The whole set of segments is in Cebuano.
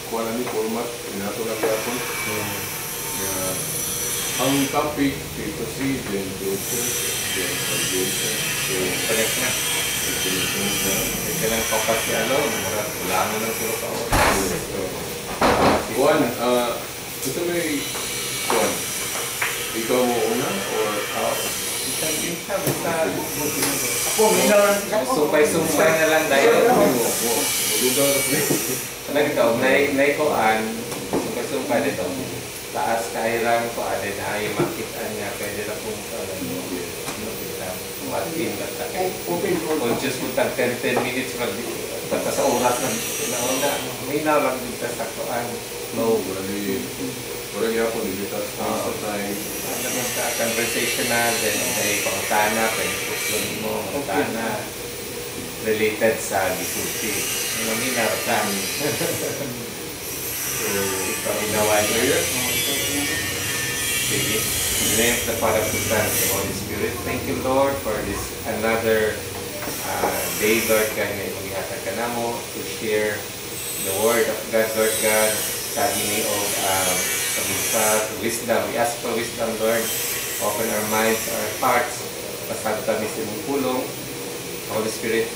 Kuha na ni format, inato lang gyapon. Yeah. Ang topic, papacy, then Joseph, then salvation. So, Connect na. Connect na. Ito lang focus si ano, murag wala na lang sila ka oras. So, Juan, ito may, Juan, ikaw mo una or Oo. Isa, basta Ako, minaw. Sumpay-sumpay na lang dahil. Mo, mo, magugaw na ko. Ano ito, naikuan, sumpay-sumpay dito. Taas kairang ko, din ay makita niya, pwede na kung ano mo. What in that kay Open for conscious mo tag 10 minutes mag basta sa oras na nauna minaw lang dito sa kuan. No, wala wala gyapon, hindi ta sa time. Ano lang sa conversational, then may pangutana, pwede puslon mo, pangutana related sa gisulti. Maminaw ka. So, Paminawan. Prayer? Sige. In the name of the Father, the Son, and the Holy Spirit. Thank you, Lord, for this another day, Lord God, nga imong gihatag kanamo to share the word of God, Lord God. Tagi ni og pag wisdom. We ask for wisdom, Lord. Open our minds, our hearts. Pasabot kami sa imong pulong. Holy Spirit,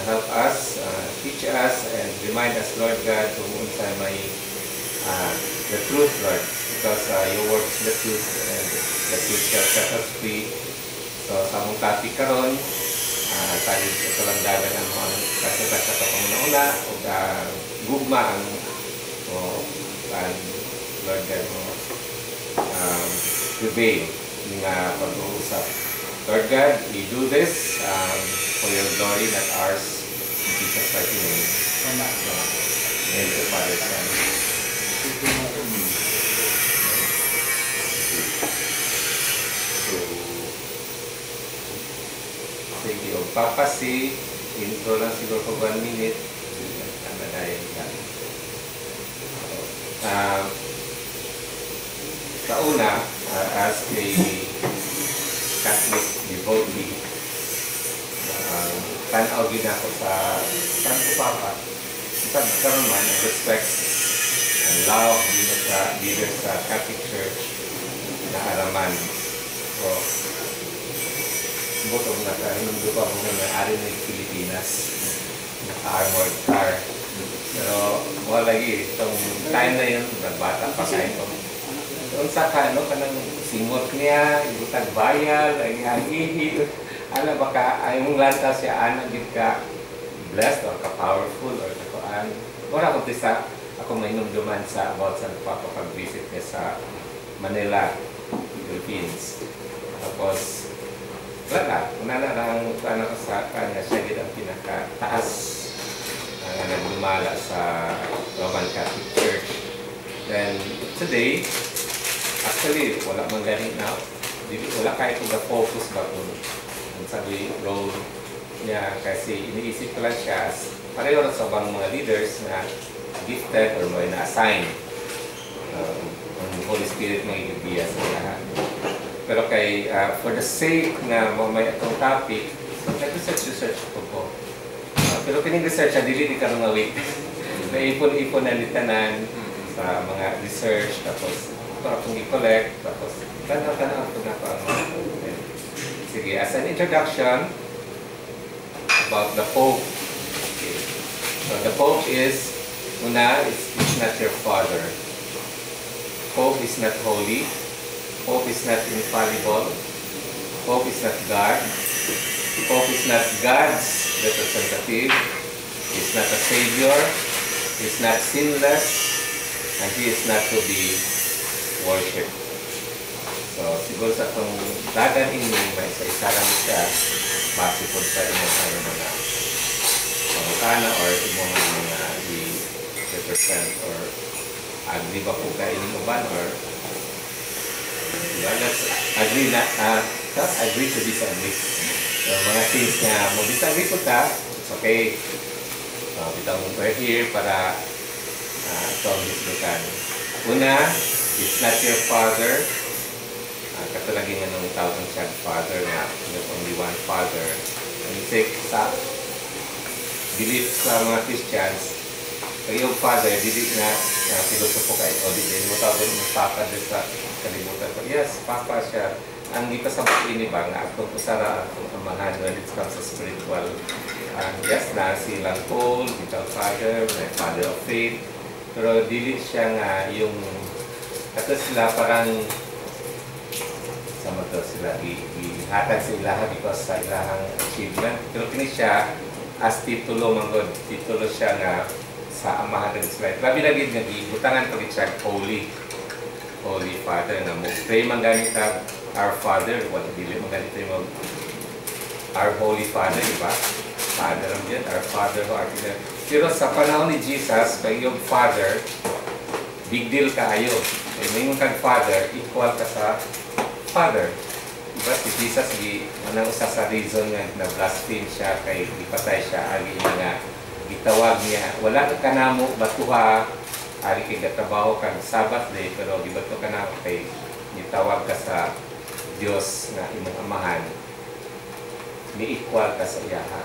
help us, teach us, and remind us, Lord God, kung unsa may the truth, Lord, because your word is the truth, and the truth shall set us free. So, sa among topic karon, tayo ito lang dagan ang mga kasa sa panguna-una, o gugma ang o ang Lord God mo prevail nga pag-uusap. Lord God, we do this for your glory, not ours. In Jesus' mighty name. Tama. So, in the name of the Father, Son. So, Sige, o papacy, intro lang siguro ko 1 minute. Sige, tama na yun ka. Sa una, as a Catholic devotee, tanaw gid ako sa Santo Papa. Sa karon man, ang respect and love dito sa leader sa Catholic Church na araman. So, butong nakahinumdum pa ako nga ari ng Pilipinas, naka-armored car. Pero wala lagi, itong time na yun, nagbata pa kayo ko. Unsa ka, no, kanang simot niya, ibutag bayal, ang iyang ihi. Ano baka, ay mong lantaw siya, ana gid ka blessed or ka powerful or kakuan. Wala ko sa ako mainumduman sa about sa Papa pag-visit niya sa Manila, Philippines. Tapos, wala, una na lang ano ko sa kanya, siya gid ang pinakataas nagdumala sa Roman Catholic Church. Then, today, actually, wala man gani na, di, wala kahit kung focus ba kung ang sabi role niya kasi iniisip ko lang siya as pareho lang sa ibang mga leaders na gifted or may na-assign. Ang Holy Spirit may ibiya sa lahat. Pero kay, for the sake na mo may atong topic, so nag-research research ko po. Pero kining research, dili di karon nga week. Naipon-ipon na ni tanan sa mga research, tapos ito akong i-collect, tapos tanaw-tanaw ko na pa ang mga. Sige, as an introduction about the Pope. Okay. So the Pope is, una, is not your father. Pope is not holy. Pope is not infallible. Pope is not God. Pope is not God's representative. He is not a savior. He is not sinless. And he is not to be worshipped. So, siguro sa itong dagan ini, may isa-isa lang siya base po sa imong ano mga pangutana or imong mga i-represent or agree ba po kay inyong uban or diba? Let's agree na, agree to disagree. So, mga things na mo disagree po ta, it's okay. So, bitang we're here para itong hisgutan. Una, it's not your father. Katulad nga nung tawag siya father nga, there's only one father. And say, sa belief sa mga Christians, Kay yung father, dili nga nga pilosopo kay o dili mo tawag mo papa din sa kalibutan. But yes, papa siya. Ang gipasabot ini ba nga atong usara atong amahan when it comes to spiritual. Yes na silang Paul, bitaw father, may father of faith. Pero dili siya nga yung ato sila parang sa to sila gihatag sa ilaha because sa ilahang achievement. Pero kini siya as titulo man gud, titulo siya nga sa amahan ng sila. Labi na gid nga gibutangan pa gid siya holy Holy Father nga mo pray man gani ta Our Father, wala dili man gani tayo mag Our Holy Father, di ba? Father ang yun, Our Father who art in heaven. Pero sa panahon ni Jesus, pag yung Father, big deal kaayo. Kaya may kag Father, equal ka sa Father. Diba si Jesus, gi, anang usa sa reason nga na-blaspheme siya, kay gipatay siya, agi nga gitawag niya, wala ka kanamo batuha, agi kay gatrabaho kag Sabbath day, pero gibato ka na kay gitawag ka sa Dios nga imong amahan, ni equal ka sa iyaha.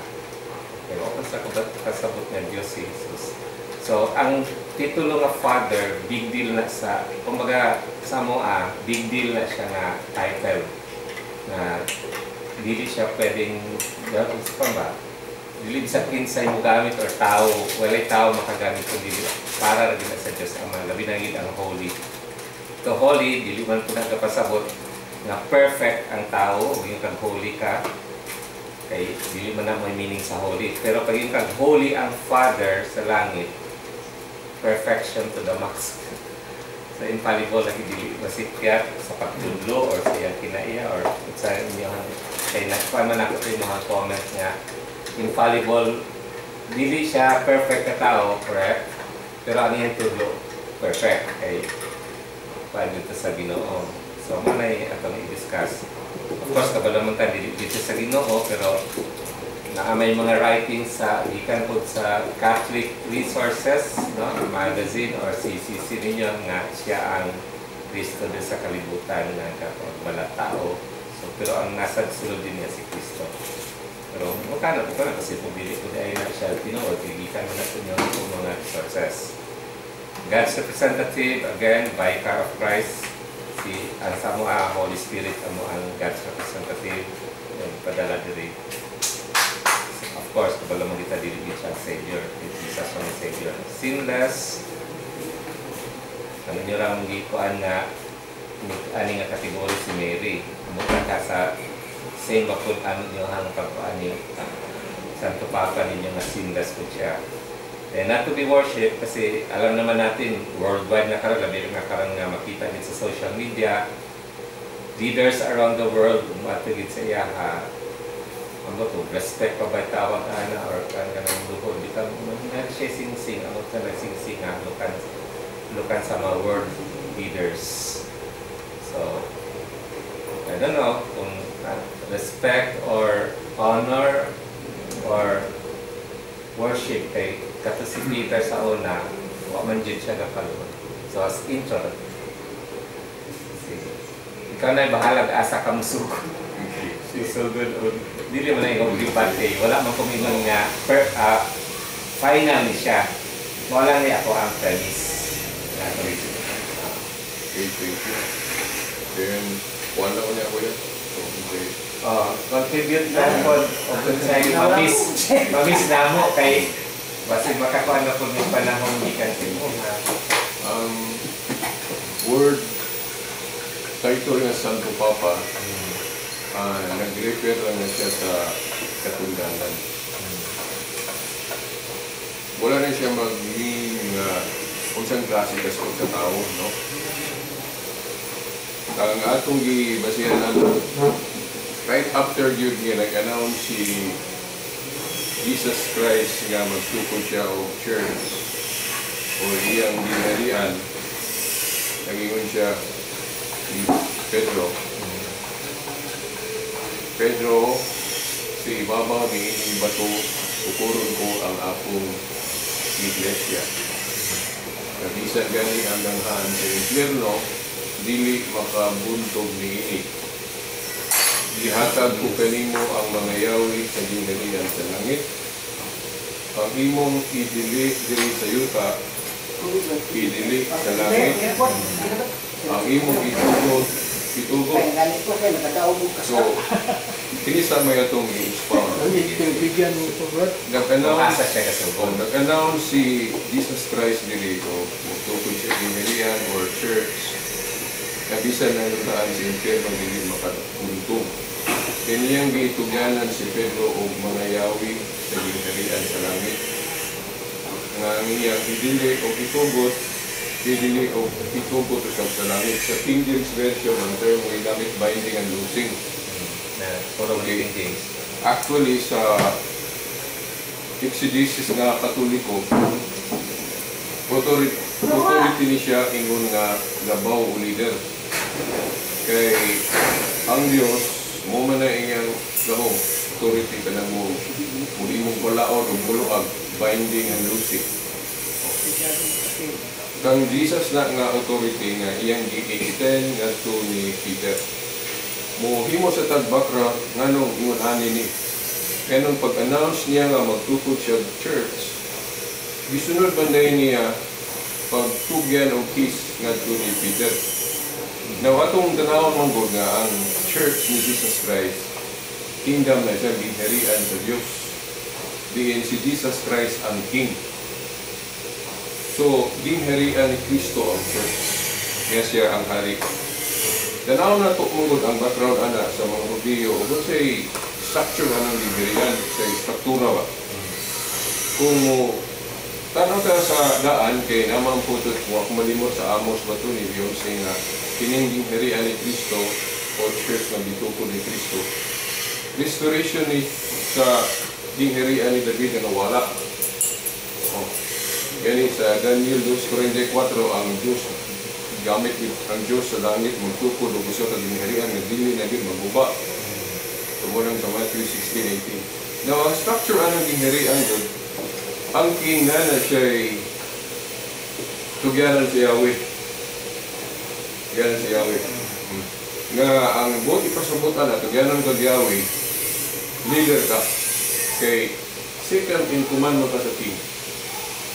Pero kung sa kasabot nga Dios si Jesus. So, ang titulo nga Father, big deal na sa, kumbaga sa mo big deal na siya nga title. Na dili siya pwedeng, sa pa ba? Dili sa kinsay mo gamit or tao, walay tao makagamit kung dili para ra gid na sa Dios Ama, labi na gid ang holy. The holy, dili man po nagkapasabot nga perfect ang tao, yung kag holy ka, kay dili man na may meaning sa holy. Pero pag yung kag holy ang Father sa langit, perfection to the max. So infallible lagi dili masikyat sa pagtudlo or sa iyang kinaiya or sa inyong kay nagkuan man ako sa imong comment nga infallible, dili siya perfect na tao, correct? Pero ang iyang tudlo perfect kay pa dito sa Ginoo. So mo na atong i-discuss. Of course, kabalo man ta dili dito sa Ginoo, pero naa may mga writings sa gikan po sa Catholic Resources, no, magazine or CCC ninyo nga siya ang Kristo din sa kalibutan nga kapag tao. So pero ang nasa sulod din niya si Kristo. Pero mukha na ko na kasi pumili ko dahil na siya tinuod, gikan mo na ito niyo mga resources. God's representative, again, Vicar of Christ, si ang sa mo Holy Spirit amo ang God's representative yung padala diri. Of course, kabalo mo kita dili gid siya ang Savior. Jesus ang Savior. Sinless. Ano nyo lang gikuan nga ani nga kategory si Mary. Mukha ka sa same ba kung ano nyo ang pagkuan ni Santo Papa ninyo nga sinless ko siya. And not to be worshipped kasi alam naman natin worldwide na karon, labi nga karon nga makita din sa social media, leaders around the world umatugid sa iya ha, ano to, respect pa ba tawag ana or kan kanang duhod bitaw man siya sing-sing amo ta nag-sing-sing nga lukan lukan sa mga world leaders. So I don't know kung respect or honor or worship kay kato si Peter sa una wa man jud siya gakaluhod. So as intro, sige, ikaw na bahalag asa ka musugod. Susugod o dili man na ikaw lipat kay wala man kumingon nga per, final ni siya. Wala ni ako ang premise. Okay, thank you. Then, wala ko niya kuya. Okay. Oh, contribute na po og unsay mamiss mamiss namo kay basig makakuan na pud yung panahon gikan sa imo ha. Ang word title nga Santo Papa, nag-refer lang na siya sa katungdanan. Wala na siya mag-mean nga unsang klase ka sa pagkatao, no? Ang atong gibasihan lang, right after yun nga nag-announce si Jesus Christ nga magtukod siya og church o iyang gingharian, nagingon siya ni Pedro, "Pedro, sa ibabaw ni ining bato, tukuron ko ang akong iglesia. Bisan gani ang ganghaan sa impyerno, dili makabuntog niini. Gihatag ko kanimo ang mga yawi sa gingharian sa langit." Ang imong idili diri sa yuta, idili sa langit. Ang imong itugot, itugot. So, kini sa may atong i-expound. Bigyan mo ito, bro. Nag-announce Asa siya kasugod. Oh, nag-announce si Jesus Christ diri o mugtukod siya gingharian or church na bisan ang yutaan sa impyerno dili makabuntong. Kaniyang giitugyanan si Pedro og mga yawi sa gingharian sa langit. Nga ang iyang idili o itugot, idili o itugot usab sa langit. Sa King James Version, ang term nga gigamit, binding and loosing. Na puro King James. Actually, sa exegesis nga Katoliko, authority ni siya ingon nga labaw o leader. Kay ang Dios mo man na iyang gahom, authority ka nang mo mo imong balaod o buluag, binding and loosing. Kang Jesus na nga authority nga iyang gi-extend ngadto ni Peter. Mo himo sa tag background nganong ingon ani ni. Kaya nung pag-announce niya nga magtukod siya og church, gisunod man dayon niya pagtugyan og keys ngadto ni Peter. Now, atong tanawon man gud nga ang church ni Jesus Christ, kingdom na siya, gingharian sa Dios. Diin si Jesus Christ ang king. So, gingharian ni Kristo ang church. Kaya siya ang hari. Tanaw na to mong ang background ana sa mga Hudiyo ug unsay structure anang gingharian, sa struktura ba. Kung mo tanaw ta sa daan kay naman po ito, kung ako malimot, sa Amos ba to ni Beyonce nga kining gingharian ni Kristo o church nga gitukod ni Kristo, restoration ni sa gingharian ni David na nawala. Oh. Gani sa Daniel 2.44, ang Diyos gamit ang Diyos sa langit magtukod og usa ka gingharian nga dili na gyud maguba. Tumulang sa Matthew 16:18. Now, ang structure anang gingharian gud, ang king nga na siya'y tugyanan si Yahweh. Tugyanan si Yahweh. Nga ang buot ipasabutan na tugyanan kag Yahweh, leader ka. Kay second in command mo ka sa king.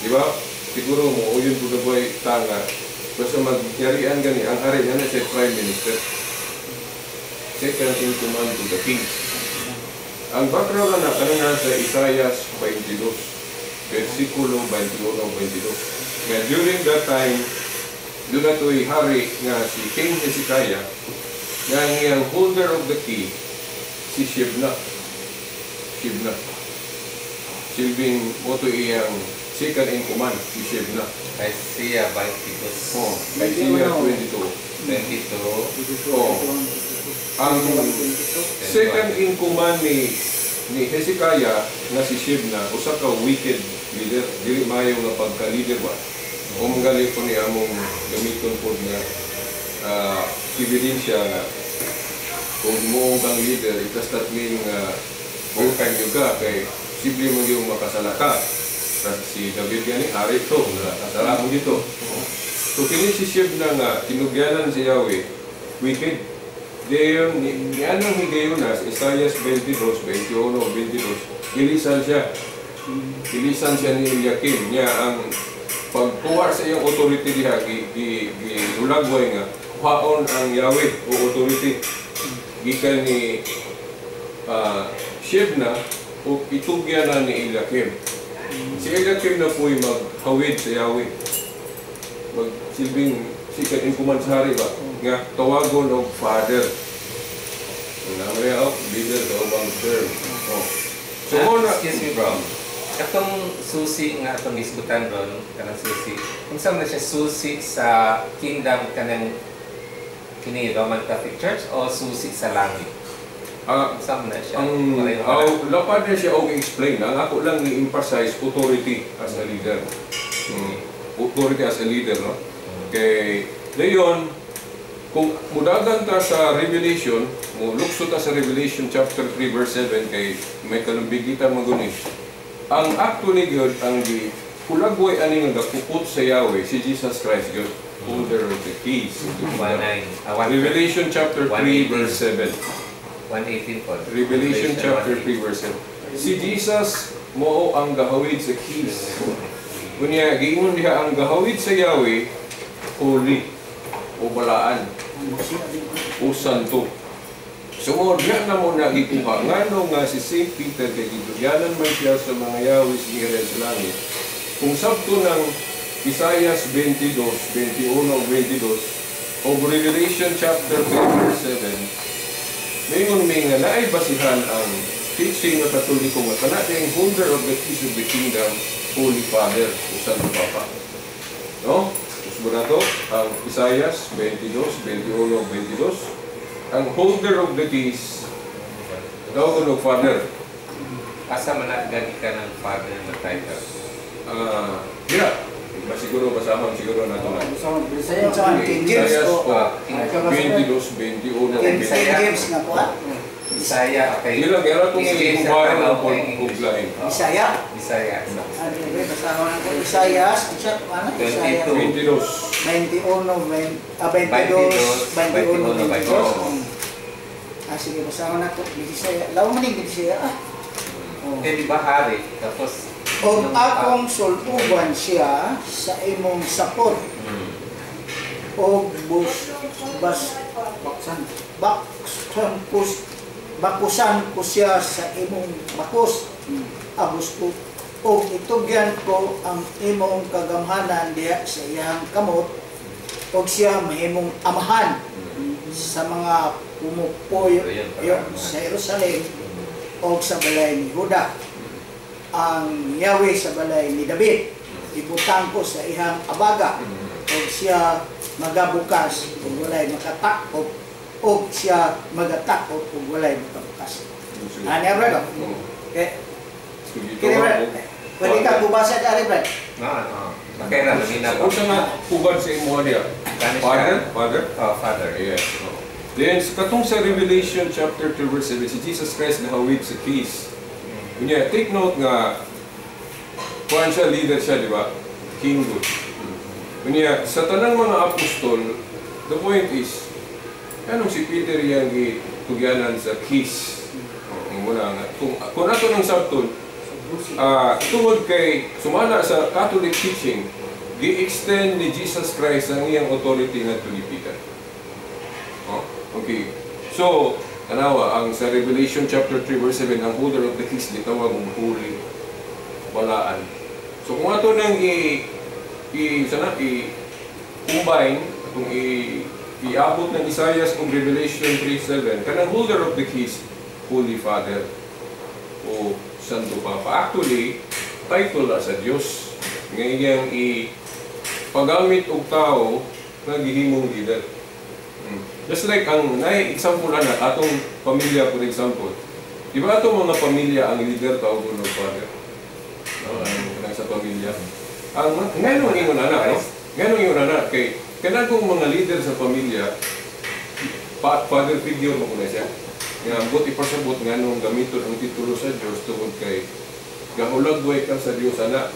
Di ba? Siguro mo, uyon po na boy, tanga. Basta magyarian gani, ang hari nga na siya prime minister. Second in command to the king. Ang background na kanina sa Isaiah 22, versikulo 21-22. Nga during that time, doon na to'y hari nga si King Hezekiah, nga ang iyang holder of the key, si Shebna. Shebna. Silbing mo to iyang second in command, si Shebna. Isaiah 22. Oh, Isaiah 22. 22. Oh. Ang second in command ni Hezekiah nga si Shebna, usa ka wicked leader, dili maayo nga pagka-leader ba. Kung gali po ni among gamiton po nga ebidensya nga kung himuong kang leader, it does not mean nga perfect gyud ka kay simple mo yung makasala ka. Kasi si David gani hari to, nakasala mo dito. So kini si Shebna nga tinugyanan si Yahweh, wicked. Dayon ni anong higayon na sa Isaiah 22, 21, 22, gilisan siya. Gilisan siya ni Eliakim niya ang pagkuha sa iyong authority diha gi gi gi hulagway nga kuhaon ang Yahweh o authority gikan ni Shebna o itugyan na ni Eliakim. Si Eliakim na po'y maghawid sa Yahweh. Magsilbing second in command sa hari ba? Nga tawagon og father. Ang naman oh, leader sa ubang term. Oh. So, Ah, mo na, excuse me, bro. Katong susi nga atong gisgutan ron, kanang susi. Kung saan na siya susi sa kingdom kanang kini Roman Catholic Church o susi sa langit? Ah, Kung saan na siya? ang Pareho aw, na. lapad na siya og explain. Ang ako lang i-emphasize, authority as a leader. Authority as a leader, no? Kay dayon kung mudagan ta sa Revelation, mo lukso ta sa Revelation chapter 3 verse 7 kay may kalumbigitan man guni. Ang actually gyud ang gi hulagway ani nga gapupot sa Yahweh si Jesus Christ gyud, holder of the keys. 19. Ah, 1 Revelation chapter 3 verse 7. 118 po. Revelation chapter 3 verse 7. Si Jesus Mao ang gahawid sa keys. Unya giingon diha ang gahawid sa Yahweh, holy o balaan o santo. So mo diha na mo nagikuha ngano nga si Saint Peter kay gitugyanan man siya sa mga Yahweh sa sa langit. Kung sabto ng Isaias 22, 21 o 22 o Revelation chapter 10 verse 7, mayngon mi nga naay basihan ang teaching nga Katoliko nga kana ang holder of the keys of the kingdom, Holy Father o Santo Papa. No? Usbo na to, ang Isaias 22, 21, 22. Ang holder of the keys, tawag og Father. Asa man na gani ka ng father na title? Ah, dira. Ba siguro basamon siguro na to na. Bisaya sa King James Isaias o po, 22, 21, King 22. James nga kuan. Bisaya, okay. Dila kaya itong King James i-combine ang ang tawag kay English. lain. Bisaya. Bisaya. Ano ba basahon ako Isaias, unsa ano Isaiah 22. 22. 21, 22, 21, 22. 22. Ah, sige, basahon ako. Bisaya. Lawa man ning Bisaya ah. Oh. Eh, di ba hari? Tapos, Og akong sul-uban siya sa imong sapot og bus bas Baksan. baksan kus bakusan ko siya sa imong bakos abos ko og itugyan ko ang imong kagamhanan diha sa iyang kamot og siya mahimong amahan sa mga pumupuyo Ayun pala. sa Jerusalem og sa balay ni Juda. Ang Yahweh sa balay ni David ibutang ko sa iyang abaga og siya magabukas ug walay makatakop og siya magatakop ug walay makabukas. Ani brad? Oo. Okay. Sige, Kini tawag brad. ko. Pwede ka bubasa dari brad. No, ano. Okay na, lumina ko. Unsa nga pugad sa imo diha? Kani siya. Father? Father? Oh, father. Yes. Oo. Then, sa katong sa Revelation chapter 2 verse 7, si Jesus Christ nahawid sa keys. Unya, take note nga, kuan siya, leader siya, di ba? King good. Unya, sa tanang mga apostol, the point is, anong si Peter yang gitugyanan sa keys? Oh, muna nga. Kung ato ng sabton, tungod kay sumala sa Catholic teaching, gi-extend ni Jesus Christ ang iyang authority ngadto ni Peter. Oh, okay. So, tanawa ang sa Revelation chapter 3 verse 7, ang holder of the keys gitawag og holy, balaan. So kung ato nang i i sana i combine kung i iabot ng Isaiah ug Revelation 3:7, kanang holder of the keys, Holy Father o Santo Papa. Actually, title na sa Dios nga iyang i paggamit og tao nga gihimong leader. Just like ang naay example na atong pamilya, for example. Di ba atong mga pamilya, ang leader tawag og father? No, ang kanang sa pamilya. Ang nganong ingon ana, no? Nganong ingon ana kay kanang kung mga leader sa pamilya pa, father figure mo kuno siya. Nga ambot ipasabot nganong gamiton ang titulo sa Dios tungod kay gahulagway ka sa Dios ana.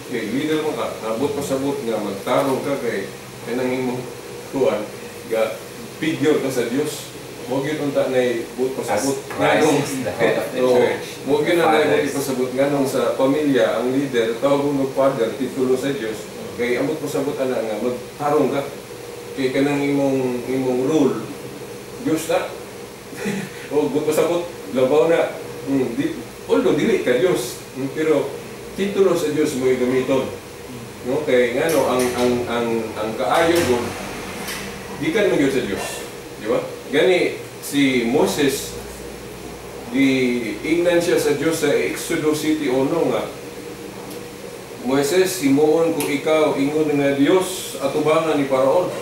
Kay leader mo ka, nabot pasabot nga magtarong ka kay kanang imong kuan ga figure ka sa Dios. Mo gyud unta nay buot pasabot As Christ is the head of the church. Mo gyud na nay buot Fathers. ipasabot nganong sa pamilya ang leader tawag og father, titulo sa Dios, kay ambot pasabot ana nga magtarong ka kay kanang imong rule Dios na o buot pasabot labaw na di, although dili ka Dios, pero titulo sa Dios mo gamiton, no? Kay ngano ang kaayo gud gikan man gyud sa Dios, di ba? Gani si Moses gi ingnan siya sa Dios sa Exodus 7:1 nga, "Moises, himuon ko ikaw ingon nga Dios atubangan ni Paraon."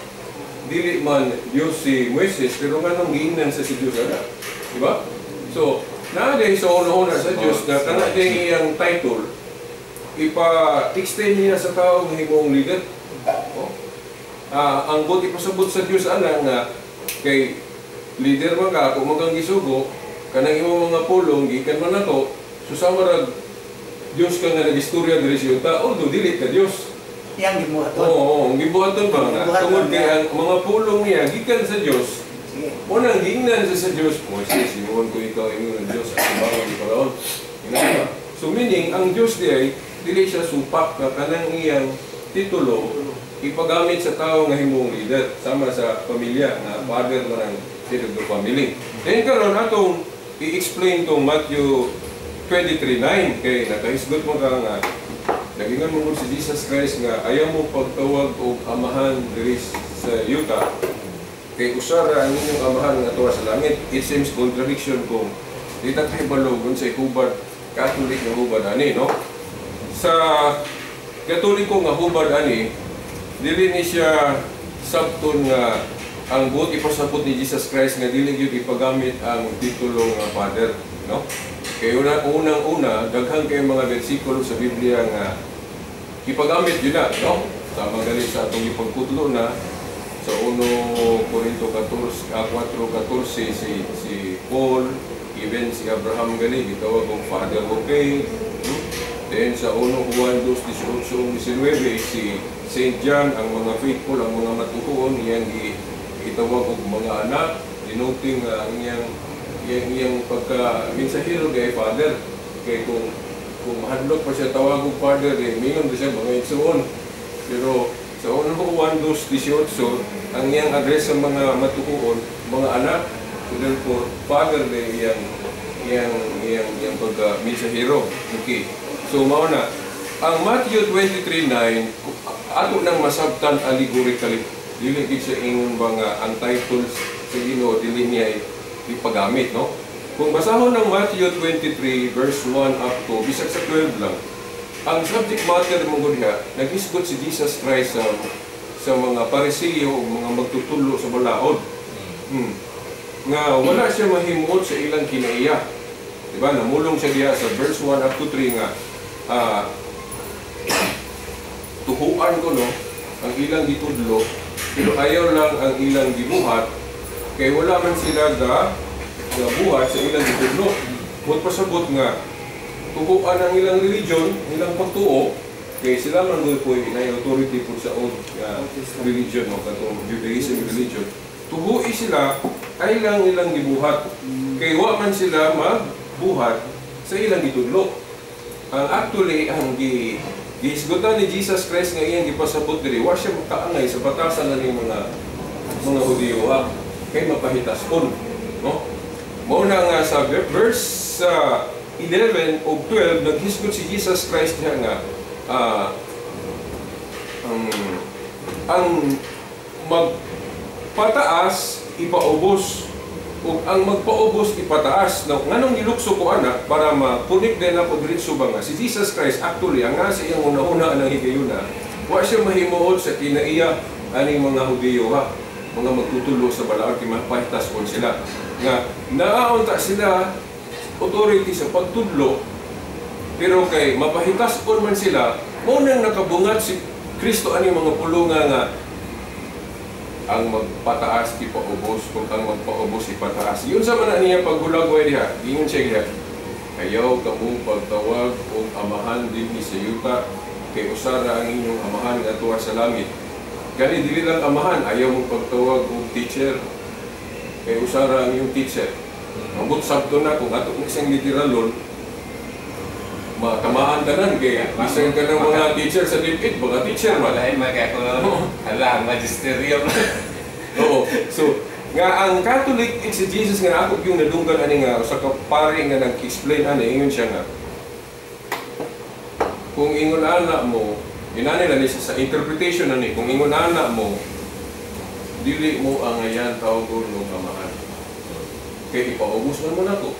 Dili man Dios si Moises, pero nganong giingnan sa si Dios ana, di ba? So naa diay sa una-una sa Dios na kana diay iyang title ipa-extend niya sa tao nga himong leader. Oh. Ang buot ipasabot sa Dios ana nga kay leader man ka, kung magang gisugo kanang imong mga pulong gikan man nato, so sama rag Dios ka nga nagistorya diri sa yuta, although dili ka Dios. Yang gibuhaton. Oo, ang gibuhaton ba nga Gibuhaton tungod kay niya. ang mga pulong niya gikan sa Dios. Sige. Unang giingnan siya sa Dios, "Moises, himuon ko ikaw ingon ng Dios at tubangan ni Paraon." Ingnan ba? So meaning, ang Diyos di ay dili siya supak nga kanang iyang titulo ipagamit sa tao nga himong leader sama sa pamilya nga father man ang head of the family. Then karon atong i-explain tong Matthew 23:9 kay nakahisgot mo ka nga nagingon mo si Jesus Christ nga ayaw mo pagtawag og amahan diri sa yuta kay usa ra ang inyong amahan nga tuwa sa langit. It seems contradiction kung di ta kahibalo kung sa hubad Catholic nga hubad ani, no? Sa Katoliko nga hubad ani, dili ni siya sabton nga ang buot ipasabot ni Jesus Christ nga dili gyud ipagamit ang titulo nga Father, no? Kay una, unang-una, daghan kay mga bersikulo sa Biblia nga ipagamit yun na, no? Sama gali sa atong ipagkutlo na sa 1 Corinto 14, 4:14, si Paul, even si Abraham gali gitawag og father of faith. Then sa 1 Juan 2:18-19, si Saint John, ang mga faithful, ang mga matuhuon, iyang gitawag og mga anak, denoting nga ang iyang pagka mensahero kay father. Kay kung mahadlok pa siya tawag og father, eh, mingon ba siya mga igsuon. Pero sa 1 Juan 2:18, ang iyang address sa mga matuhuon, mga anak. So therefore, father de iyang pagka mensahero. Okay. So mao na ang Matthew 23:9, ato nang masabtan allegorically. Dili gid siya ingon ba nga ang titles sa Ginoo dili niya ipagamit, no? Kung basahon ng Matthew 23 verse 1 up to bisag sa 12 lang, ang subject matter mo gud diha, naghisgot si Jesus Christ sa mga Pariseo o mga magtutulo sa balaod. Nga wala siya mahimuot sa ilang kinaiya. Di ba? Namulong siya diha sa verse 1 up to 3 nga tuhuan ko, no, ang ilang gitudlo pero ayaw lang ang ilang gibuhat kay wala man sila ga buhat sa ilang gitudlo. Mut pasabot nga tuhuan ang ilang religion, ilang pagtuo, kay sila man gud po'y na authority po sa old religion, no, katong Judaism religion. Tuhui sila ay lang ilang gibuhat kay wa man sila magbuhat sa ilang gitudlo. Ang actually ang gihisgutan ni Jesus Christ nga iyang gipasabot diri, wa siya makaangay sa batasan na ning mga Hudiyo ha, kay mapahitason, no? Mao na nga sa verse 11 o 12, naghisgot si Jesus Christ diha nga ang magpataas ipaubos ug ang magpaubos ipataas. Now, nganong gilukso ko ana para ma-connect din ako diretso ba nga si Jesus Christ actually ang nga sa iyang una-una ang higayuna, wa siya mahimuot sa kinaiya aning mga Hudiyo ha, mga magtutulo sa balaod kay mapahitas kon sila nga naaunta sila authority sa pagtudlo, pero kay mapahitas on man sila, mao nang nakabungat si Kristo ani mga pulunga nga ang magpataas ipaubos kung ang magpaubos ipataas. Yun sa man niya paghulagway diha, ingon siya diha, "Ayaw kamo pagtawag og amahan dinhi sa yuta kay usa ra ang inyong amahan nga tuwa sa langit." Gani dili lang amahan, ayaw mo pagtawag og teacher kay usa ra ang inyong teacher. Ambot sabto na kung ato isang literalon, matamaan tanan kay bisan ka ng mga teacher sa DepEd, mga teacher man. Wala man kaya kung hala, magisterium. Oo. So, nga ang Catholic exegesis nga ako yung nadunggan ani nga usa ka pare nga nag-explain ani, ingon siya nga kung ingon ana mo, inani lang siya sa interpretation ani, kung ingon ana mo, dili mo angayan tawgon og amahan. Kay ipaubos man mo nako.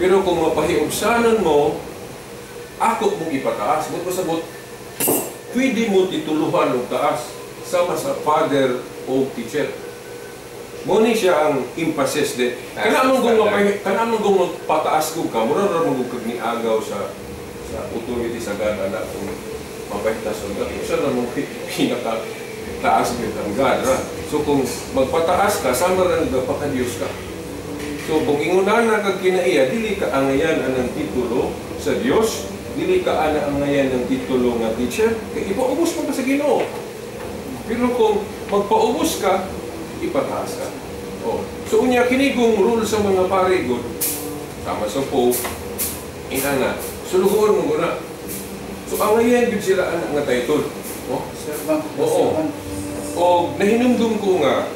Pero kung mapahiubsanan mo, ako mong ipataas. Mo pasabot, pwede mo tituluhan og taas sama sa father o teacher. Mo ni siya ang emphasis din. Kana man kung magpataas ko ka, mura ra man kag niagaw sa authority sa God ana kung mapahitas ka. Usa ra mo pinaka taas gyud ang God ra. So kung magpataas ka, sama ra nagpaka-Dios ka. So kung ingunan na kag kinaiya, dili ka angayan anang titulo sa Dios, dili ka ana angayan ng titulo nga teacher, kay ipaubos mo ka sa Ginoo. Pero kung magpaubos ka, ipataas ka. Oh. So unya kini kung rule sa mga pare gud, sama sa Pope, Ina nga, sulugoon mo guna. So angayan gyud sila ana nga title. No? Servant. Oo. Servant. O nahinumdum ko nga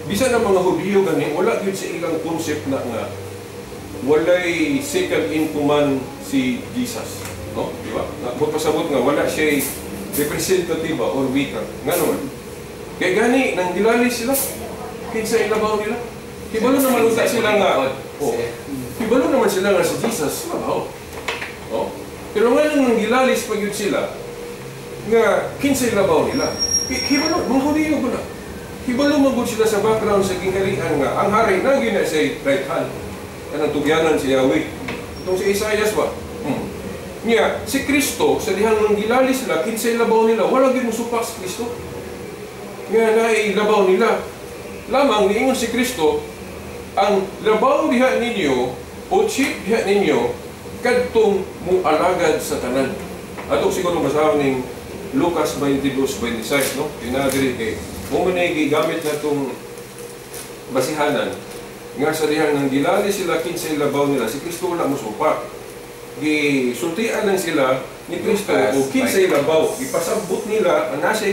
bisan ang mga Hudiyo gani wala gyud sa ilang concept na nga walay second in command si Jesus, no? Di ba? Nga pasabot nga wala siya representative ba or vicar. Ngano man? Kay gani nang gilalis sila kinsa ilabaw nila. Hibalo naman unta sila nga. Oh. Hibalo naman sila nga si Jesus labaw. Oh. Pero nga nang gilalis pa gyud sila nga kinsay labaw nila. Hibalo, mga Hudiyo ko na. Hibalo man gud sila sa background sa gingharian nga ang hari na gyud na sa right hand. Kanang tugyanan si Yahweh. Itong si Isaias ba? Niya, si Kristo, sa dihang nang gilalis sila, kinsay labaw nila, wala gyud mosupak si Kristo. Nga naay labaw nila. Lamang niingon si Kristo, ang labaw diha ninyo o chief diha ninyo kadtong mualagad sa tanan. Atong siguro basahon ning Lucas 22:26, no? Tinadiri kay mo man ay gigamit na tong basihanan nga sa dihang nang gilali sila kinsay labaw nila, si Kristo wala mosupak. Gisultian lang sila ni Kristo o kinsay labaw. Gipasabot nila ang nasa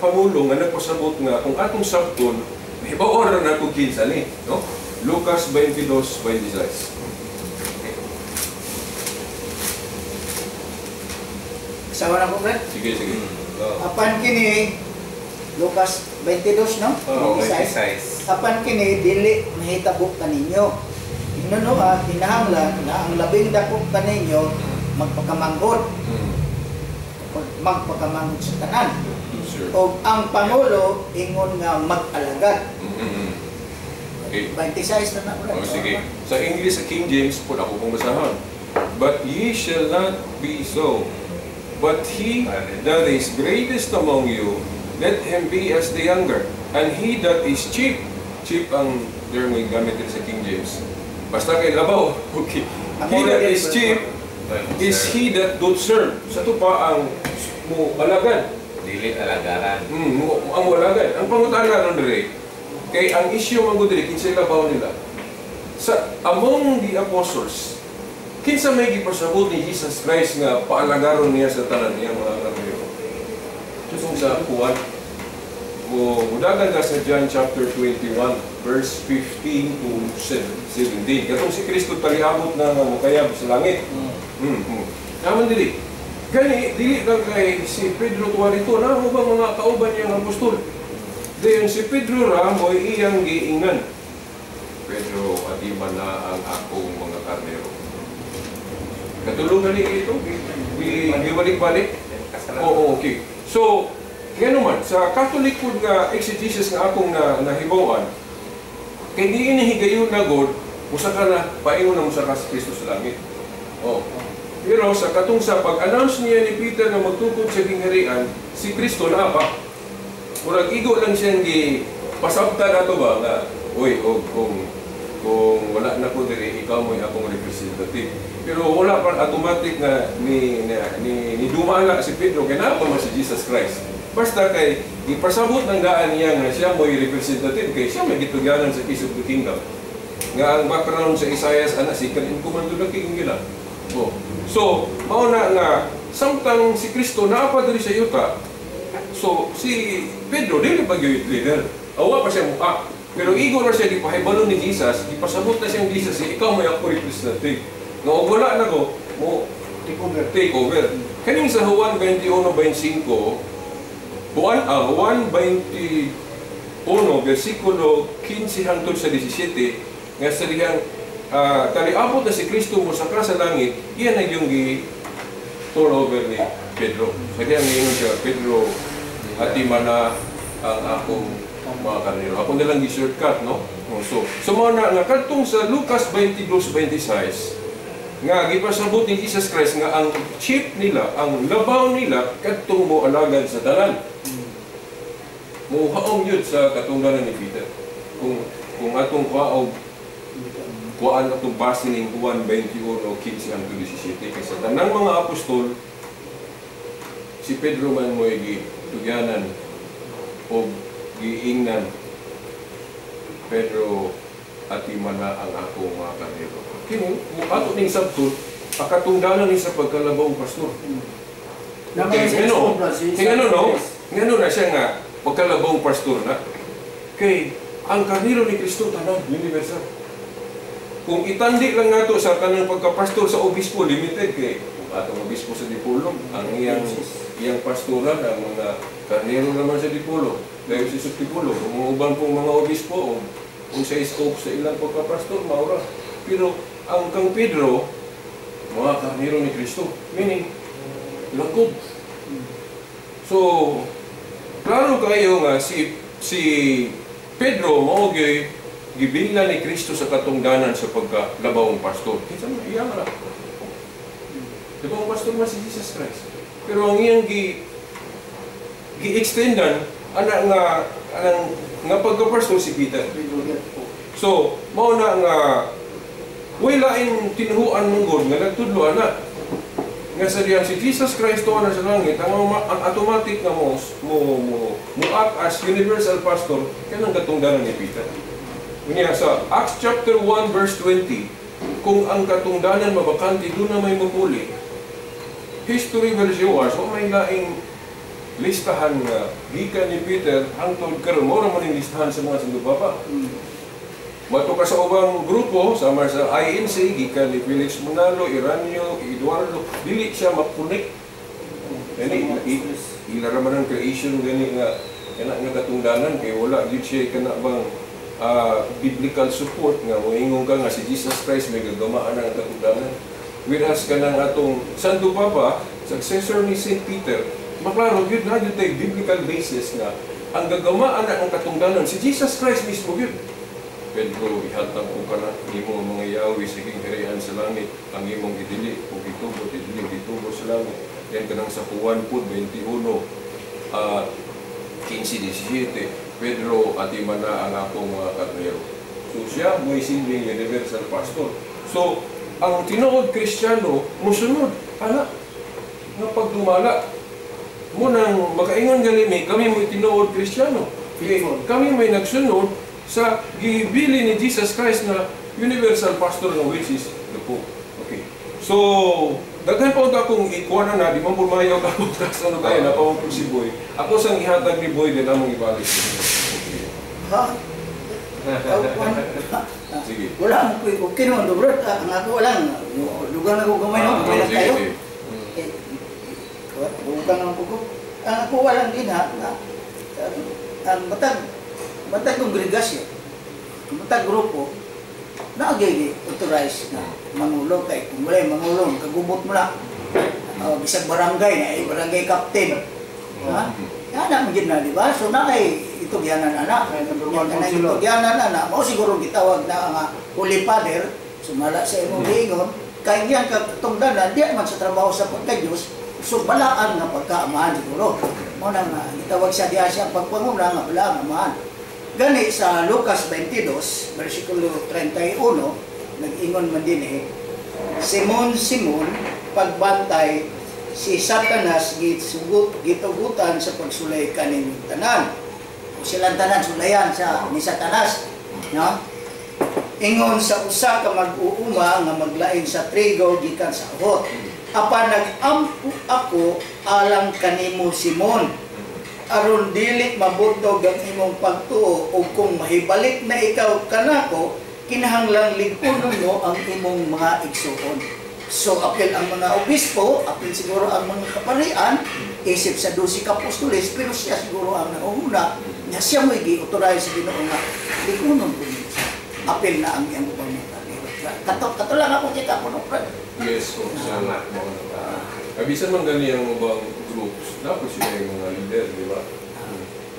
pangulo nga nagpasabot nga kung atong sabton hibaw ra na kung kinsa ni, no? Lucas 22:26. Sawa na ko, Brad? Sige, sige. Go. Apan kini Lucas 22, no? Oo, 26. 26. Apan kini dili mahitabo kaninyo. Inunua kinahanglan na ang labing dako kaninyo magpakamanggod, magpakamanggod sa tanan. Sure. O ang pangulo ingon nga mag-alagad. Okay. 26 na na, Brad. Oh, sige. Sa English, sa King James, po ako kong basahan. But ye shall not be so. But he that is greatest among you, let him be as the younger. And he that is chief, chief ang term nga gamit din sa King James. Basta kay labaw. Okay. He that is chief is he that doth serve. Sa ito pa ang mo alagad. Dili alagaran. Ang alagad. Ang pangutana nun dire, kay ang issue man gud dire kinsay labaw nila. Sa among the apostles, kinsa may gipasabot ni Jesus Christ nga paalagaron niya sa tanan niya mga karnero? Tusong sa Juan. Mudagan ka sa John chapter 21 verse 15 to 17. Katong si Kristo taliabot na nga mokayab sa langit. Naman dili. Gani dili lang kay si Pedro tuwa dito na mo ba mga kauban niya nga apostol. Dayon si Pedro ra mo'y iyang giingan. Pedro, atiman na ang akong mga karnero. Katulungan ni ito, giwalik-balik. Oo, okay. So, ngano man, sa Catholic food nga exegesis nga akong nahibawan, kay di inihigayon na God, usa ka na, paingon na musa ka si Kristo sa langit. Oh. Pero sa katong sa pag-announce niya ni Peter na magtukod sa gingharian, si Kristo na pa. Murag igo lang siyang gipasabta na to ba nga, uy, og kung wala na ko diri, ikaw mo'y akong representative. Pero wala pa automatic na ni dumala si Pedro kay naa pa man si Jesus Christ. Basta kay gipasabot ng daan niya nga siya mo'y representative kay siya may gitugyanan sa Keys of the Kingdom. Nga ang background sa Isaias ana second in command to the king gila. Oh. So, mao na nga samtang si Kristo naa pa diri sa yuta. So, si Pedro dili pa gyud leader. Awa pa siya muka. Pero igo na siya gipahibalo ni Jesus, gipasabot na siya ni Jesus, ikaw may ako representative. Nga og wala na ko, mo Take over. Take over. Kaning sa Juan 21:25, Juan 21 versikulo 15 hangtod sa 17, nga sa dihang taliabot na si Kristo mosaka sa langit, iyan na yung gi-turn over ni Pedro. Sa dihang niingon siya, Pedro, atiman na ang akong mga karnero. Ako nilang gi-shortcut, no? So mao na nga kadtong sa Lucas 22:26 nga gipasabot ni Jesus Christ nga ang chief nila, ang labaw nila kadtong mo alagad sa tanan. Muhaom yun sa katungdanan ni Peter. Kung atong kuwaog kuan atong base ning Juan 21:15 hangtod 17 kay sa tanang mga apostol si Pedro man mo'y gitugyanan o giingnan, Pedro, atimana ang akong mga karnero. Kini, kung ato ning sabton, akatungdanan ni sa pagkalabawng pastor. Naman Okay, sa ngano, si ngano no, ngano na siya nga pagkalabawng pastor na. Kay ang karnero ni Kristo tanan universal. Kung itandi lang nato sa kanang pagkapastor sa obispo, limited kay kung atong obispo sa Dipolog, ang iyang iyang pastoran ang mga karnero naman sa Dipolog, Diocese of Dipolog, kung uban pong mga obispo o kung sa scope sa ilang pagkapastor, maura. Pero ang kang Pedro, mga karnero ni Kristo, meaning langkob. So, klaro kayo nga si si Pedro mao gyud gibila ni Kristo sa katungdanan sa pagkalabawong pastor. Kinsa man iya man. Labawong pastor man si Jesus Christ. Pero ang iyang gi gi-extendan ana nga anang nga pagkapastor si Peter. So, mao na nga way lain tinuhuan mong nga nagtudlo ana nga sa diyan si Jesus Christ na sa langit ang automatic nga mo mo mo mo act as universal pastor kanang katungdanan ni Peter. Unya sa Acts chapter 1 verse 20, kung ang katungdanan mabakante, doon na may mapuli. History will show us, o may laing listahan nga gikan ni Peter hangtod karon mao ra man ning listahan sa mga Santo Papa. Mato ka sa ubang grupo, sama sa INC, gikan ni Felix Manalo, Iranio, Eduardo, dili siya makunik. Gani, ila ra man ang creation gani nga kana nga katungdanan kay wala gyud siya kana bang biblical support nga moingon ka nga si Jesus Christ may gagamaan ang katungdanan. Whereas kanang atong Santo Papa, successor ni Saint Peter, maklaro gyud na gyud tay biblical basis nga ang gagamaan na ang katungdanan si Jesus Christ mismo gyud. Pedro, ihatag ko ka na nimo ang mga yawi sa harian sa langit, ang imong idili ug gitubot, idili gitubot sa langit. Yan kanang sa Juan po 21, 15-17, Pedro, atimana ang akong mga karnero. So siya mo'y silbing universal pastor. So, ang tinuod Kristiyano, musunod, ana, nga pagdumala. Munang makaingon gali mi, kami mo'y tinuod Kristiyano. Kay kami may nagsunod sa gibili ni Jesus Christ na universal pastor nga which is the Pope. Okay. So, daghan pa unta akong ikuha na na, di man po mayaw ka kas ano kayo, napamang si Boy. Ako sang ihatag ni Boy, din among ibalik. Okay. Ha? Sige. Wala mo ko okay naman bro. Ang ako lang lugar na ko gamay no, gamay lang Sige, kayo. sige. Eh, bukan naman ko. Ang ako walang din ha, na, ang matag matag kongregasyon, matag grupo, naagay authorized na mangulong kay kung wala yung mangulong, kagubot mo na. Bisag barangay na, eh, barangay captain. Ha? Ana man gyud na, di ba? So na kay itugyanan ana. Ay, number one Yan kanang councilor. itugyanan ana, mao siguro gitawag na nga Holy Father, sumala sa imong giingon, kay iyang katungdanan di man sa trabaho sa pagka-Diyos, so balaan nga pagkaamahan siguro. Mao na nga gitawag siya diha siya pagpanguna nga balaan amahan. Gani sa Lucas 22, versikulo 31, nag-ingon man din eh, Simon, Simon, pagbantay, si Satanas gitsugot, gitugutan sa pagsulay kaninyong tanan. O silang tanan, sulayan sa ni Satanas. No? Ingon sa usa ka mag-uuma nga maglain sa trigo gikan sa ahot. Apan nag-ampo ako alang kanimo Simon, aron dili mabutog ang imong pagtuo, ug kung mahibalik na ikaw kanako, kinahanglang lig-unon mo ang imong mga igsuon. So apil ang mga obispo, apil siguro ang mga kaparian, isip sa 12 ka apostoles, pero siya siguro ang nangunguna, nga siya mo'y gi-authorize sa Ginoo nga lig-unon ko nimo siya. Apil na ang iyang ubang mga karnero. Kato, kato lang ako kita puno, Brad. Yes, so, Tama. Kabisan man gani ang ubang groups, dapat sila yung mga leader, di ba?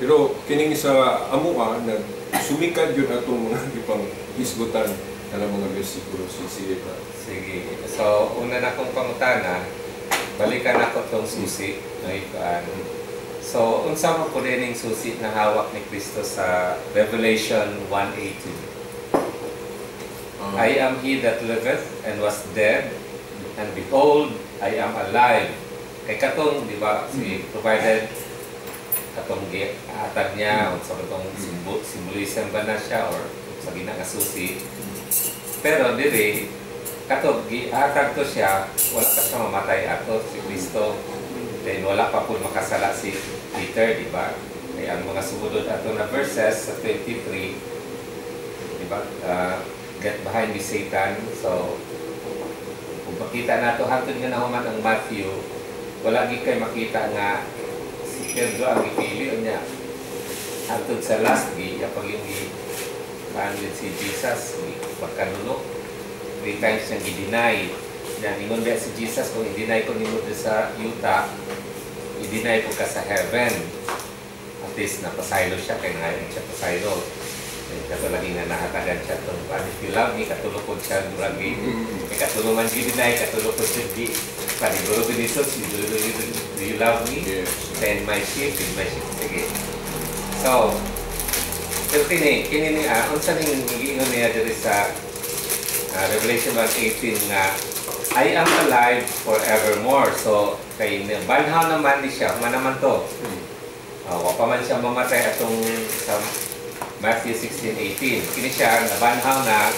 Pero kining sa amua, nag sumikad yun atong mga ipang hisgutan na mga bersikulo si sige pa. Sige. So, una na akong pangutana, balikan ako tong susi na ikuan. So, unsa man po din yung susi na hawak ni Kristo sa Revelation 1:18? I am he that liveth and was dead, and behold, I am alive. Kay katong, di ba, si provided katong gihatag niya, unsa ba tong symbolism ba na siya or Sa gina nga susi. Pero diri kato gihatag to siya, wala pa siya mamatay ato si Kristo. Then wala pa po makasala si Peter, di ba? Kaya ang mga sumunod ato na verses sa 23, di ba? "Get behind me, Satan." So, kung makita nato hangtod nga nahuman ang Matthew, wala gid kay makita nga si Pedro ang gipili niya. Hangtod sa last gi, pag yung gi kaan yun si Jesus, gi pagkanuno, three times niyang gi-deny. Yan, ingon ba si Jesus, "Kung i-deny ko nimo diri sa yuta, i-deny ko ka sa heaven." At least napasaylo siya, kay ngayon siya pasaylo. Eh, kato lagi nga nahatagan siya itong, "If you love me," katulukod siya, murag. Kay katulo man gi-deny, katulukod siya di. Paniguro ko ni Jesus, "Do you love me?" Yes. "Tend my sheep, feed my sheep." Sige. So, pero kini, kini ni, unsa ning giingon niya diri sa Revelation 1:18 nga "I am alive forevermore"? So, kay banhaw naman ni siya, human naman to. Wa pa man siya mamatay atong sa Matthew 16:18. Kini siya nabanhaw na,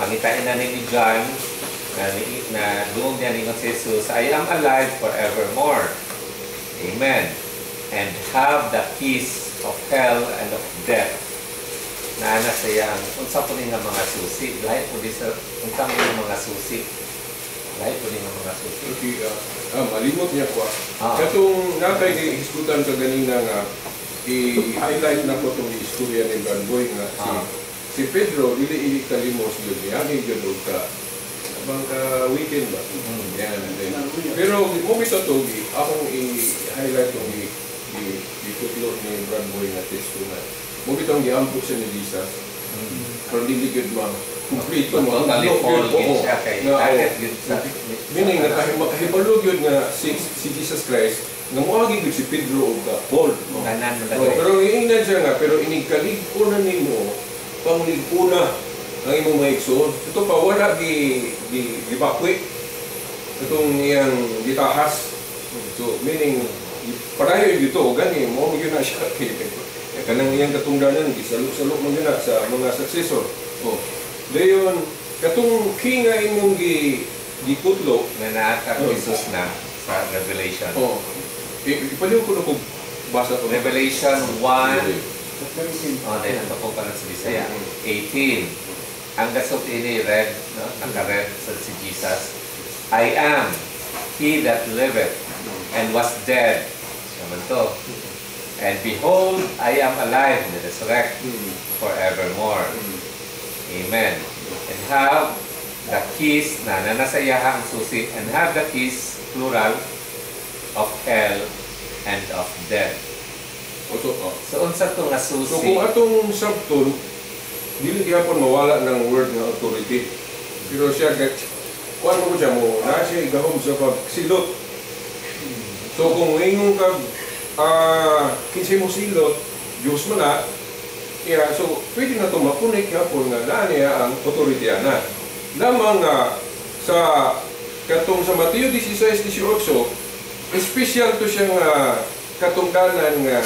pangitain na ni John na, na duong niya ningon si Jesus, "I am alive forevermore. Amen. And have the keys of hell and of death." Naa na siya ang unsa po ni nga mga susi? Lahi po di sa unsa mo nga mga susi? Lahi po ni nga mga susi. Okay, malimot niya ko. Ah. Katong natay kay hisgutan ka ganina nga i-highlight na ko itong istorya ni Brad Boy nga si si Pedro dili ili kalimos gyud, niagi gyud og ka abang ka weekend ba. Yan, and then, pero mo bitaw to gi akong i-highlight tong gi gi gitutlo ni Brad Boy nga teksto nga mo bitong giampo siya ni Jesus. Pero dili gyud ma kumpleto mo. Totally fall gyud siya kay target gyud sa Meaning makahibalo gyud nga si Jesus Christ nga moagi gyud si Pedro og ka Paul. Tanan mo Oh, lagi. Pero iingnan siya nga, pero inig kalig-on na nimo, panglig-una ang imong mga igsoon. Ito pa wala gi gi gibakwi. Itong iyang gitahas. So meaning padayon dito gani mo gyud na siya kay kanang iyang katungdanan gisalok-salok man gyud na sa mga successor. Oh. Dayon katong key nga imong gi gikutlo nga naatag Jesus na sa Revelation. Oh. Ipaliw ko na kung basa ko. Revelation 1. Revelation. Oh, dahil ito po pa sa Bisaya. 18. Ang gasot ini red, no? Naka-red sa si Jesus. "I am he that liveth and was dead." Siya man to. "And behold, I am alive," the resurrect "forevermore. Amen. And have the keys," na nasa iyaha ang susi, "and have the keys," plural, "of hell and of death." O, so, oh. So, unsa to nga susi? So kung atong sabton, dili gyapon mawala ng word nga authority. Pero siya gat kuan mo siya mo na siya igahom sa pagsilot. So kung ingon kag kinsay mo silot, Diyos man na, yeah, so pwede na ito makunik gyapon nga naa niya ang authority ana. Lamang nga sa katong sa Mateo 16:18, special to siya nga katungdanan nga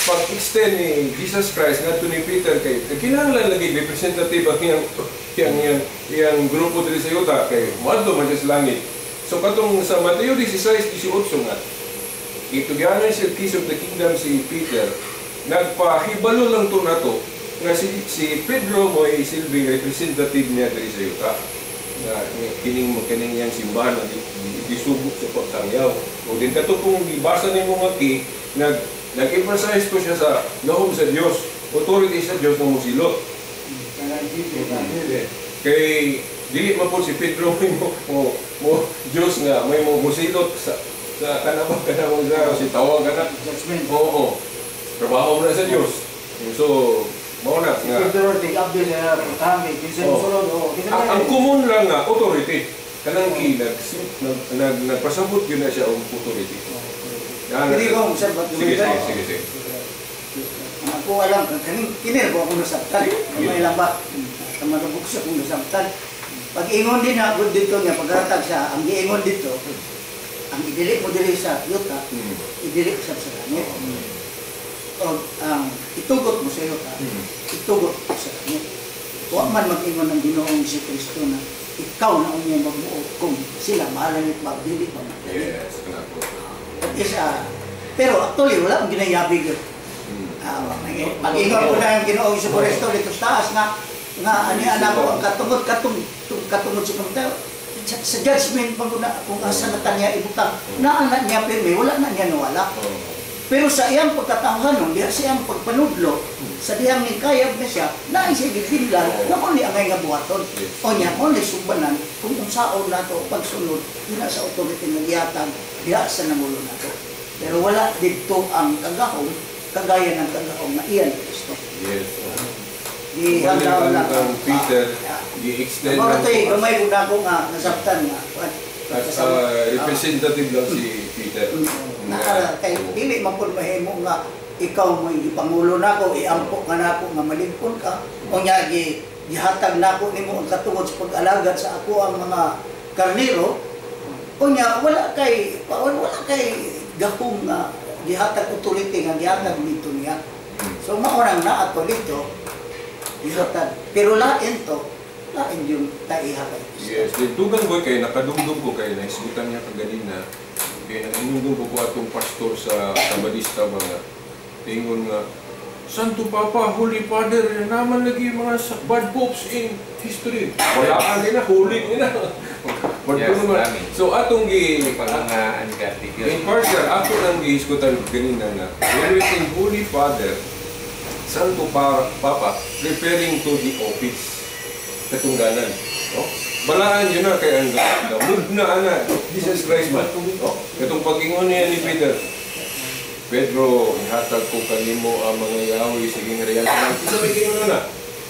pag-extend ni Jesus Christ ngadto ni Peter kay kinahanglan lagi representative ang iyang grupo diri sa yuta kay moadto man siya sa langit. So katong sa Mateo 16:18 nga itugyanan siya keys of the kingdom si Peter, nagpahibalo lang to nato nga si Pedro mo'y silbing representative niya diri sa yuta nga kining mo kining iyang simbahan nga gisubok sa pagtangyaw. O din kato kung gibasa nimo nga key, nag-emphasize ko siya sa gahom sa Dios, authority sa Dios nga mosilot. Kay dili man po si Pedro may mo Dios nga may mo mosilot sa kanabang kanabang sa si tawag kana. Judgment. Oo. Trabaho mo na sa Dios. So, mao na Si nga. Pedro, take up din sa pagkami. Kinsa mo sulod, oh. Kinsa Ang common lang nga authority. Kanang key nag nag nagpasabot yun na siya og authority. Yan. Pwede ko, sir, ba't Sige, sige, sige, sige. Ako alam, kaning kini ko akong nasabtan. Kamay lang ba? Kamarabok siya kung nasabtan. Pag ingon din na good dito niya, pagratag siya, ang giingon dito, ang idili mo dili sa yuta, idili sa sa langit. O ang itugot mo sa yuta, itugot sa langit. Wa man mag-ingon ng Ginoong si Kristo na ikaw na unya magbuot kung sila mahalanit ba, dili ba mahalanit. Yes, kana po. That is, pero actually, wala akong ginayabi yun. Mag-ingon ko na ang Ginoong Hesus Kristo dito sa taas nga nga ani anak ko ang katungod katungod sa kamatayon sa judgment pag na kung asa na ta niya ibutang naa na niya pirmi, wala na niya nawala. Pero sa iyang pagkatawhan nun, diha sa iyang pagpanudlo, sa dihang nikayab na siya, naa siya gibinlan, na mo ni angay nga buhaton. O niya, mo ni subanan, kung unsaon nato pagsunod, dina sa authority nga gihatag, diha sa nangulo nato. Pero wala didto ang kagahom, kagaya ng kagahom na iyan Kristo. Di Bali hanggang ang lang. ang Peter, gi-extend Mao lang to gamay ko na ako nga nasabtan nga. As representative lang si Peter. Naa kay dili man pud mahimo nga ikaw mo ipangulo nako, iampo ka nako nga malingkod ka. Unya gi gihatag nako nimo ang katungod sa pag-alagad sa ako ang mga karnero. Unya wala kay gahom nga gihatag, authority nga gihatag nito niya. So mao nang naa to dito gihatag. Pero lain to, lain yung taiha kay Kristo. Yes, then dugang boy kay nakadumdum ko kay naisgutan niya kaganina. Kay nakinumdum ko ko atong pastor sa Sabadista mga tingon nga Santo Papa, Holy Father, naman lagi yung mga bad popes in history. Wala ka nila, holy nila. Bad Yes, naman. dami. So atong gi Pag mga ungodly in yun. partner, ako nang gihisgutan ganina nga, when we say Holy Father, Santo Papa, referring to the office, katungdanan. Oh? Balaan yun na kay ang the na ana, Jesus Christ man. Oh? Katong pag-ingon niya ni Peter, "Pedro, ihatag ko kanimo ang mga yawi sa gingharian sa langit." Sa may ingon na,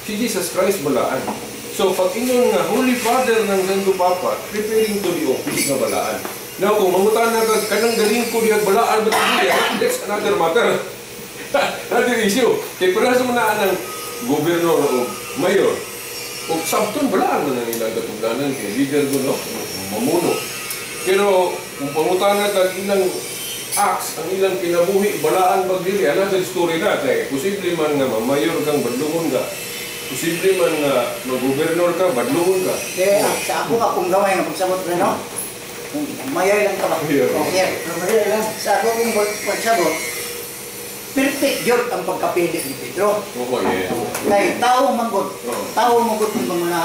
si Jesus Christ balaan. So, pag ingon nga, Holy Father ng Santo Papa, referring to the office nga balaan. Now, kung mangutan na ka, kanang galing ko diya balaan ba niya, that's another matter. Another issue. Kay parehas mo na ang gobernador o mayor, o sabton balaan man ang ilang katungdanan kay leader ko, no? Mamuno. Pero kung pangutana kag ilang acts, ang ilang kinabuhi, balaan bag dili, another story na. Kay posible man nga mamayor kang badlungon ka. Posible man nga mag-gobernador ka, badlungon ka. Kaya sa ako akong gamay nga pagsabot na, no? Kung mayay lang ka ba? Okay. Mayay lang. Sa ako kong pagsabot, perfect gyud ang pagkapili ni Pedro. Oo, yes. Kay tao manggod, tao manggod ng mga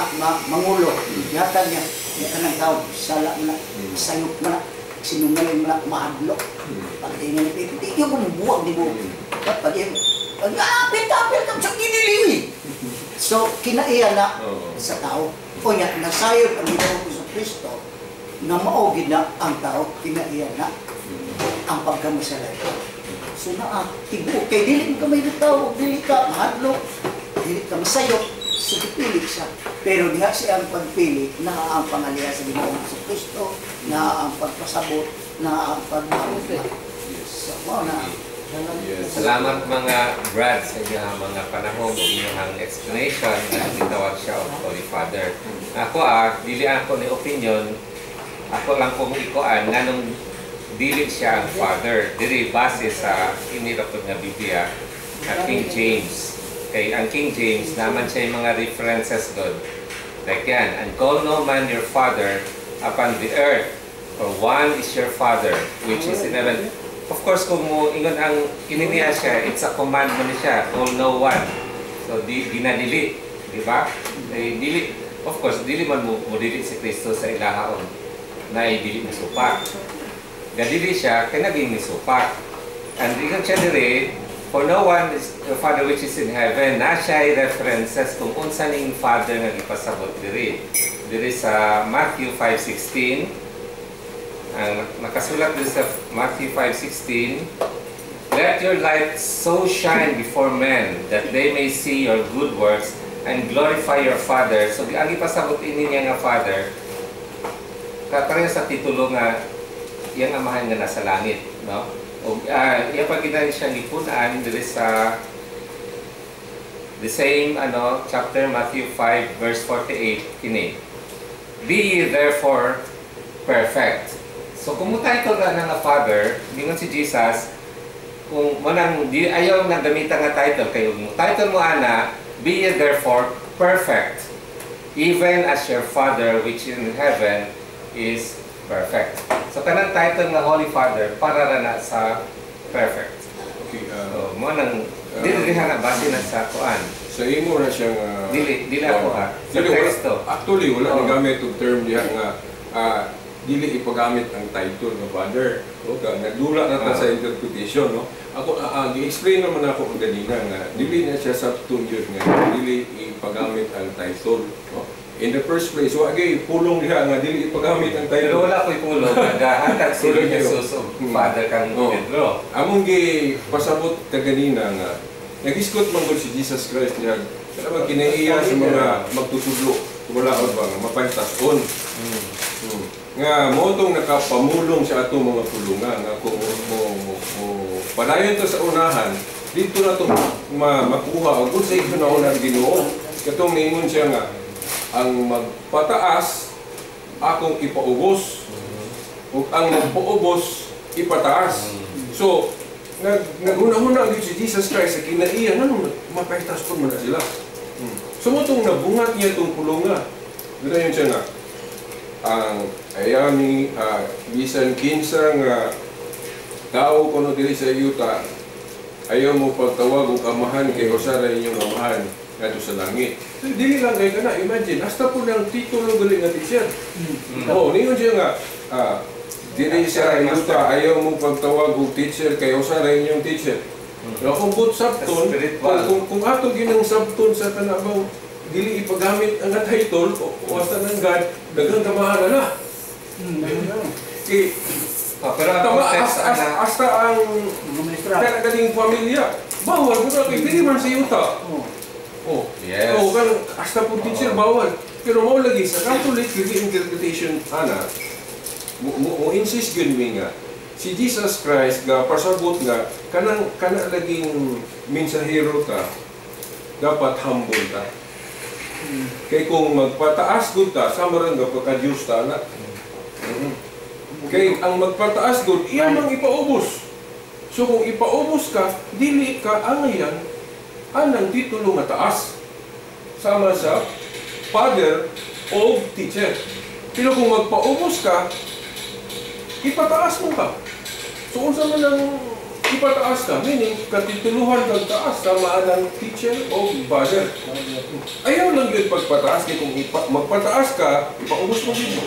mangulo. Gihatag niya, niya kanang tao, sala man na, sayop man na, sinungaling man na, mahadlok. Pagdating ni Pedro, di ko buwag di mo. Pag pag ah, apil ka, apil ka, sa giniliwi. So, kinaiya na sa tao. O niya, nasayop ang Ginoong Hesus Kristo na mao gid na ang tao, kinaiya na ang pagkamasalay. So naa, tibuok kay dili mo ka may tao, dili ka mahadlok, dili ka masayop, so gipili siya. Pero diha siya ang pagpili, naa ang pangaliya sa Ginoong Hesus Kristo, naa ang pagpasabot, naa ang pagmamot. So, mao na. Salamat mga Brad sa inyong mga panahon o inyong explanation na gitawag siya og Holy Father. Ako dili ako ni opinion, ako lang kong ikuan nganong dili siya ang Father. Diri base sa inilapod nga Biblia at King James. Kay ang King James naman siya yung mga references doon. Like yan, "And call no man your father upon the earth, for one is your father, which is in heaven." Of course, kung mo ingon ang ininiya siya, it's a command mo ni siya, call no one. So, di ginadili, di ba? Eh, dili, of course, dili man mo, mo dili si Kristo sa ilahaon na dili mo supak. Gadili siya, kay naging misupak. And ingon siya dire, "For no one is your father which is in heaven." Na siya references kung unsa ning father nga gipasabot diri. Diri sa Matthew 5:16, ang nakasulat diri sa Matthew 5:16, "Let your light so shine before men that they may see your good works and glorify your Father." So ang ipasabot ini niya nga Father, kapareho sa titulo nga iyang amahan nga nasa langit, no? O iya pa gid siya gipun-an diri sa the same ano chapter, Matthew 5 verse 48 kini. "Be ye therefore perfect." So kung mo title na nga Father, ningon si Jesus, kung mo nang di ayaw na gamitan nga title kay mo title mo ana, "Be ye therefore perfect, even as your Father which is in heaven is perfect. So kanang title nga Holy Father para ra na sa perfect. Okay, So mo nang dili diha nga base na sa kuan. Sa imo ra siyang Dili dili ako ha. Sa Dili, wala, teksto. Actually, wala Oo. Nagamit og term diha nga dili ipagamit ang title nga father. Okay, nagdula na ta Oo. Sa interpretation, no? Ako gi-explain naman ako ganina nga dili na siya sabton yun nga dili ipagamit ang title, no? In the first place, wa gyud pulong diha nga dili ipagamit ang Pero title. wala ko'y pulong nagahatag si Pulong Jesus og Father kang Pedro. Among gi pasabot kaganina nga nagisgot man gud si Jesus Christ niya kada ba kinaiya sa mga magtutudlo wala ba nga mapagtas-on. Nga mao tong nakapamulong sa atong mga pulunga nga kung mo padayon to sa unahan dito na to makuha og unsay gihuna-huna ang Ginoo katong niingon siya nga ang magpataas akong ipaubos ug ang magpaubos ipataas. So naghuna-huna gyud si Jesus Christ sa kinaiya nganong mapaitas pud man na sila. So mo tong nabungat niya tong pulunga. Dili yun siya nga ang ayami bisan kinsa nga tao kuno diri sa yuta ayaw mo pagtawag og amahan kay usa ra inyong amahan ngadto sa langit. So, dili lang kay kana, imagine hasta po ng titulo gali nga teacher. Oh, ningon siya nga diri sa yuta ayaw mo pagtawag og teacher kay usa ra inyong teacher. Pero kung but sabton, Spiritual. kung ato ginang sabton sa tanabaw, dili ipagamit ang title o hasta ng God, daghang kamahan na na. Kay Oh, pero ang tama, context ana hasta ang Mga ministra. kana kaning pamilya, bawal mo na kay dili man sa yuta. Oh. Oh. Yes. Oh, kan hasta po teacher Oo. bawal. Pero mao lagi sa Catholic yung interpretation ana, mo insist gyud mi nga si Jesus Christ ga pasabot nga kanang kana laging mensahero ta dapat humble ta. Kay kung magpataas gud ta, sama rin nga pagka-Diyos ta na. Kay ang magpataas gud, iya mang ipaubos. So kung ipaubos ka, dili ka angayan anang titulo nga taas. Sama sa father o teacher. Pero kung magpaubos ka, ipataas mo ka. So unsa man ang ipataas ka, meaning katituluhan kag taas sama anang teacher o father. Ayaw lang yun pagpataas kay kung magpataas ka, ipaubos mo gyud mo.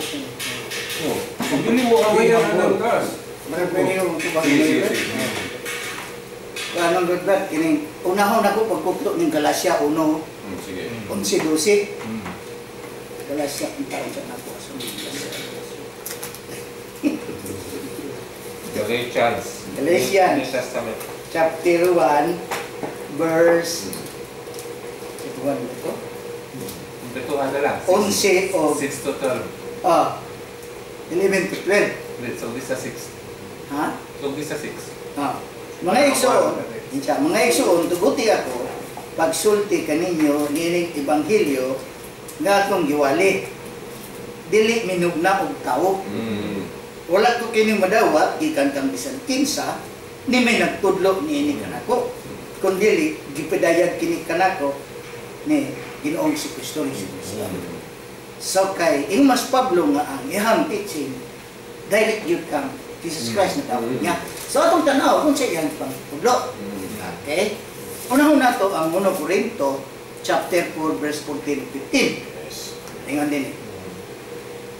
Oh, kung dili mo angayan ang taas. Marag pwede yung tubag. Sige, sige, sige. Anong good ba? Kining unahon ako pagkuklo ning Galatia 1, Sige. 11, 12. Galatia ang taon sa nako sa Galatia. Galatians. Galatians. New Testament. Chapter 1, verse ito ba ito? Betuhan na lang. 11 o 6 to 12. 11 to 12. Wait, so this sa 6. Ha? So this sa 6. Ah. Mga igsoon, insa, mga igsoon, tuguti ako pagsulti kaninyo niining ebanghelyo nga akong giwali. Dili minugna og tawo. Wala ko kini madawat gikan kang bisan kinsa ni may nagtudlo niini kanako. Kun dili gipadayag kini kanako ni Ginoong si Kristo Jesus. So kay ing mas Pablo nga ang iyang teaching direct gyud kang Jesus Christ na tawag niya. So atong tanaw kung sa iyang pangtudlo. Okay? Unahon nato ang 1 Corinto chapter 4 verse 14 15. Yes. Ingon din eh.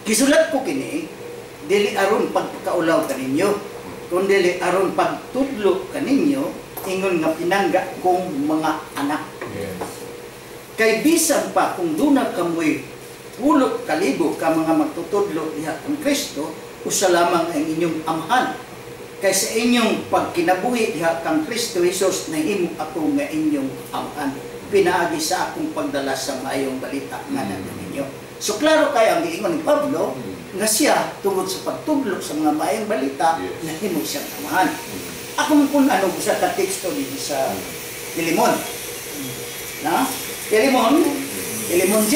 Gisulat ko kini dili aron pagpakaulaw kaninyo, kundi aron pagtudlo kaninyo ingon nga pinangga kong mga anak. Kay bisan pa kung duna kamoy pulok kalibo ka mga magtutudlo diha kang Kristo, usa lamang ang inyong amahan. Kay sa inyong pagkinabuhi diha kang Kristo Jesus nahimo ako nga inyong amahan. Pinaagi sa akong pagdala sa maayong balita nga ninyo. So klaro kay ang giingon ni Pablo nga siya tungod sa pagtudlo sa mga maayong balita nahimo siyang amahan. Akong kung ano sa ka teksto dito sa Filemon. Na? Filemon, Filemon 10.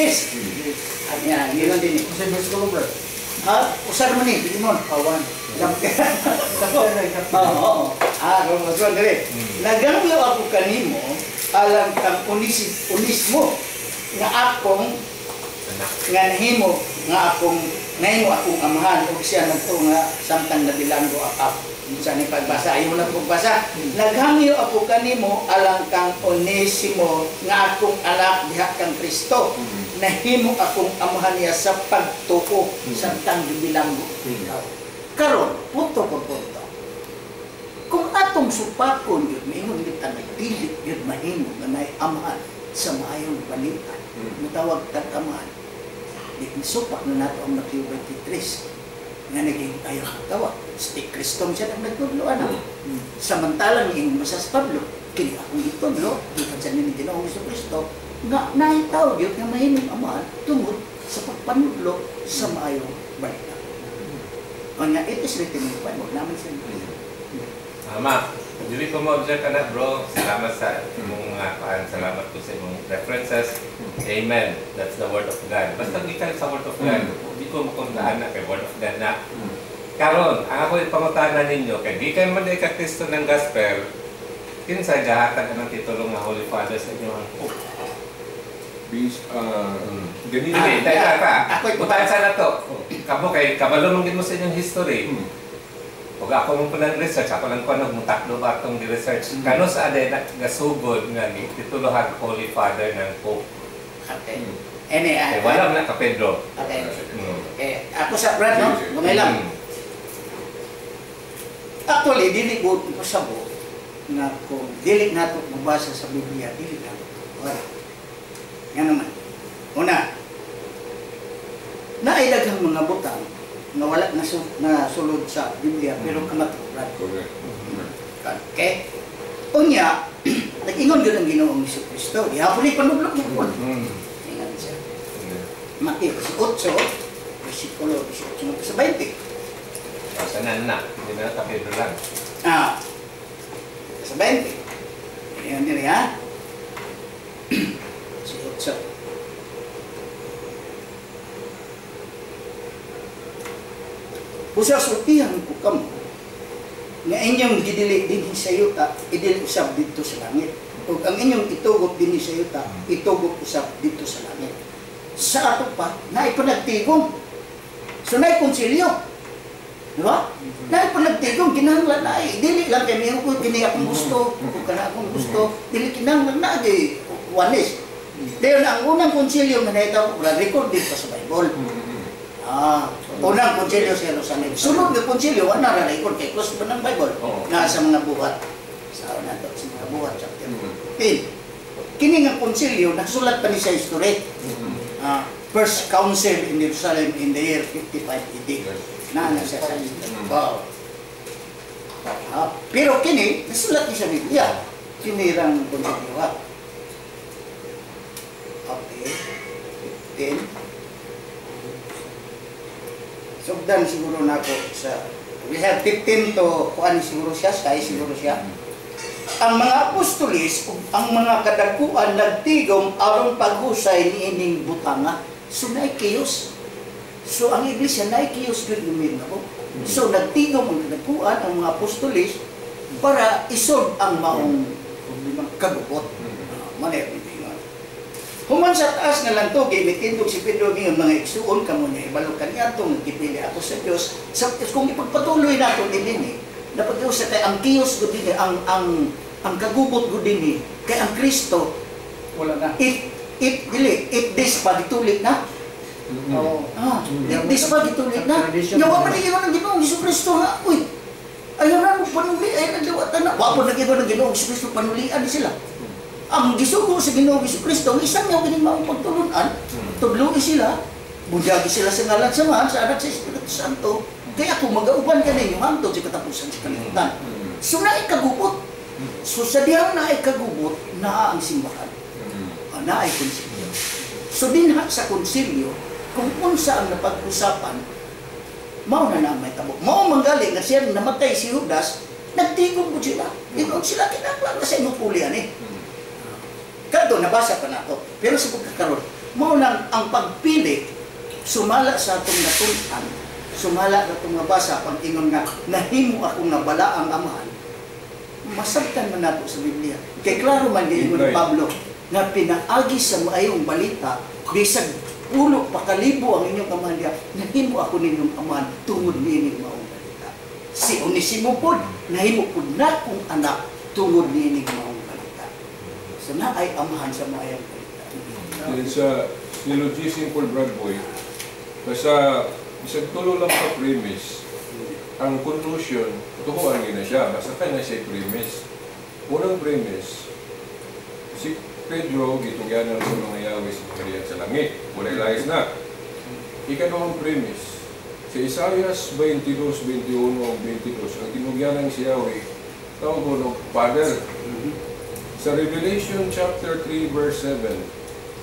Ayan, yun din eh. Kasi verse ko bro. Ha? Usa naman eh, Filemon. Awan. Oo, oo. Ah, kung mas dali. Naganglo ako kanimo alang kang Onismo. Nga akong Anak. Nga nahimo nga akong nahimo akong amahan ug siya nagtuo nga samtang nabilanggo ako. Unsa ni pagbasa? Ayaw na pagbasa. Naghangyo ako kanimo alang kang Onesimo nga akong anak diha kang Kristo. Nahimo akong amahan niya sa pagtuo samtang gibilanggo ikaw. Karon, punto por punto. Kung atong supakon yun, maingon kita na dili yun mahimo nga naay amahan sa maayong balita. Matawag tag amahan. Di misupak na nato ang Mateo 23 nga naging ayaw tawa. Si Kristo siya nang nagtudlo ana. Samantalang ingon mo sa Pablo, kini akong gitudlo, gikan sa ni Ginoong Kristo nga naay tao gyud nga mahimong amahan tungod sa pagpanudlo sa maayong balita. O nga, it is written in the Bible, naman siya. Tama. Dili ko ma-object ka na, bro. Salamat sa imong mga kuan. Salamat po sa imong references. Amen. That's the word of God. Basta gikan sa word of God, di ko makontaan na kay word of God na. Karon, ang ako ipangutana ninyo, kay gikan man di ka Kristo ng gospel, kinsa gahatag ang titulo nga Holy Father sa inyo ang Pope? Bis, ganito. Hindi, teka pa. Ako'y Butan sa na to. Kamo kay kabalo man gid mo sa inyong history. Ug ako mo pa ng research, ako lang ko nagmutaklo ba atong gi-research. Kano sa aday na gasugod nga gitituluhan Holy Father ng Pope? Okay. Ene, Kay wala man na ka Pedro. Okay. Okay. Ako sa Brad, no? Sige, sige. Gamay lang. Actually, dili ko pasabot nga kung dili nato mabasa sa Biblia, dili nato. Wala. Nga naman. Una, naay daghang mga butang nga wala na, na sulod sa Biblia pero kamatuoran. Correct. Okay? Unya, nag-ingon gyud ang Ginoong Kristo. Gihapon ni panudlo mo. Ingon siya. Mateo 18, versikulo 18 sa 20. Asa na na, hindi na ka Pedro lang. Sa 20. Ayan din ha. 18. Busa sultihan ko kamo nga inyong gidili dinhi sa yuta, idili usab didto sa langit. Ug ang inyong itugot dinhi sa yuta, itugot usab didto sa langit. Sa ato pa, naay panagtigom. So naay konsilyo. Di ba? Naay panagtigom, kinahanglan na ay dili lang kay miho ko kini akong gusto, ug kana akong gusto, dili kinahanglan na di wanis. Dayon ang unang konsilyo nga nahitabo, recorded pa sa Bible. Unang konsilyo sa Jerusalem. Sunod nga konsilyo, wala na record kay close pa ng Bible. Nga sa mga buhat. Sa una to, sa mga buhat chapter 15. Kini nga konsilyo nasulat pa ni sa history. First Council in Jerusalem in the year 55 AD. Na na siya sa history. Wow. Pero kini nasulat ni sa Biblia. Kini rang konsilyo. Okay. 15. Sugdan siguro nako sa we have 15 to kuan siguro siya, say siguro siya. Ang mga apostolis ug ang mga kadakuan nagtigom aron paghusay niining butanga. So naay chaos. So ang iglesia naay chaos gyud gumid nako. So nagtigom ang kadakuan ang mga apostolis para isolve ang maong kagubot. Mali. Human sa taas nga lantugi, mitindog si Pedro ng mga igsuon kamo niya ibalo kaniadto nga gipili ako sa Dios. Sa kung ipagpatuloy nato dinhi, napag-usa kay ang kiyos gud dinhi, ang kagubot gud dinhi kay ang Kristo wala na. It it dili it this pa gitulit na. Oo. It this pa gitulit na. Nya wa man ingon ang Ginoong Kristo nga, uy. Ayaw na mo panuli, ayaw na liwatan na. Wa po nag-ingon ang Ginoong Kristo panulian ni sila. Ang gisugo sa Ginoong Kristo, ang isang niya kining maong pagtulunan, tudloy sila, bunyagi sila sa ngalan sa Amahan, sa Anak, sa Espiritu Santo, kaya kung magauban ka ninyo, hangtod sa katapusan sa kalibutan. So naay kagubot. So sa dihang naay kagubot, naa ang simbahan. Naay konsilyo. So dinha sa konsilyo, kung unsa ang napag-usapan, mao na na may tabo. Mao manggali nga siya namatay si Judas, nagtigom po sila. Ingon sila, kinahanglan na sa imong pulian eh. Kadto nabasa pa nato. Pero sa pagkakaroon, mao nang ang pagpili sumala sa atong natun-an, sumala sa atong nabasa pag ingon nga nahimo ako nga bala ang amahan. Masabtan man nato sa Biblia. Kay klaro man giingon ni Pablo. Nga pinaagi sa maayong balita, bisag pulo pa kalibo ang inyong amahan diha, nahimo ako ninyong amahan tungod niining maong balita. Si Onesimo pod, nahimo pod nakong anak tungod niining maong balita. So naay amahan sa maayong balita. Then sa syllogism for Brad Boy, basta isang tulo lang ka premise, ang conclusion, tuhuan na siya, basta kay na siya premise. Unang premise, si Pedro gitugyanan sa mga Yahweh sa kaharian sa langit. Walay lahis na. Ikaduhang premise, sa Isaias 22, 21, 22, ang tinugyanan si Yahweh, tawag og Father. Sa Revelation chapter 3 verse 7,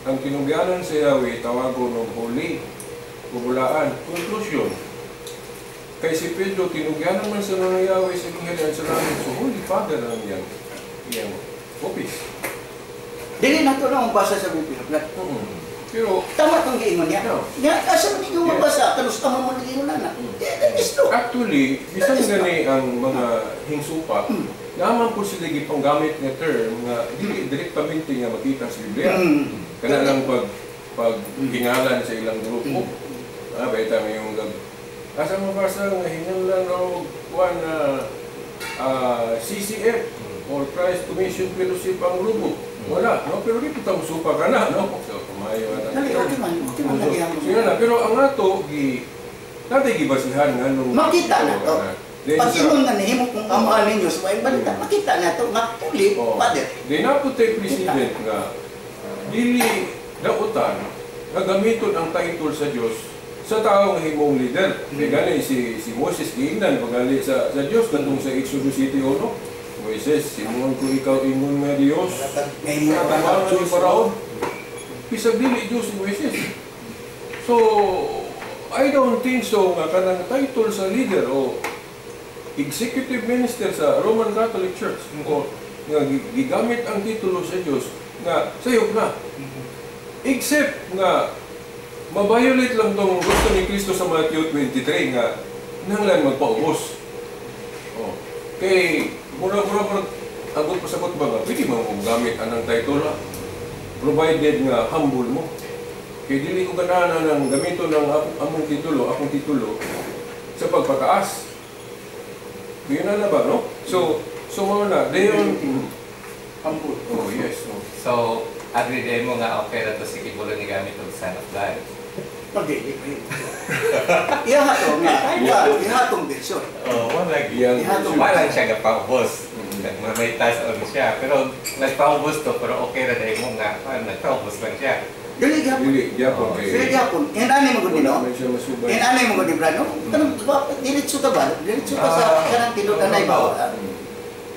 ang tinugyanan sa Yahweh, tawagon og Holy, bubulaan. Conclusion, kay si Pedro, tinugyanan man sa mga Yahweh sa kaharian sa langit, so Holy Father ang iyang office. Dili na to na ang basa sa Biblia. Brad. Pero Tama tong giingon niya. No. Nga asa man ninyo mabasa kanus amo mo giingon na. Yeah, that is true. Actually, bisan gani ang mga hingsupa, naman po sila gipanggamit nga term nga dili direktamente nga makita sa Biblia. Kana lang pag hingalan sa ilang grupo. Ah, baita may yung gag asa mo basa nga hingalan og kuan na CCF or Christ Commission Fellowship ang grupo. Wala, no? Pero di po supa ka na, no? So, kumayo na. Dali, okay man lagi ang So, yun na. Pero ang ato, natay gibasihan nga nung Makita na to. Then, Pag ingon nga nahimo kong amahan ninyo sa maayong balita, makita na to nga Holy Father. Then napud tay precedent nga dili dautan nga gamiton ang title sa Dios sa taong himong leader. Kay gani si Moses giingnan pagali sa Dios kadtong sa Exodus 7:1. Moises, simuon ko ikaw ingon nga Dios. Nahimo Sa ka tabangan ni Faraon. Bisag dili Dios si Moises. So, I don't think so nga kanang title sa leader o executive minister sa Roman Catholic Church o nga gigamit ang titulo sa Dios nga sayop na. Except nga ma-violate lang tong gusto ni Kristo sa Matthew 23 nga nanglan magpaubos. Oh. Kay mura-mura pa agot pasabot ba nga pwede mo gamit anang title ah, provided nga humble mo. Kay dili ko ganahan ng gamito ng among titulo, akong titulo sa pagpataas. Yun na na ba, no? So mao na, dayon. Humble. Oh, yes. Oh. So, agree din mo nga okay na to si Quiboloy ni gamit og Son of God. Pagdili pa yun. Iya to nga, iya tong version. Oh, wala lagi. Iyang Ihatong- version. Wala siya gapaubos. May taas on siya. Pero nagpaubos to, pero okay na dahil mo nga. Ah, nagpaubos lang siya. Dili gyapon. Dili gyapon Oh, kay. Dili gyapon. Inani mo gud no? Wala man siya masubay. Inani mo gud ni Brad, no? Kanang ba diretso ta ba? Diretso ta sa kanang tinud-anay ba?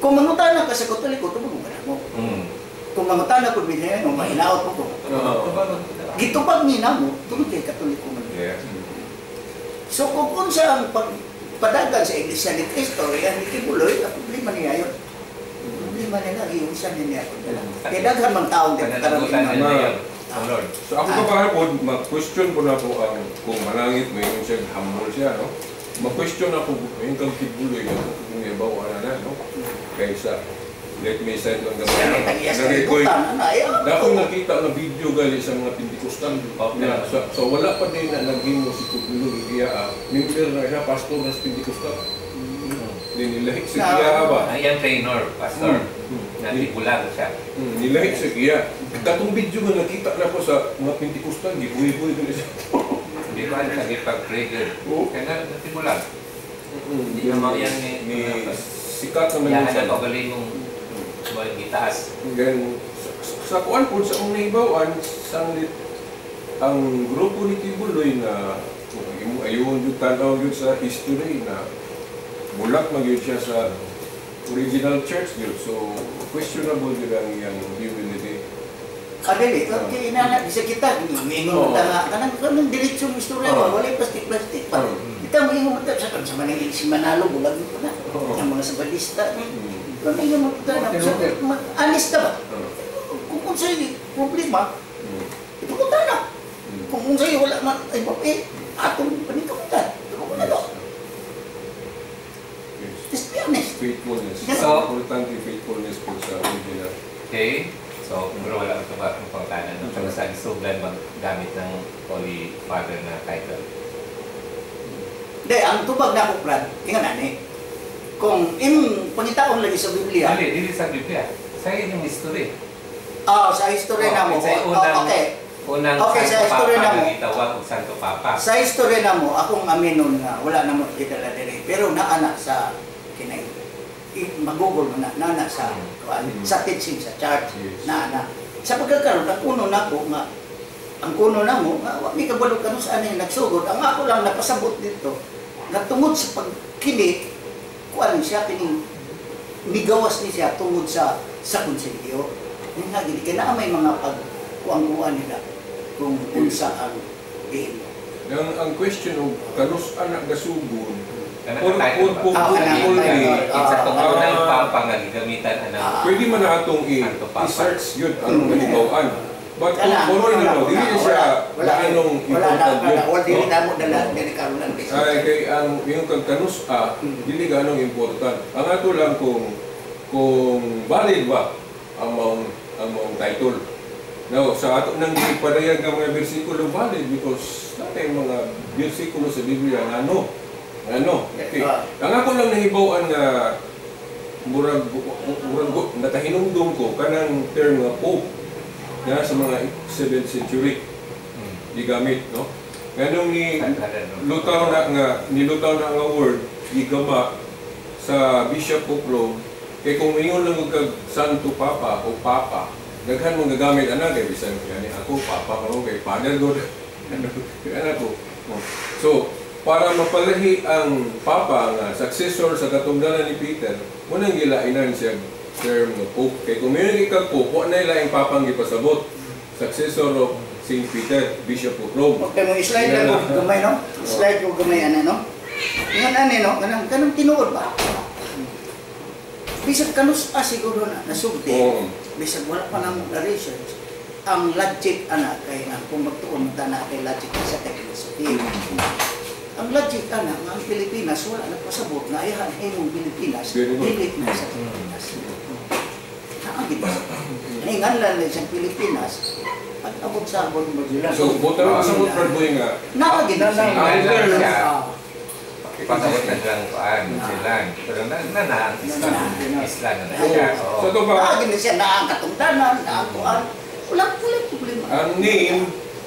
Kung mangutana ka sa Katoliko, tubag mo ba mo? Kung mangutana ko binhi, no, mahinaot mo ko. Gitubag ni namo tungod kay Katoliko man. So kung unsa ang pagpadagan sa Iglesia ni Cristo, yan ni Quiboloy, ang problema niya yun. Problema nila, iunsa niya ako dala. Kaya daghan mang taong di Pananagutan karamihan. nila yun. Oh, Lord. So ako pa po, ma-question po na po ang kung manangit mo yung siya, humble siya, no? Ma-question ako, yung kang Quiboloy, ako kung ibaw na na, no? Kaysa, let me send lang Siya gamay. may tag-iyas Nagay ko'y- kalibutan, ano, ayaw. Dako nakita nga video gali sa mga Pentecostal na sa wala pa din na naghimo si Quiboloy iya member na siya, pastor na sa Pentecostal. Din nilahi sa iya ba? Ang iyang trainer, pastor. Natibulag siya. Nilahi sa iya. Katong video nga nakita na ko sa mga Pentecostal, gibuhi-buhi gali siya. Hindi ba siya gipag-pray good? Oo. Kaya natibulag. Hindi naman yan ni sikat naman yun Yahan sa na pagaling mong mga gitaas. Then, sa kuan po, sa akong nahibawan, sanglit ang grupo ni Quiboloy na ayun yung tanaw yun sa history na bulak man yun siya sa original church yun. So, questionable yun ang iyang humility. Kadili, kay inana bisa kita mingon ta nga kanang kanang diretsong istorya ba, walay plastic-plastic pa. Kita moingon ta sa kan sa maning si Manalo bulag ko na. Ang mga sabadista ni. Kung mo ta na alis ta ba? Kung unsay problema, ipapunta na. Kung unsay wala man ay eh, atong paningkamutan. Ipapunta na. Yes. Just be honest. Faithfulness. So, importante faithfulness po sa original. Okay. So, So, pero wala ko ba akong pangtanan, no? Pero sa gisugdan maggamit ng Holy Father na title. Hindi, ang tubag na ako, Brad, tingnan na ni. Kung imong pangitaon lagi sa Biblia, Dili, dili sa Biblia. Sa inyong history. Ah, sa history Oh, na mo, sa oh, unang, okay. unang Okay, sa Santo history Papa na mo. nga gitawag og Santo Papa. Sa history na mo, akong aminon nga, wala na mo gidala diri. Pero naana sa kinay mag-google mo na, naana sa kuan, sa teaching sa church, naana. Sa pagkakaroon, ang kuno nako nga, ang kuno na mo, nga, wa mi kabalo kanu sa ano yung nagsugod. Ang ako lang napasabot dito, nga tungod sa pagkini, kuan siya, kining migawas ni siya tungod sa konsilyo. Yun nga, gini, kaya naa may mga pagkuang-kuan nila kung unsa ang gihimo. Ang question og kanus anak gasugod Kanang or title or ba? kung Ah, kanang only title. Sa itong unang papa nga gigamitan anang pwede man na atong Santo Papa. I-search yun anong nahibaw-an. But kung Wala, kuno wala, na no, dili wala, siya wala, gaanong wala na, important wala, yun. wala, dili No? na mo dala, dili karon ang research. Ay kay ang yung kag kanus a dili ganong important. Ang ato lang kung valid ba ang maong title. Now, sa ato nang gipadayag ng mga bersikulo, valid because natay mga bersikulo sa Biblia nga ano. Ano? Okay. Ang ako lang nahibaw-an nga murag nakahinumdum ko kanang term nga Pope na sa mga 7th century gigamit, no? Nganong ni lutaw na nga nilutaw na nga word gigama sa Bishop of Rome, kay kung ingon lang og kag Santo Papa o Papa, daghan mong gagamit ana, kay bisan gani ako Papa ko kay Father God, ano ana ko. Oh. So para mapalahi ang Papa nga successor sa katungdanan ni Peter, munang gilainan siya term nga Pope, kay kung ingon ka Pope, wa na laing Papang gipasabot, successor of Saint Peter, Bishop of Rome. Okay, mo slide lang ko gamay, no? Slide ko gamay ana, no? Ingon ani, no, kanang tinuod ba? Bisag kanus ah, siguro na nasugdi. Bisag wala pa nang na research. Ang logic ana kay nga kung magtuon ta na kay logic sa kay philosophy. Ang logic ana nga ang Pilipinas wala nagpasabot na ayahan himong Pilipinas, Very good. dili na sa Pilipinas. Naa gid. Ningan lang sa Pilipinas pag abot sa abot mo sila. So, buta lang sa Brad Boy nga Naa gid na Ang term siya. Ah. Pasabot na lang kuan, sila. Pero na na na ang isla, isla na na siya. Oo. Sa to ba, Naa gid na siya, naa ang katungdanan, naa ang kuan. Wala wala problema. Ang name,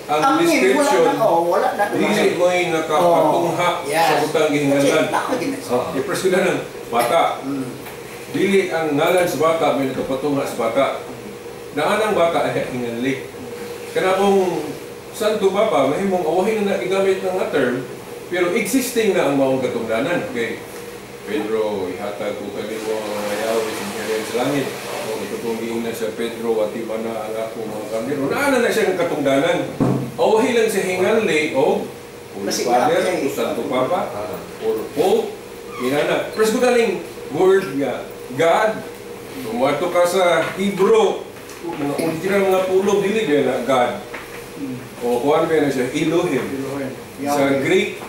ang Ang name, wala description, na, oh, wala na. dili mo'y nakapatungha sa butang gihinganlan. Naa gid na siya. I-press ko na ng bata. Dili ang ngalan sa bata may nakapatungha sa bata. Naan ang bata ay hinganli. Kana kung Santo Papa, mahimong awahin na gigamit ng nga term, pero existing na ang maong katungdanan. Kay Pedro, ihatag ko kanimo ang mga yawi sa gingharian sa langit. O ito kong giingnan sa Pedro, ati man na ang akong mga karnero. Naana na siya ng katungdanan. Awahin lang sa hinganli o Holy Kasi Father, nga, o Santo Papa, or Pope, inana. Pero sa galing word nga, God, tumato ka sa Hebrew, mga original mga pulong, dili ba na God? O kuan ba na siya, Elohim. Sa Greek,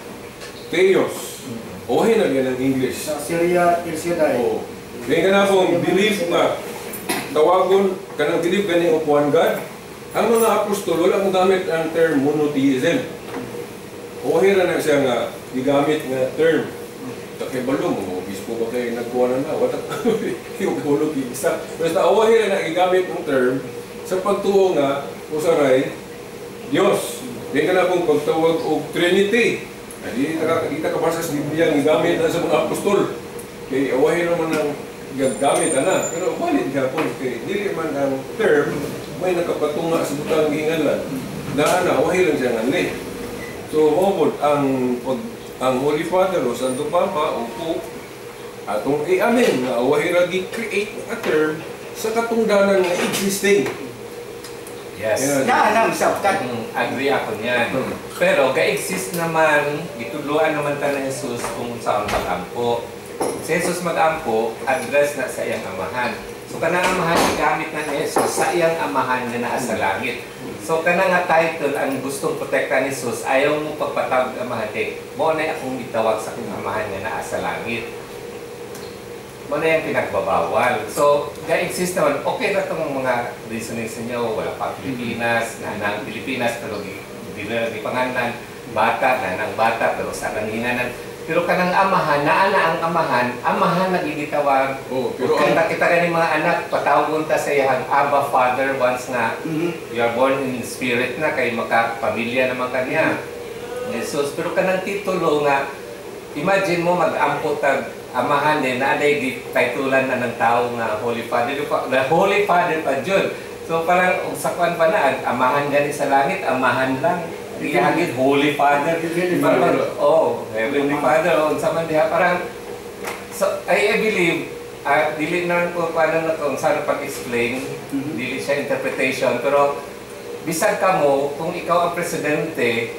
Theos. O na yan ang English. Sa Syria, El Shaddai. Oo. Kaya ka na akong belief nga, tawagon, kanang belief gani of one God, ang mga apostol, wala mong gamit ang term monotheism. Okay ra na siya nga gigamit nga term. Kay balo mo, obispo ba kayo nagkuha na na? Wala yung hulog isa. Basta awahi ra na gigamit ang term sa pagtuo nga usaray Dios. Di ka na kung pagtawag og Trinity. Ay, di ta kabasa sa Biblia ang gigamit na sa mga apostol. Kay awahi naman ang gagamit ana, pero valid gapon kay dili man ang term may nakapatunga sa butang gihinganlan. Na ana awahi lang siya nganli. So mao pod ang pag ang Holy Father o Santo Papa o Pope atong iamin nga awahi ra gi-create nga term sa katungdanan nga existing. Yes. Yeah. Naa nang sabtan. Agree ako niyan. Pero ga-exist naman, gitudloan naman ta ni Jesus kung saan mag-ampo. Si Jesus mag-ampo, address na sa iyang amahan. So kanang amahan gigamit na ni Jesus sa iyang amahan nga naa sa langit. So kana nga title ang gustong protekta ni Jesus, ayaw mo pagpatawag amahan kay mo na akong gitawag sa akong amahan nga naa sa langit. Mao na yung pinagbabawal. So, ga-exist naman, okay na itong mga reasonings ninyo, wala pa ang Pilipinas, na ang Pilipinas, pero di na gipanganan, bata, na ang bata, pero sa nanginganan. Pero kanang amahan, naa na ang amahan, amahan nagigitawag. Oh, pero Pero ang kung kita kani mga anak, patawgon ta sa iyang Abba Father once nga you are born in spirit na kay makapamilya naman kanya. Jesus, pero kanang titulo nga, imagine mo mag-ampo tag amahan eh, na di titulan na ng tao nga Holy Father, the Holy Father pa jud. So parang og sa kuan pa na, ang amahan gani sa langit, amahan lang. Iyagid Holy Father. Heavenly Parang, Father. Oh, Heavenly Father, oh, unsa man diha parang so I believe dili na lang ko paano na kung saan pag-explain, dili siya interpretation, pero bisag ka mo, kung ikaw ang presidente,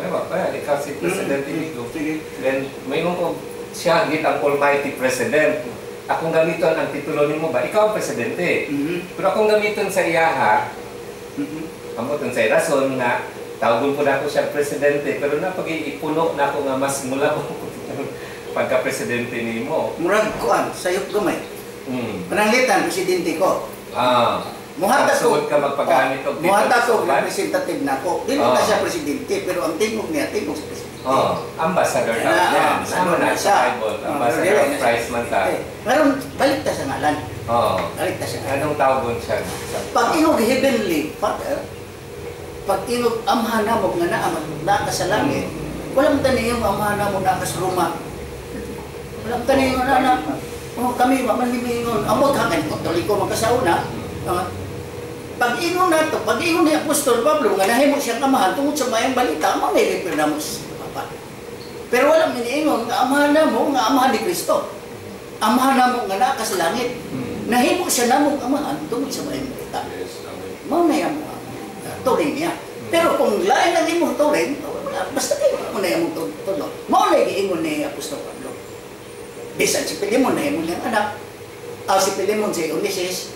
ano ba, pa, ikaw si Presidente Igo, Sige. then may ko siya gid ang Almighty President. Akong gamiton ang titulo nimo ba? Ikaw ang presidente. Pero akong gamiton sa iyaha, amot sa rason nga tawagon po na ako siya presidente, pero na pag ipuno na ako nga mas mula ko pagka presidente nimo. Murag kuan, sayop gamay. Pananglitan presidente ko. Muhatag ko. Pagsuot ka magpagamit og titulo Muhatag ko sa uban. Representative nako. Dili ta siya presidente, pero ang tingog niya tingog sa presidente. Oh, ambassador na Ah, yan. ambassador Sama na na sa siya. Bible. Ah, Ambassador dili of na siya Christ man ta. presidente. Ngayon, balik ta sa ngalan. Balik ta sa ngalan. Anong tawagon siya? Pag ingog Heavenly Father, pag ingog amahan namo nga naa naa ka sa langit, wala man tani yung amahan namo naa ka sa Roma. Wala man tani yung na oh, kami wa man miingon. Amot ha kay Katoliko man kasauna. Pag ingon nato, pag ingon ni Apostol Pablo nga nahimo siyang amahan tungod sa mayang balita, mao na refer namo sa Papa. Pero wala miniingon nga amahan namo nga amahan ni Kristo. Amahan namo nga naa ka sa langit. Nahimo siya namong amahan tungod sa mayang balita. Yes, amen. Mao na yung turing niya. Pero kung lain ang imong turing, wala, basta kayo mo na imong tulo. Mao na giingon ni Apostol Pablo. Bisan si Pilimon, nahimo niyang anak. Ah, si Pilimon, si Ulysses,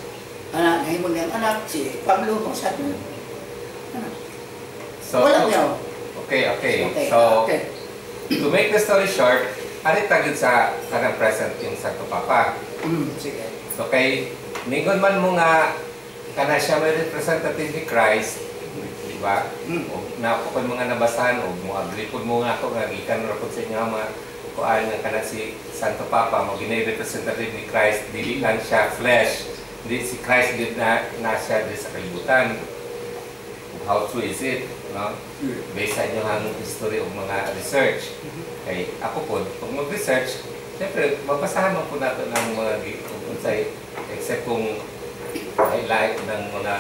anak, nahimo niyang anak. Si Pablo, kung sa anak. So, Wala niya. Okay. Okay. So, to make the story short, ari tagid sa kanang present yung Santo Papa. Sige. So kay ningon man mo nga kana siya may representative ni Christ, di ba? Mm. O na ako ko'y mga nabasahan o mo agree pud mo nga ako nga gikan ra pud sa inyo ang mga kuan nga kana si Santo Papa mo ginay representative ni Christ, dili lang siya flesh, di si Christ gid na na siya di sa kalibutan. How true is it, no? Based sa inyong history o mga research. Kay ako po, pag mag-research, siyempre, mabasahan mo po nato ng mga kung unsay, except kung highlight ng mga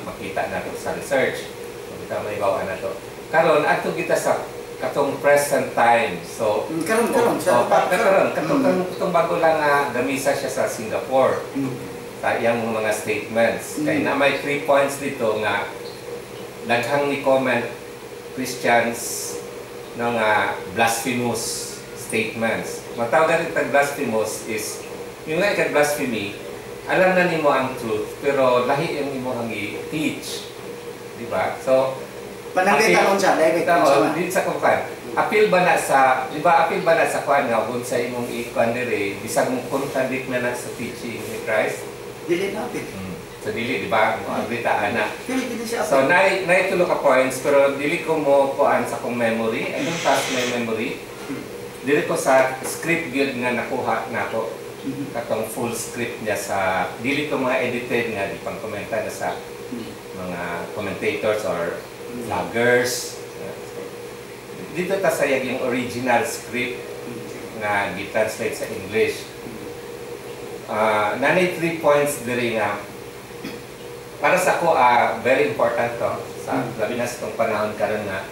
makita nato sa research. Makita may bawa na to. Karon adto kita sa katong present time. So, Karon karon sa oh, karon katong katong bago lang nga gamisa siya sa Singapore sa iyang mga statements. Kay na may 3 points dito nga daghang ni comment Christians na nga blasphemous statements. Matawag rin tag blasphemous is yung nga ikag blasphemy, alam na nimo ang truth pero lahi yung imo ang i-teach. Di ba? So, Pananglitan unsa, direct Tama, unsa man. di sa kuan. Apil ba na sa, di ba apil ba na sa kuan nga kung sa imong i-kuan dire, bisag mo contradict na na sa teaching ni Christ? Dili na apil. So dili, di ba? Mo agree ta ana. Dili dili siya So apil. nay tulo ka points pero dili ko mo kuan sa akong memory. I don't trust my memory. Dili ko sa script gyud nga nakuha nako katong full script niya sa dili to mga edited nga di pang komenta na sa mga commentators or vloggers. Dito ta sa yung original script nga gi-translate sa English. Nanay 3 points diri nga para sa ako very important to sa labi na sa itong panahon karon nga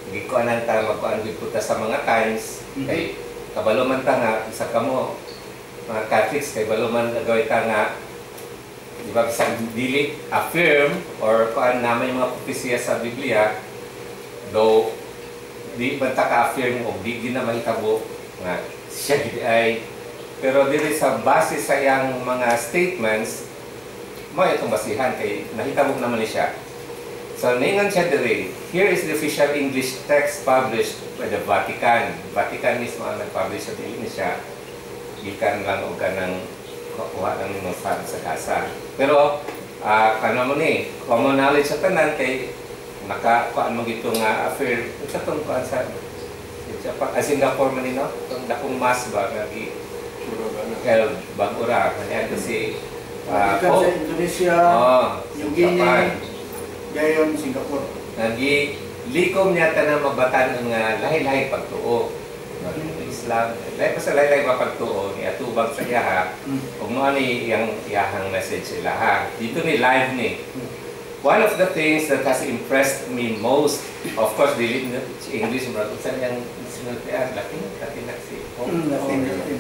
gikuanan ta magkuan gyud po ta sa mga times kay kabalo man ta nga isa kamo mga Catholics kay balo man gawin ta nga di ba bisag dili affirm or kuan na may mga propesiya sa Biblia, though di man ta ka-affirm o di gid na mahitabo nga siya gid ay, pero diri sa base sa iyang mga statements mo itong basihan kay nahitabo naman ni siya. So ningon siya diri, here is the official English text published by the Vatican. Vatican mismo ang nag-publish sa dili ni siya. Gikan lang og kanang kuha lang nimo sa kasa. Pero kano mo ni, common knowledge sa tanan kay naka kuan mo gito nga affair unsa tong kuan sa Japan, Singapore man ni, no, tong dakong mass ba nga gi Murag ana. Kaya bago ra kanya kasi Gikan sa Pope Indonesia, oh, New Japan. Guinea, dayon Singapore. Nagi likom niya tanan mabatan nga lahi-lahi pagtuo. No, Islam, lahi pa sa lahi-lahi pa pagtuo ni atubag sa iyaha ug mao ni iyang iyahang message sila ha. Dito ni live ni. One of the things that has impressed me most, of course, dili na English, murag unsa niyang sinultian, Latin, Latin na si Pope, Latin, Latin.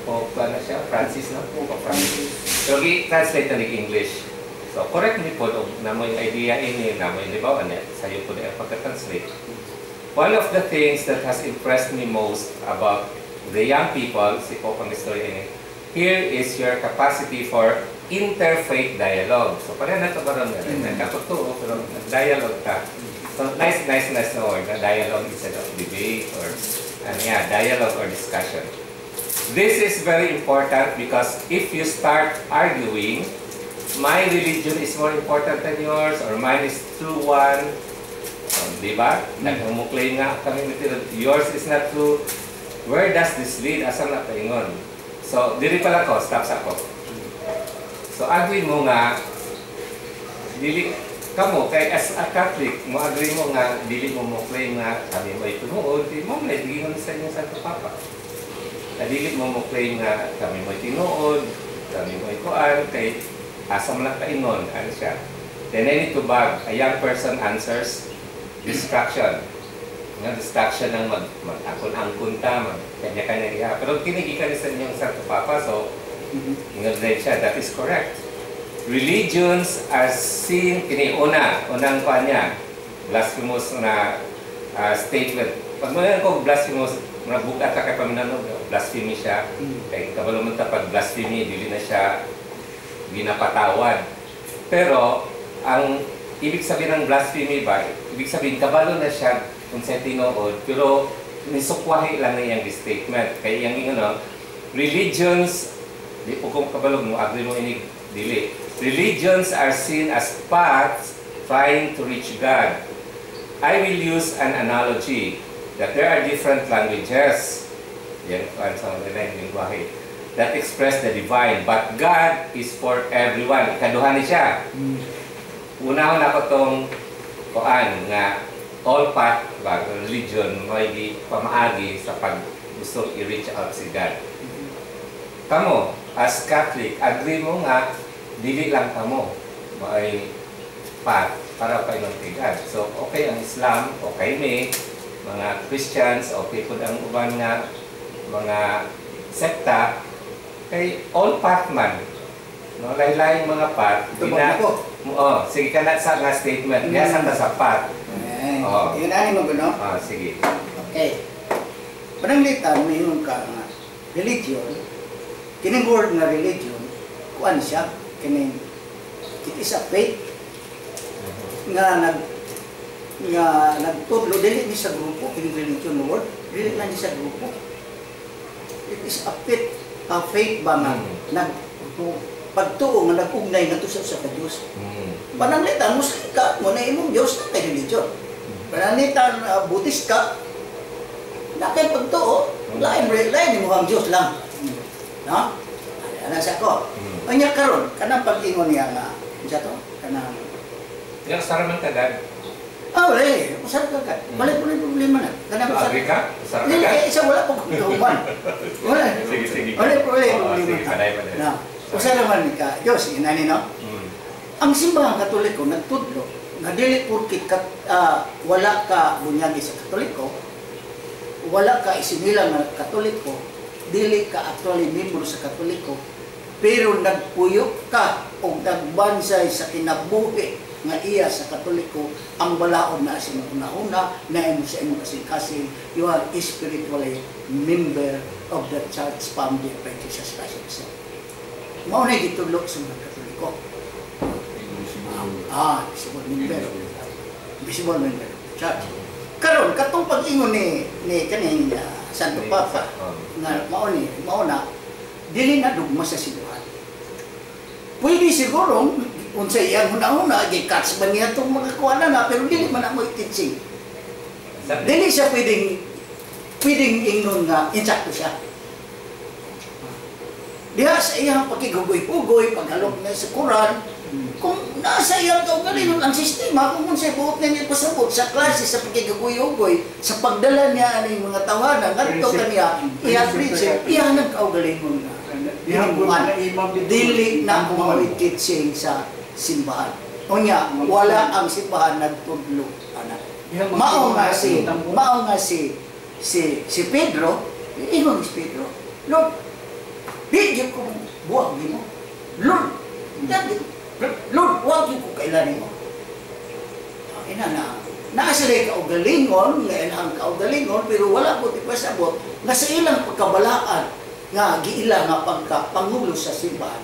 Pope ano siya, Francis, no? Pope Francis. Pero gi-translate na ni English. So, correct me po, og namo yung idea ini, namo yung libaw, ano, sayo po na ang pagka-translate. One of the things that has impressed me most about the young people, si Pope ang istorya ini, here is your capacity for interfaith dialogue. So, pareho na ito karon nga, nagkatotoo, pero nag-dialogue ka. So, nice, nice, nice na word, na dialogue instead of debate or, ano yeah, dialogue or discussion. This is very important because if you start arguing, my religion is more important than yours or mine is true one, di ba? Daghang mo claim nga kami pero yours is not true. Where does this lead? Asa na paingon? So, diri pala ko, stop sa ako. So, agree mo nga, dili, kamo, kay as a Catholic, mo agree mo nga, dili mo mo claim nga, kami mo tinuod, di mo na giingon sa inyong Santo Papa. Na dili mo mo claim nga, kami mo tinuod, kami mo kuan, kay asa mo lang kaingon, ano siya. Then I need to bag, a young person answers, distraction. Nga distraction ng mag mag-angkon-angkon ta, mag kanya-kanya diha. Pero kini gikan sa inyong Santo Papa, so ingon din siya, that is correct. Religions are seen, kini una, unang kuan niya, blasphemous na statement. Pag mo ko blasphemous, nabugat ka kay paminano, blasphemy siya. Kay kabalo man ta pag blasphemy, dili na siya ginapatawad. Pero ang ibig sabihin ng blasphemy ba, ibig sabihin kabalo na siya kung sa tinuod, pero nisukwahi lang na iyang statement. Kay iyang ingon, no, religions, di po kung kabalo mo, agree mo inig, dili. Religions are seen as paths trying to reach God. I will use an analogy that there are different languages, yan ang sa mga lingwahe, that express the divine, but God is for everyone. Ikaduha ni siya. Unahon ako tong kuan nga all path ba religion may gi pamaagi sa pag gusto i-reach out si God. Kamo as Catholic, agree mo nga dili lang kamo may path para paingon kay God. So okay ang Islam, okay mi mga Christians, okay pud ang uban nga mga sekta kay all path man. No, lahi-lahi mga path. Ito ba ako? Oh, sige ka na sa nga statement. Kaya sa ta sa path. Eh, Oo. yun ani mo gano? Ah, sige. Okay. Pananglitan, mayroon ka nga religion, kining word nga religion, kuan siya, kining it is a faith nga nagtudlo dili ni sa grupo kining religion word, dili lang ni sa grupo. It is a faith ba nga nag pagtuo nga nag-ugnay ngadto sa usa ka Dios. Pananglitan, Muslim ka, mo na imong Dios na kay religion. Pananglitan, Buddhist ka, na kay pagtuo, lain lain imo ang Dios lang. No? Ana sa ko. Anya karon kanang pag-ingon niya nga unsa to? Kanang Yung sara man ka God. Ah, wala eh. Usar ka ka. Wala po problema na. Kanang So, agree ka? Usara ka Dili God? eh, isa wala po kung kauban. Wala. Sige, sige. Wala po wala Oo, problema. sige, paday, paday. Na. Usar naman ka. Diyos, inani no? Ang Simbahan Katoliko nagtudlo nga dili porkit wala ka bunyagi sa Katoliko, wala ka isinilang nga Katoliko, dili ka actually membro sa Katoliko, pero nagpuyo ka o nagbansay sa kinabuhi nga iya sa Katoliko, ang balaod na sa imong una-una, na imo sa imong kasing-kasing, you are spiritually member of the church family by Jesus Christ himself. Mao na gitudlo sa mga Katoliko. Invisible. Ah, visible member. Visible member of the church. Karon katong pag-ingon ni kaning Santo Papa Oh. nga mao ni mao na Dili na dogma sa simbahan. Pwede siguro unsa iyang huna-huna, gi-catch ba niya itong mga kuana na, pero dili man ako teaching. Dili siya pwedeng ingnon nga insakto siya. Diha sa iyang pakigugoy-hugoy, paghalok na sa Quran, kung nasa iyang kaugalingon ang sistema, kung unsay buot niya ipasabot sa klase sa pakigugoy-hugoy, sa pagdala niya aning mga tawanan, ngadto kaniya, iyang prinsip, iya nang kaugalingon nga. Dili na mao'y teaching sa simbahan. Unya, wala ang simbahan nagtudlo ana. Mao nga si Pedro, ingon si Pedro, "Lord, di gyud ko buwag nimo. Lord, Lord, wag gyud ko kailan nimo." Ina na, naa sila kaugalingon, nga ang kaugalingon, pero wala ko ipasabot nga sa ilang pagkabalaan nga giila nga pagka pangulo sa simbahan,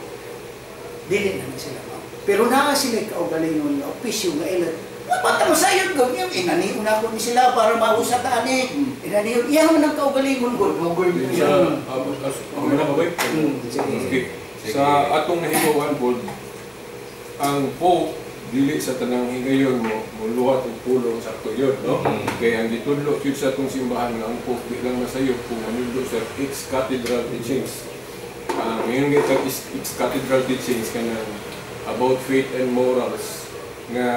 dili na sila mao. Pero naa sila kaugalingon nga opisyo nga ilang bata mo sayon ko, yung inanion ako ni sila para mausap ani. Inanion, iya man ang kaugalingon ko. Sa ano na ba ba? Okay. Sa atong nahibaw-an po, ang Pope dili sa tanang higayon mo muluhat og pulong sakto yun, no? Kay ang gitudlo gyud sa atong simbahan nga ang Pope di lang masayop kung manudlo sa ex cathedral teachings. Ang ngayon gyud ex cathedral teachings kanang about faith and morals nga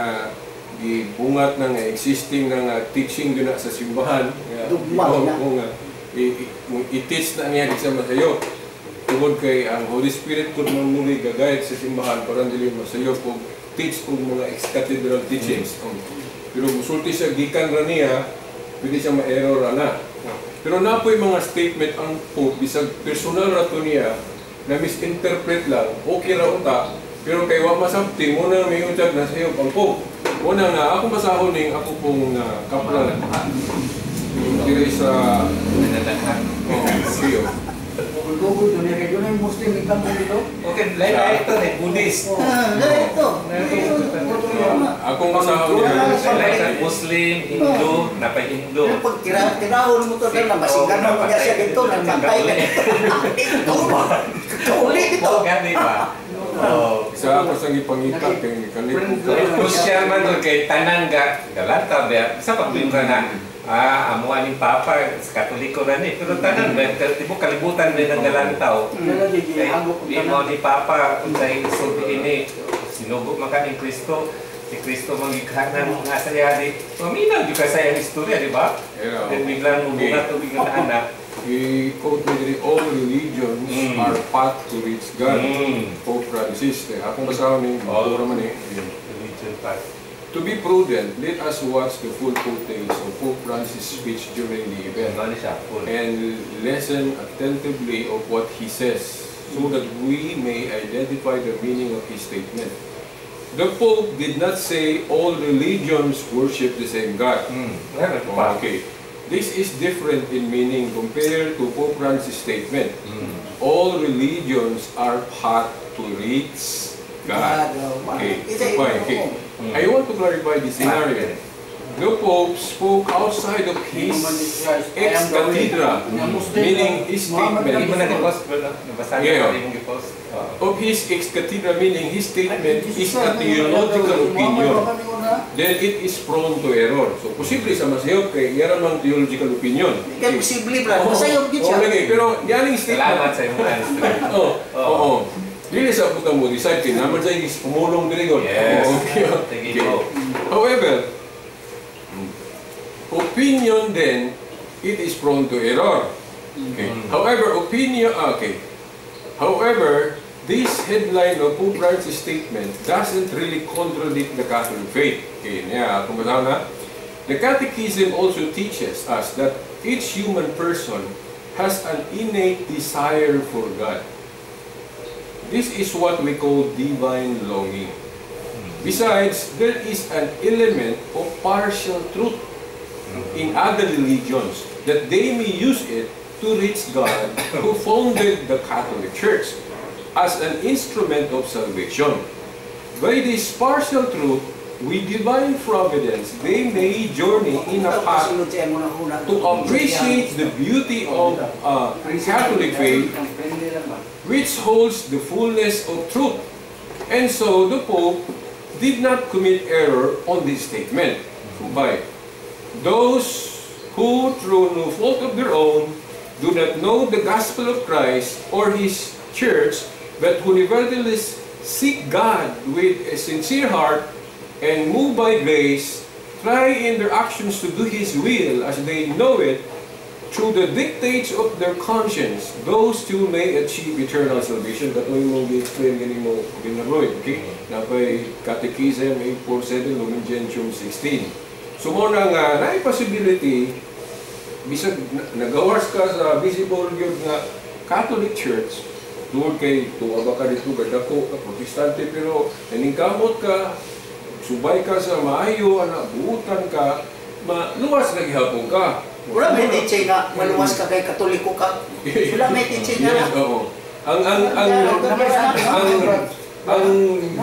gibungat na nga existing na nga teaching gyud na sa simbahan nga Dugma na. Oo, nga i-teach na niya di sa masayop tungod kay ang Holy Spirit kung mamuli gagayad sa simbahan para dili masayop og teach og mga ex cathedral teachings. Pero musulti siya gikan ra niya, pwede siya ma-error ra na. Pero napoy mga statement ang Pope bisag personal ra to niya na misinterpret lang, okay ra unta, pero kay wa masabti mo na may untag na sayop ang Pope. Una nga ako basahon ning ako pong kapral. Diri sa Nananaghan. Oh, siyo. Google doon kay doon yung Muslim ikaw dito. Okay, lain na ito eh, Buddhist. Ah, ito. Akong basahon niya. Lain sa Muslim, Hindu, napay Hindu. Pero pag tirahon mo to na masigan mo niya siya dito, nang mantay ka dito. Kauli dito. Oh, gani ba? Oh. Sa ako sang ipangita kay kalit ko ka. Crucial man doon kay tanang ga galanta ba sa pagtuyo ka na amo aning papa sa Katoliko na ni, pero tanan ba di mo kalibutan din ang galantaw kay di mo ni papa unsay sulti ini, sinugo man ka ning Kristo, si Kristo mangighanan nga sa yari, paminaw jud ka sa iyang istorya, di ba? Yeah. Then biglang mubungat og biglang anak. I-quote mo diri, "All religions are path to reach God." Pope Francis. Eh, akong basahon ni All. all man eh. Religion path. To be prudent, let us watch the full footage of Pope Francis' speech during the event Ano ni siya full and listen attentively of what he says so that we may identify the meaning of his statement. The Pope did not say all religions worship the same God. Meron pa. Okay. This is different in meaning compared to Pope Francis' statement. All religions are path to reach God. God, oh, Okay. Isa- Fine. Okay. I want to clarify this scenario. The Pope spoke outside of his ex cathedra, meaning his Hindi mo statement na gi-post bro, no? Nabasa na yeah. Mo gi-post. Oo. Of his ex cathedra, meaning his statement is a theological opinion. Then it is prone to error. So, posible sa masayop kay iya mang theological opinion. Kaya posible, brad. Masayop gyud siya. Oo, lagi. Pero yaning statement. Salamat sa imong answer. Oo. Oo. Dili sa puta mo decide kay naman sa igis pumulong dili gol. Yes. Okay. Sige, go. However, opinion then it is prone to error. Okay. However, opinion okay. However, this headline of Pope Francis' statement doesn't really contradict the Catholic faith. Okay, niya, kung basahan na. The Catechism also teaches us that each human person has an innate desire for God. This is what we call divine longing. Besides, there is an element of partial truth in other religions that they may use it to reach God who founded the Catholic Church as an instrument of salvation. By this partial truth, with divine providence, they may journey in a path to appreciate the beauty of Catholic faith. Hindi lang ba? Which holds the fullness of truth. And so the Pope did not commit error on this statement. By those who, through no fault of their own, do not know the gospel of Christ or His church, but who nevertheless seek God with a sincere heart and, moved by grace, try in their actions to do His will as they know it, through the dictates of their conscience, those too may achieve eternal salvation. Kato yung mong gi-explain gani mo ginaroy, okay? Napay Catechism 847, Lumen Gentium 16. So mao na nga, naay possibility, bisag nagawas ka sa visible gyud nga Catholic Church, tungod kay tuwa ba ka dito, gadako ka, Protestante, pero naningkamot ka, subay ka sa maayo, ana, buutan ka, maluwas na gihapon ka. Wala may teaching nga maluwas ka kay Katoliko ka. Wala may teaching nga. Yes, oo. Ang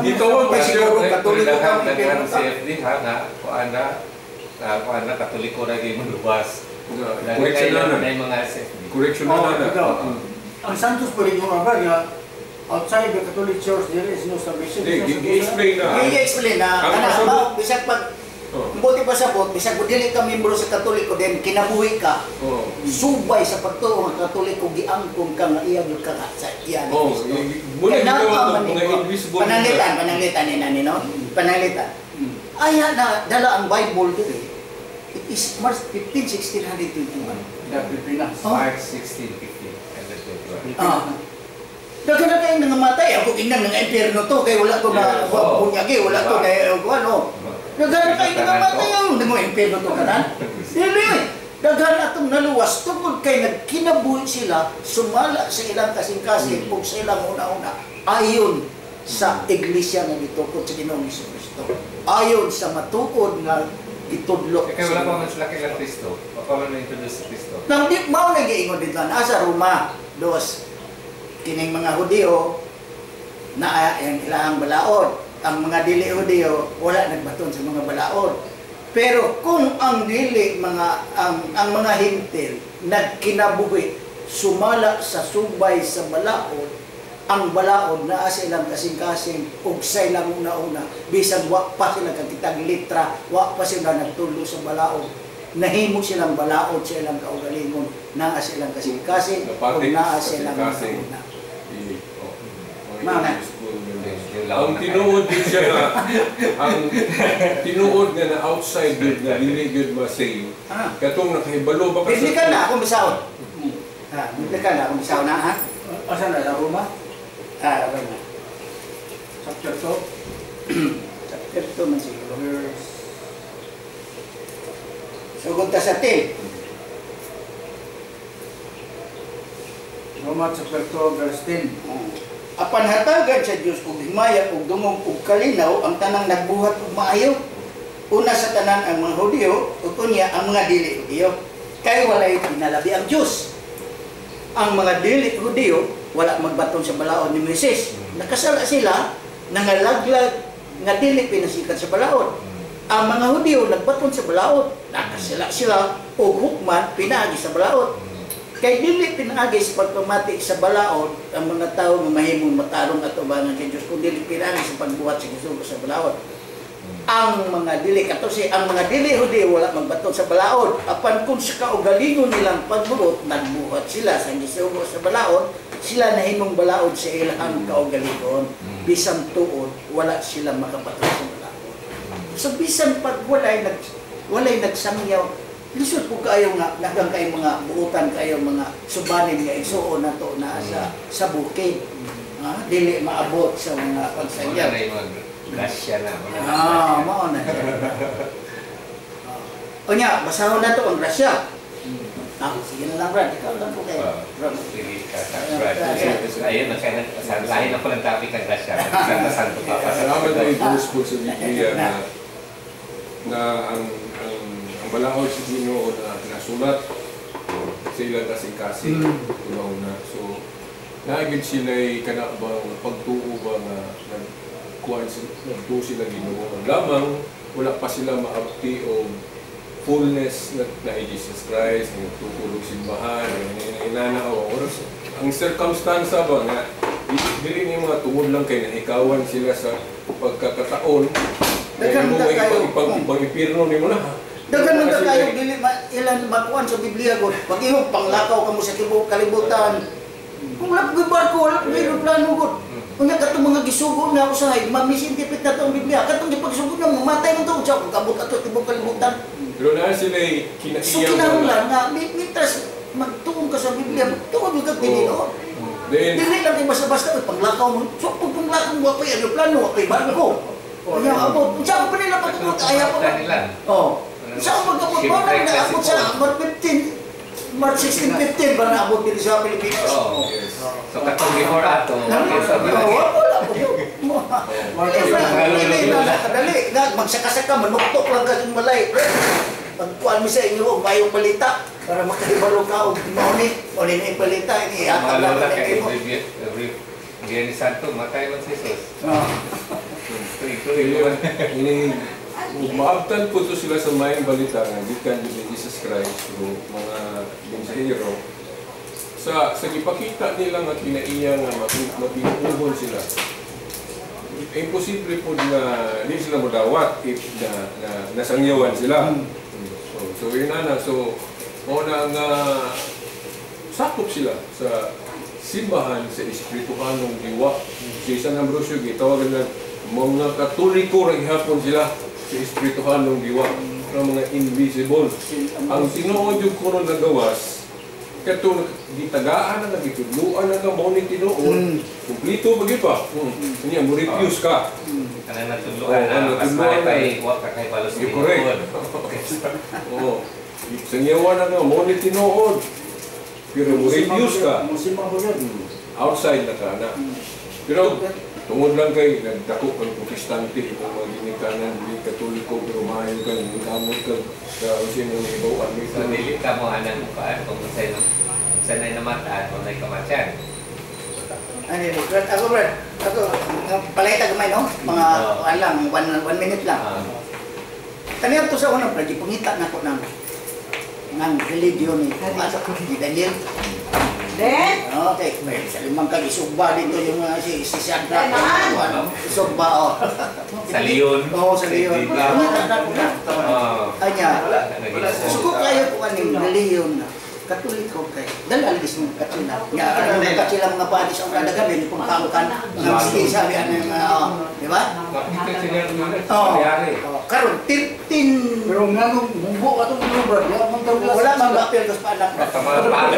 gitawag na siya, Siguro Katoliko ka, Daghan impyerno ka. CFD ha nga kuan na kuan na Katoliko ra gyud luwas. Correction na na. Na mga CFD. Correction na Oh, na. ikaw. Ang Santos pa rin yung nga outside the Catholic Church there is no salvation. Hindi, gi-explain na. I-explain na Ang ana ba bisag pag buti pa sa bot, bisag kung dili ka membro sa Katoliko, then kinabuhi ka subay sa pagtuo nga Katoliko, giangkon ka nga iya gyud ka nga sa iya ni Kristo. Muna Kaya gitawag naa man mga ni- invisible. Pananglitan, pananglitan ni nani, no? Pananglitan. Aya na dala ang Bible diri. It is March 15, 1621. Sa Pilipinas. Oh. March 16, 15, and then 21. Ah. Daghan na kayong nangamatay. Ako inang nang impyerno to kay wala ko na bunyagi, wala ko na ano. Daghan na kayong nangamatay ang nang impyerno to kanan. Dili. Daghan atong naluwas tungod kay nagkinabuhi sila sumala sa ilang kasing-kasing ug sa ilang una-una ayon sa iglesia nga gitukod sa Ginoong Kristo. Ayon sa matuod nga gitudlo. Kaya wala pa man sila kay Kristo. Wala pa man na-introduce si Kristo. Nang di mao na giingon dito na sa Roma dos kining mga Hudiyo na ang ilahang balaod. Ang mga dili Hudiyo wala nagbaton sa mga balaod. Pero kung ang dili mga ang mga Hintil nagkinabuhi sumala sa subay sa balaod, ang balaod naa sa ilang kasing-kasing ug sa ilang una-una, bisan wa pa sila kakitag litra, wa pa sila nagtulo sa balaod, nahimo silang balaod sa ilang kaugalingon, naa sa ilang kasing-kasing ug Napatid naa sa ilang kasing-kasing. una-una. Oh, mga Mao na. invisible nga. Yung laon Ang na tinuod din siya nga, ang tinuod nga na outside gyud nga dili gyud ma-save. Katong nakahibalo ba ka sa Biblical na akong bisahon. Ha, biblical na akong bisahon na ha. Asa na sa Roma? Ah, Roma. Chapter 2, Chapter 2 man siguro. verse Sugod ta sa 10. Roma chapter 2 verse 10. Apan hatagan sa Dios og himaya ug dungog ug kalinaw ang tanang nagbuhat og maayo. Una sa tanan ang mga Hudiyo ug unya ang mga dili Hudiyo. Kay walay pinalabi ang Dios. Ang mga dili Hudiyo wala magbaton sa balaod ni Moises. Nakasala sila, nangalaglag nga dili pinasikat sa balaod. Ang mga Hudiyo nagbaton sa balaod, nakasala sila og hukman pinaagi sa balaod. Kay dili pinaagi sa pagpamati sa balaod ang mga tao nga mahimong matarong at ubangan kay Dios, kun dili pinaagi sa pagbuhat sa gisugo sa balaod. Ang mga dili katose, ang mga dili Hudiyo wala magbaton sa balaod. Apan kung sa kaugalingon nilang pagbuot, nagbuhat sila sa gisugo sa balaod, sila nahimong balaod sa ilang kaugalingon. Bisan tuod wala sila makabaton sa balaod. So bisan pag walay nagsangyaw, lisod po kayo nga daghang kayo mga buutan kayo mga subanin nga igsuon nato na sa bukid. Ah, dili maabot sa mga Wala pagsangyaw. na yung mga grasya na. Wala na Ah, grasya. mao na siya. Ah. Unya, basahon na to ang grasya. Ah, sige na lang, Brad. Ikaw lang po kayo. Ah, Brad. Sige, Brad. Ayun, lahi na palang topic ang grasya. Santa Santo Papa. Salamat ay verse po sa Biblia na ang balaod sa Ginoo na nasulat sa ilang kasing-kasing una. So naagid sila kana bang pagtuo ba nga nagkuan sila, nagtuo sila Ginoo. Lamang wala pa sila maabti o fullness na Jesus Christ, nga nagtukulog simbahan, inana o oras. Ang circumstance ba nga dili ni mga tungod lang kay nahikawan sila sa pagkakataon. Daghan Kaya ta mo kayo. ipang-impirno nimo na. Daghan man ta kayo dili ma, ilan makuan sa Biblia gud. Pag imong panglakaw kamo sa tibuok kalibutan. Kung wala po'y barko, wala po'y eroplano gud. Unya katong mga gisugo na usahay, ma-misinterpret na to ang Biblia. Katong gipagsugo na mamatay man to unsa kung kabot ato tibuok kalibutan. Pero naa sila So kinaiyaw kinahanglan nga mientras magtuon ka sa Biblia, magtuon jud ka tinuod. Then Dili lang kay basta-basta oy panglakaw mo. So pag panglakaw mo wa pa'y eroplano, wa pa'y barko. Unya abot, unsa pa nila pag-abot ayaw pa Sa nila. Oh. Sa pag-abot mo na naabot sa March 15, March 16, 15 ba naabot dito sa Pilipinas? Oo. Yes. So katong before ato, Wala wala po. Dili na kadali. Magsaka-saka, manuktok lang ka sa malay. Pagkuan mo sa inyo og mayong balita para makahibalo ka og mauni, mauni na yung balita ini Mga ihatag lang lola na kay nimo. every Biyernes Santo, matay man si Jesus. Oh. Tuig-tuig man. Ini maabtan po to sila sa maayong balita nga gikan ni Jesus Christ through mga mensahero sa gipakita nila nga kinaiya nga matinuohon sila. Imposible po na di sila modawat if na nasangyawan sila. So yun na so mao na nga sakop sila sa simbahan sa espirituhanong diwa. Si San Ambrosio gitawagan na mga Katoliko ra gihapon sila sa espirituhanong diwa, ng mga invisible. Ang tinuod yung kuno nagawas kato gitagaan na gitudluan na nga mao ni tinuod. Kumpleto pa gyud pa. Unya mo refuse ka. Kanang natudluan Oo, na, mas natudluan malay pa na. eh, wa ka kay balos Yeah, correct. Oo. Sangyawan na nga mao ni tinuod. Pero mo refuse ka, Musima ko yun. Outside na ka na. Pero tungod lang kay nagdako kang Protestante, imong mga ginikanan, dili Katoliko, pero maayo ka, kamot ka sa usin mo ibawan So dili ka mo anang kuan kung unsay unsay na namataan, walay kamatyan. Ano yun, Brad? Ako, Brad. Ako, palay gamay, no? Mga, Oo. ano lang, one minute lang. Kaniya to sa una, Brad, ipangita na ko ng religion ni Daniel. Den? Okay, may sa limang kag isugba dito yung mga si Shadrach. Ay, Ano, isugba, oh. Sa Leon. Oo, sa Leon. Pangita na ko na. Anya, suko kayo kung aning relihiyon na Katoliko kay dala lagi sa mga katsila. Nga ano mga katsila mga pari sa una gabi ni pangpangkan ng sabi ano yung mga oh, di ba? Bakit sila Oo. nangyari? Oh, karon 13 Pero nga nung mumbo ka itong mga brad, wala man tawag wala man ba-appeal ko sa anak ko. Sa mga pari.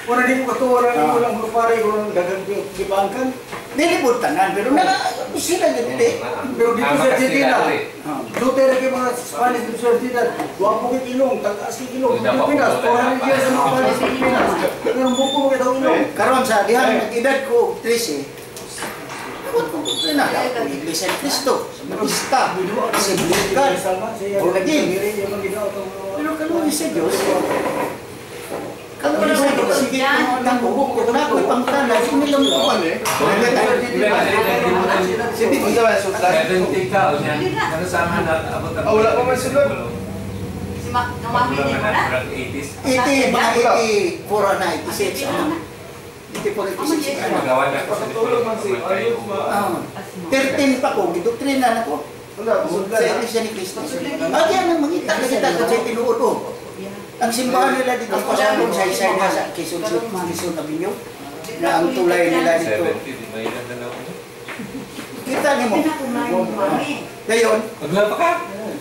Wala di mo katuwa na mo lang mga pare kung dagang gipangkan. Dili po tanan pero na sila gid eh. Pero dito sa Argentina, Oh. Duterte kay mga Spanish dito sa Argentina, wapo kay ilong, tag-as kay ilong. Dapat Pilipinas, po, 400 years sa mga Spanish sa Pilipinas. Pero mumbo mo kay tawag ilong. Karon sa dihang nag-edad ko 13. Dapat ko na dapat Iglesia ni Cristo, sa Batista, sa Bukan. Born again. Pero kaluoy sa Diyos. Kaluoy sa Diyos, sige nang buhok ko na ako ipangtana, sino lang ko eh. Sige, unsa ba sudlan? 70 ka, o niya. Ano sama na abot ang... Oh, wala pa man sulod. Si Ma, namami din mo na? 80s. 80, mga 84 na, 86, ano. 84, 86, ano. Magawa na ako sa Patulog man si Arnold ma. Ah, 13 pa ko, gidoktrina na ko. Wala, sudlan. Sa Iglesia ni Cristo. Ah, yan ang mangita na kita sa tinuod oh. Ang simbahan nila dito sa sa na sa Quezon Quezon Avenue na ang tulay nila dito. 70, di ba ilan na lang? Kita nimo. Ngayon, Magla pa ka?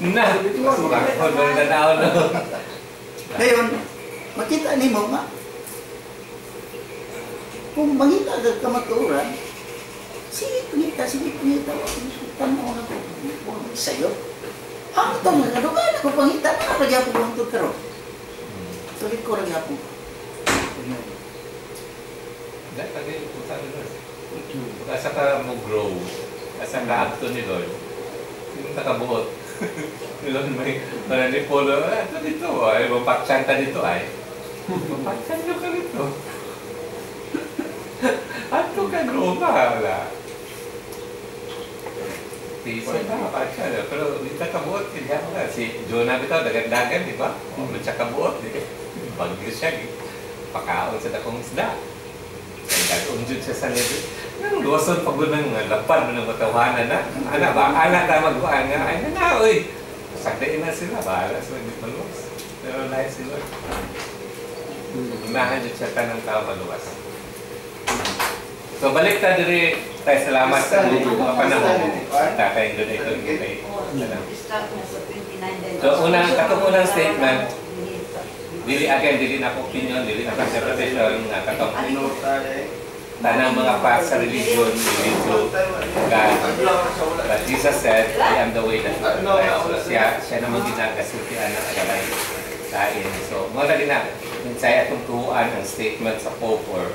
Na! Mas makakon na tanaw no? ngayon, makita nimo nga kung mangita ka kamatuoran, sige pangita, sige pangita, tanaw na ko sa'yo. Ang itong nga kadugan ako pangita na lagi ako hangtod karon. Tuloy ko lagi ako. Dahil pag kung sabi Lord. Asa ka mo grow, asa ka akto ni Lord, yung nakabuot. Ni Lord may para ni Polo, ah, ito dito, ay, mapaksan ka dito ay. Mapaksan ka dito. Ato ka grow ba? Wala. Piso na, mapaksan. Pero di ka kabuot, hindi ako nga. Si Jonah bitaw, dagan-dagan, di ba? O, siya kabuot, di ba? Bagyo siya, eh. Pakaon sa dakong isda. Dad-on jud siya sa Sanhedrin. Nang luwason pag ng mga lapad mo ng matawanan na. Ana ba? Ana ta magkuan nga. Ay na na, oy. Sagdain na sila. Bahala sila, di maluwas. Pero lahi sila. Unahan jud siya tanang tao maluwas. So balik ta diri tayo, salamat sa mga panahon. Tatay doon ito kay. Start na sa 29 days. So, katong unang statement, dili, again, dili na ako opinion, dili na ako interpretation nga katong tanang mga path sa religion lead to God. But Jesus said, "I am the way, the truth, and the life." So siya naman ginagasultian ng agalay lain. So, mao na din na, unsay atong tuuan, ang statement sa Pope or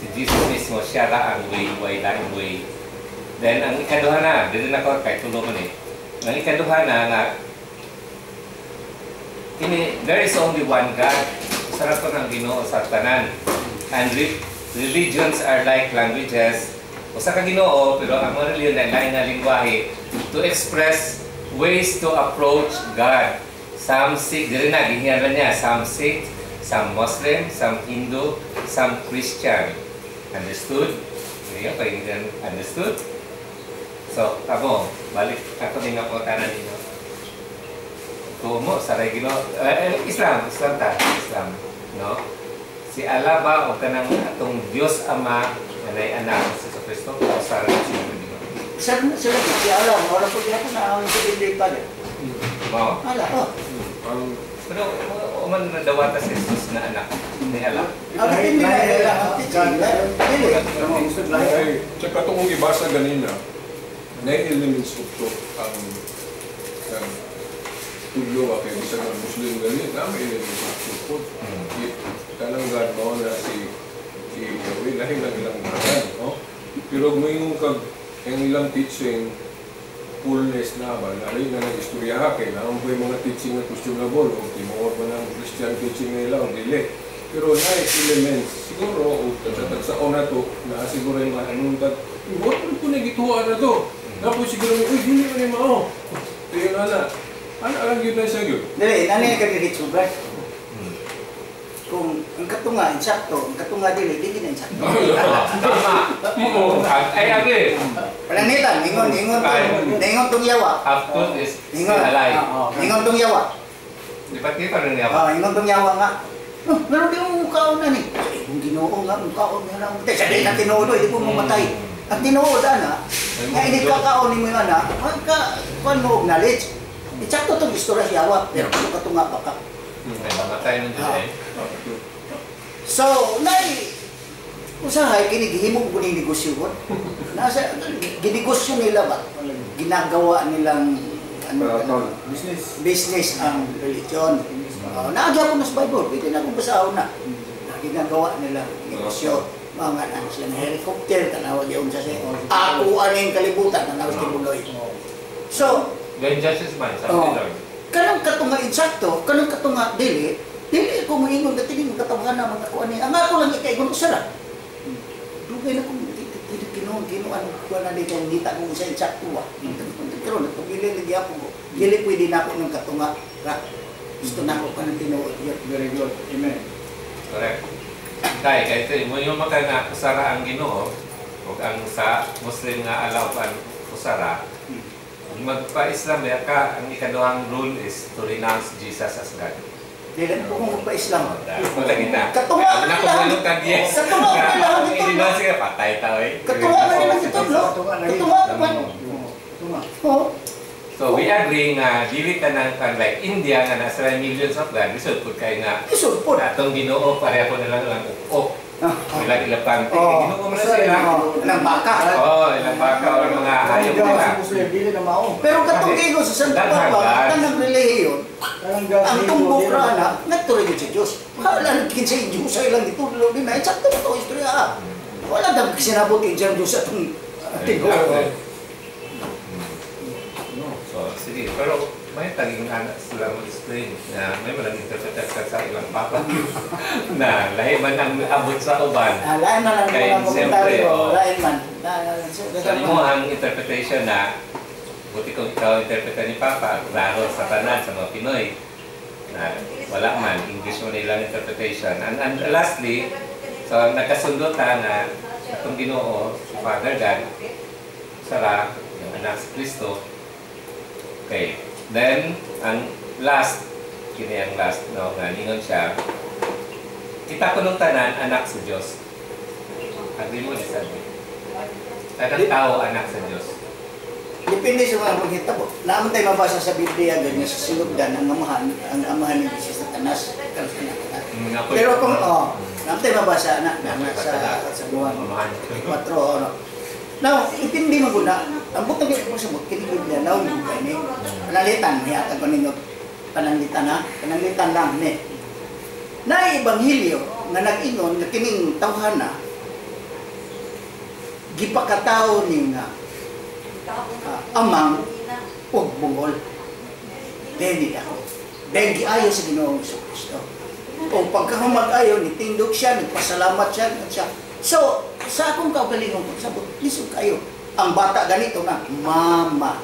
si Jesus mismo, siya ra ang way, way, lain way. Then, ang ikaduha na, dili na ko, kay tulo man eh. Ang ikaduha na nga, kini, there is only one God. Usa ra to ang Ginoo sa tanan. And religions are like languages. Usa ka Ginoo, pero ang mga religion ay lain nga lingwahe to express ways to approach God. Some Sikh, dili na, gihingan niya, some Sikh, some Muslim, some Hindu, some Christian. Understood? Iyo, painggan, understood? So, ako, balik ako din ako tanan ninyo. Tuo mo, sa Ginoo, eh, Islam, Islam ta, Islam, no? Si Allah ba o kanang atong Dios Ama nga nay anak si Jesu Kristo o sa sila Ginoo? Sa sila si Allah, wala po gyapon na ang sa Biblia pa. Mao? Ala, oh. Ang Pero uman na dawata si Jesus na anak ni Allah. Ang hindi nila nila ang teaching. Dili. Ay, tsaka itong kung ibasa ganina, na elements of truth ang tudlo ba kay bisan ang Muslim gani na may elements of truth po. Kanang God mao na si Yahweh, lahi lang ilang ngalan, no? Pero moingon kag ang ilang teaching fullness na ba, lahi na ng istorya ha, kay naman po yung mga teaching na questionable o tinuod ba ng Christian teaching nila o dili. Pero na elements, siguro, o tagsa-tagsaon na to, na siguro yung mga anong tag, what po na gituan na to? Napo siguro, uy, dili man yung mao. Ito yung ana. Ana lang yun na siya yun. Dili, nani ka diri sugar. Kung ang katunga insakto, ang katunga dili, dili na insakto. Tama. Oo. I agree. Panangitan, ingon, ingon tong, ingon tong yawa. Half truth is still Ingon. a lie. Ingon tong yawa. Di ba di pa rin niya? Ah, ingon tong yawa nga. Oh, meron di mo kaon na ni. Eh, kung Ginoo nga, kung kaon na lang. Sa di na tinuod, di mo mamatay. Ang tinuod ana, nga ini kakaon nimo yung ana, magka kuan mo og knowledge. Insakto tong istorya sa yawa, pero kung katunga pa ka. Ay, mamatay nun dyan eh. So, nay usahay kini gihimo ko ning negosyo ko. Nasa ginegosyo nila ba? Ginagawa nilang ano, ano Business. Business ang religion. Naagya ko na sa Bible, pwede na akong basahon na. Na ginagawa nila negosyo. Mga na sila ng helicopter, tanawag yun sa siya. Ako aning kalibutan, tanawag si Buloy. So, Then judges man, sabi Oh. ni Lord. Kanang katunga insakto, kanang katunga dili, dili ko moingon ka tining katawahan na mga kuan ni. Ang ako lang ikaigon usa ra. Dugay na kung Ginoo Ginoo kuan na di kay ngita ko sa insakto ba. Karon nagpugili lagi ako ko. Dili pwede na ako ng katunga ra. Gusto na ako kanang tinuod yun. Very good. Amen. Correct. Kay, kay ito, mo yung maka nga usara ang Ginoo, o ang sa Muslim nga alaw ang usara, kung magpa-Islam ka, ang ikaduhang rule is to renounce Jesus as God. Dili ko kung magpa-Islam. Kung lagi na. Katunga man Ako nila. mo kag yes. Katunga man nila ang gitudlo. I-renounce ka, patay tao eh. Katunga man nila gitudlo. Katunga man. Tunga. Oh. So we agree nga dili ka nang kan like India nga nasa millions of God, lisod pud kay nga Isod po. atong Ginoo pareho na lang lang uk. Ilang elepante, Oh. kay Ginoo man na sila. Oh, nang baka. Oh, ilang baka or mga hayop nila. Muslim, dili na mao. Pero katong gigo sa Santa Papa, tanang relihiyon, ang tumbok ra na, ngadto ra gyud sa Dios. Wala na kinsa Diyos sa ilang gitudlo din na sakto to istorya. Ah. Wala daw sinabot kay Diyos sa atong tinuod. So, sige. Pero may taging anak sila mo-explain na may malang interpreter ka sa ilang papa na lahi man ang abot sa uban. Ah, lain man ang Kay, mga siyempre, komentaryo, oh. lain man. So, imo ang interpretation na buti kung ikaw interpreter ni Papa, klaro sa tanan sa mga Pinoy na wala man, English mo nilang interpretation. And lastly, so nagkasundo ta nga Atong Ginoo, si Father God, sara, yung anak si Kristo. Okay. Then, ang last, kini ang last, no, nga ningon siya, kita kunong tanan, anak sa Diyos. Agree mo, disagree? Tanang tao, anak sa Diyos. Depende sa mga paghitabo. Naa man tayo mabasa sa Biblia ganyan sa sinugdan ang amahan ni si Satanas. Pero kung oh, naa man tayo mabasa na, na, na sa sa buwan Amahan. 4 ano. Now, intindi mo guna, ang butang ko sa kini Biblia now mo kay ni. Pananglitan, hihatag ko ninyo pananglitan ha, pananglitan lang ni. Na ebanghelyo nga nag-ingon nga kining tawhana gipakatao ni nga amang ug bungol. Deni ako. Then giayo sa Ginoong Kristo. O pagkahumag-ayo, nitindog siya, nagpasalamat siya, siya. So, sa akong kaugalingon, pagsabot, lisod kayo. Ang bata ganito na, mama,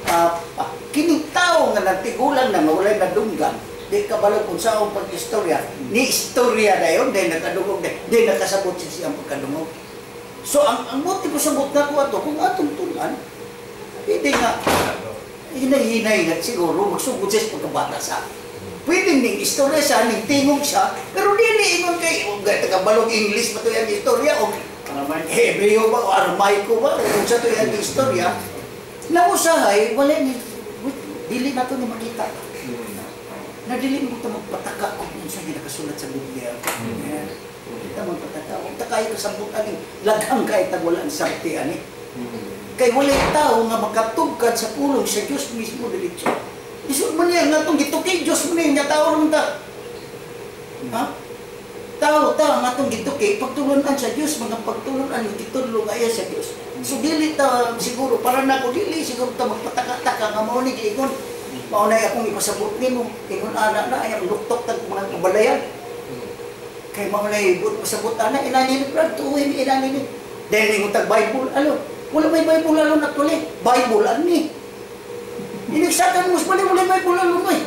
papa. Kining tao nga nagtigulang na mawalay nadunggan, di kabalo kung saan pag-istorya, ni istorya dayon, dahil nakadungog, dahil nakasabot siya siyang pagkadungog. So, ang motibo sa na ko ato, kung atong tunan, pwede nga, hinay-hinay nga siguro, magsugod siya sa pagkabata sa. Pwede ning istorya siya, ning tingog siya, pero dili ingon kay, o tagabalog English ba to yung istorya, o Hebreo ba, o Aramaiko ba, o kung sa to yung istorya, nausahay, wala ni, dili na to ni makita. Na dili mo ito magpataka kung unsa ginakasulat sa Biblia. Yeah. Kita magpataka. Huwag ta kayo kasabot ani, laghang kay tag wala ang sarti ani. Kay walay tao nga makatugkad sa pulong sa Dios mismo diretso. Isod man niya nga itong gituki, Diyos man niya, nga tao rin ta. Ha? Tao, tao, nga itong gituki, pagtulunan sa Diyos, mga pagtulunan, gitudlo nga iya sa Diyos. So dili ta, siguro, para na ako, dili, siguro ta magpataka-taka, nga mao ni giingon. Mao na akong ipasabot nimo, ingon ana na, ay ang luktok tag mga kabalayan. Kay mao na ibot pasabot ana, inani ni Brad, tuuhin inani ni. Then ingon tag Bible, alo, wala may Bible alone actually, Bible ani. Inigsakan mo sa bali, wala may Bible alone eh.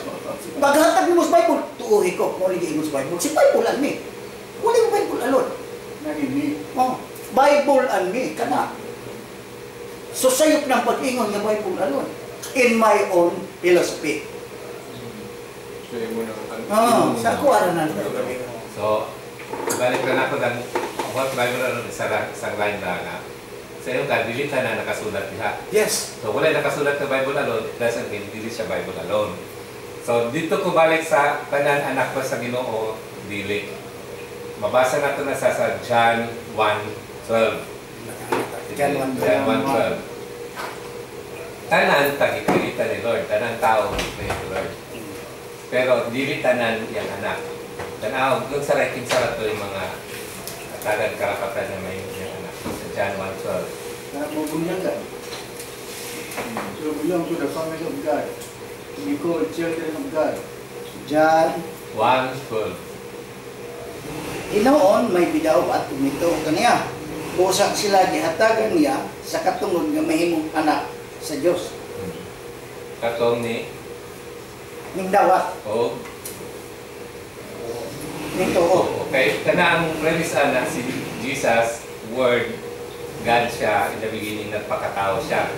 Paghatag mo sa Bible, tuuhi ko, mao lagi ingon sa Bible. Si Bible ani. Wala may Bible alone. Nagini. Oh, Bible and me, kana. So sayop ng pag-ingon nga Bible alone. In my own philosophy. So, yung muna ang Oh, sa ako ara na. So, balik na ako ng what Bible ano, isang line na nga. Sa iyong ka, dili na nakasulat diha. Yes. So, wala nakasulat na Bible alone, it doesn't mean dili siya Bible alone. So, dito ko balik sa tanan anak ba sa Ginoo, dili. Mabasa na ito na sa John 1:12. John 1:12. John 1:12. Tanan tagipilitan ni Lord, tanan tao ni Lord. Pero dili tanan yang anak. Tanaw, dun sa right sa to yung mga atagan karapatan na may yung anak. Sa John 1:12. Nabubunyagan. So belong to the family of God. To be called children of God. John 1:12. Hinoon may bidawat umito kaniya. Busa sila gihatagan niya sa katungod nga mahimong anak sa Dios. Katong ni Ning dawat o ning tuo. Okay, kana ang premise ana si Jesus, word God siya in the beginning, nagpakatao siya.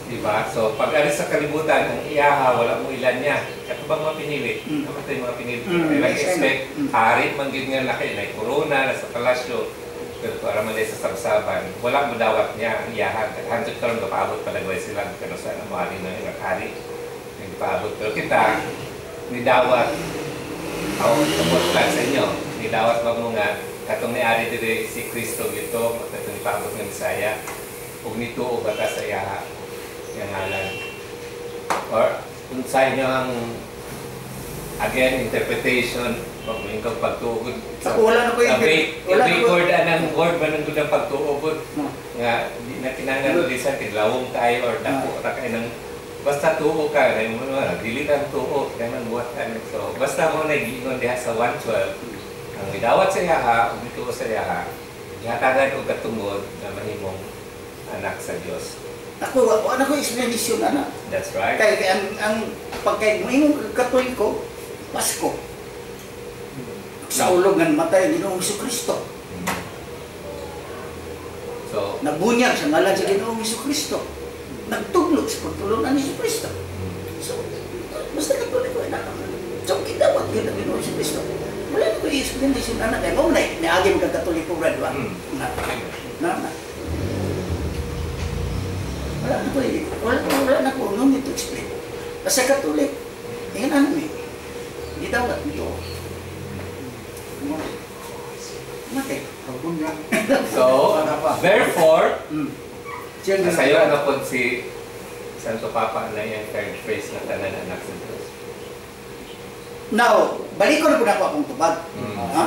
Diba? So, pag alis sa kalibutan, ang iyaha, wala mo ilan niya. Kato bang mga pinili? Naman tayo mga pinili. Kaya nag-expect, hari man gyud nga laki, na corona, nasa palasyo, pero para man sa sabsaban, wala mo dawat niya ang iyaha. Hangtod karon kapaabot palagay sila, pero sa mo hari na yung hari, nagpaabot. Pero kita, nidawat, ako, support lang sa inyo, nidawat ba mo nga, katong niari diri si Kristo gito, katong ipaabot nga Bisaya, ug nituo ba ta sa iyaha, yung ngalan. Or, kung sa inyo ang, again, interpretation, pag may kang pagtuogod. Ako wala na ko yung Wala wala na ko. word anang word ba nang gud ang pagtuogod nga di na kinahanglan lisan kay lawom kayo or dako ra kay nang basta tuo ka kay mo na dili kang tuo kinahanglan buhat ka ni. So basta mo na giingon diha sa 1:12 ang midawat sa iyaha ug mituo sa iyaha gihatagan og katungod nga mahimong anak sa Dios. Ako wala ko explanation ana. That's right. Kay ang pagkay moingon kag Katoliko, Pasko. Sa ulog nga namatay ang Ginoong Kristo. Nabunyag sa ngalan sa Ginoong Kristo. Nagtudlo sa pagtulunan ni Kristo. So, basta Katoliko ay anak. So, gidawat gyud ang Ginoong Kristo. Wala na ko i-explanation anak. Kaya mo na, niagi mo kang Katoliko, brad, ba? Mm. Na, na, na. Wala na ko eh. Wala, wala na ko. No need to explain. Basta Katolik, ingon ano eh. Gidawat nito. Mate. Pagbunyag. So, therefore, Children of nasayo God. na po si Santo Papa na yung third phrase na tanan anak sa Diyos. Now, balik ko na po na ako akong tubag. Ha?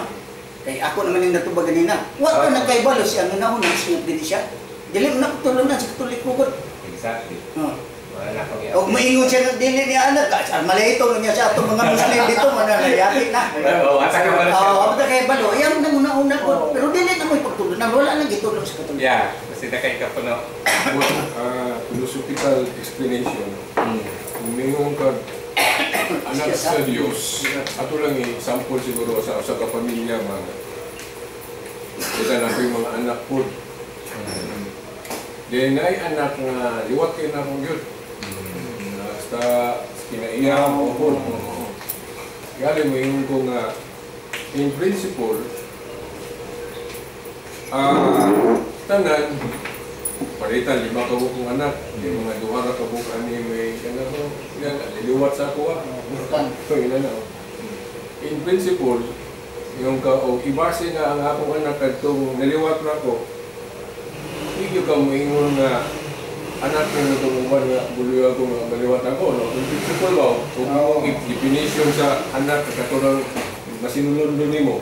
Kay ako naman yung natubag ganina. Wa ka na kay balo siya nga nauna siya din siya. Dili mo na tulunan sa Katoliko ko. Exactly. Oh. Wala na akong Og moingon siya nga dili niya anak, malito niya sa atong mga Muslim dito man na na. Oo, asa ka balo siya. Oo, oh, kay balo. Iyan nang una-una ko. Pero dili na mo ipagtulunan. Wala nang gitulong sa Katoliko. Yeah, kasi na kay ka puno. Philosophical explanation. Kung mayroon ka anak sa Diyos, ato lang i-sample siguro sa sa kapamilya mga. Kita na ko yung mga anak po. Then ay anak nga liwat kay na akong yun. Basta kinaiya ko po. Gali mo yung ko nga in principle tanan palitan lima ka buok anak, di mga duha ra ka buok ani may kana ko yan liwat sa ako ah. So ina na. Oh. In principle, yung ka og ibase nga ang akong anak kadtong naliwat na ko, hindi ka moingon nga anak ni itong uban nga buliwa ko nga maliwat ako, no? In principle ba, kung imong definition sa anak katulad masinulon nimo.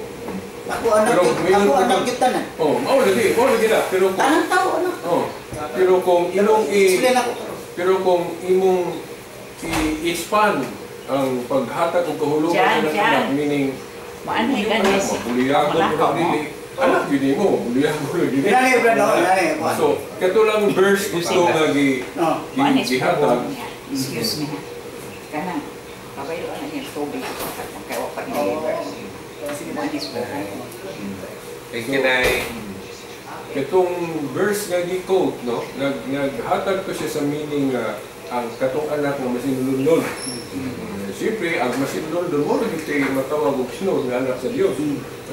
Ako anak, Pero ako anak gyud tanan. Oh, mao lagi na. Pero kung Tanang tao anak. Oh, pero kung imong i Explain ako. pero kung imong i-expand ang paghatag og kahulugan Diyan, ng diyan. anak, meaning Maanay yung ka anak mo, buliyagon Wala mo ka lang mo. dili. Anak yun mo, buliyagon lagi. Inani brad, no? Inani ko. So, kato lang verse gusto nga gi No. Maanay sa gihatag. niya. Excuse me ha. Kanang, kabayo na niya tubig. Kaya wa pa ni-deliver. Maanay sa buhok. Thank you, Nay. Katong verse nga gi-quote, no? Naghatag ko siya sa meaning nga ang katong anak nga masinulundon. Siyempre, ang masinulundon mo lagi tayo matawag og sinod nga anak sa Dios.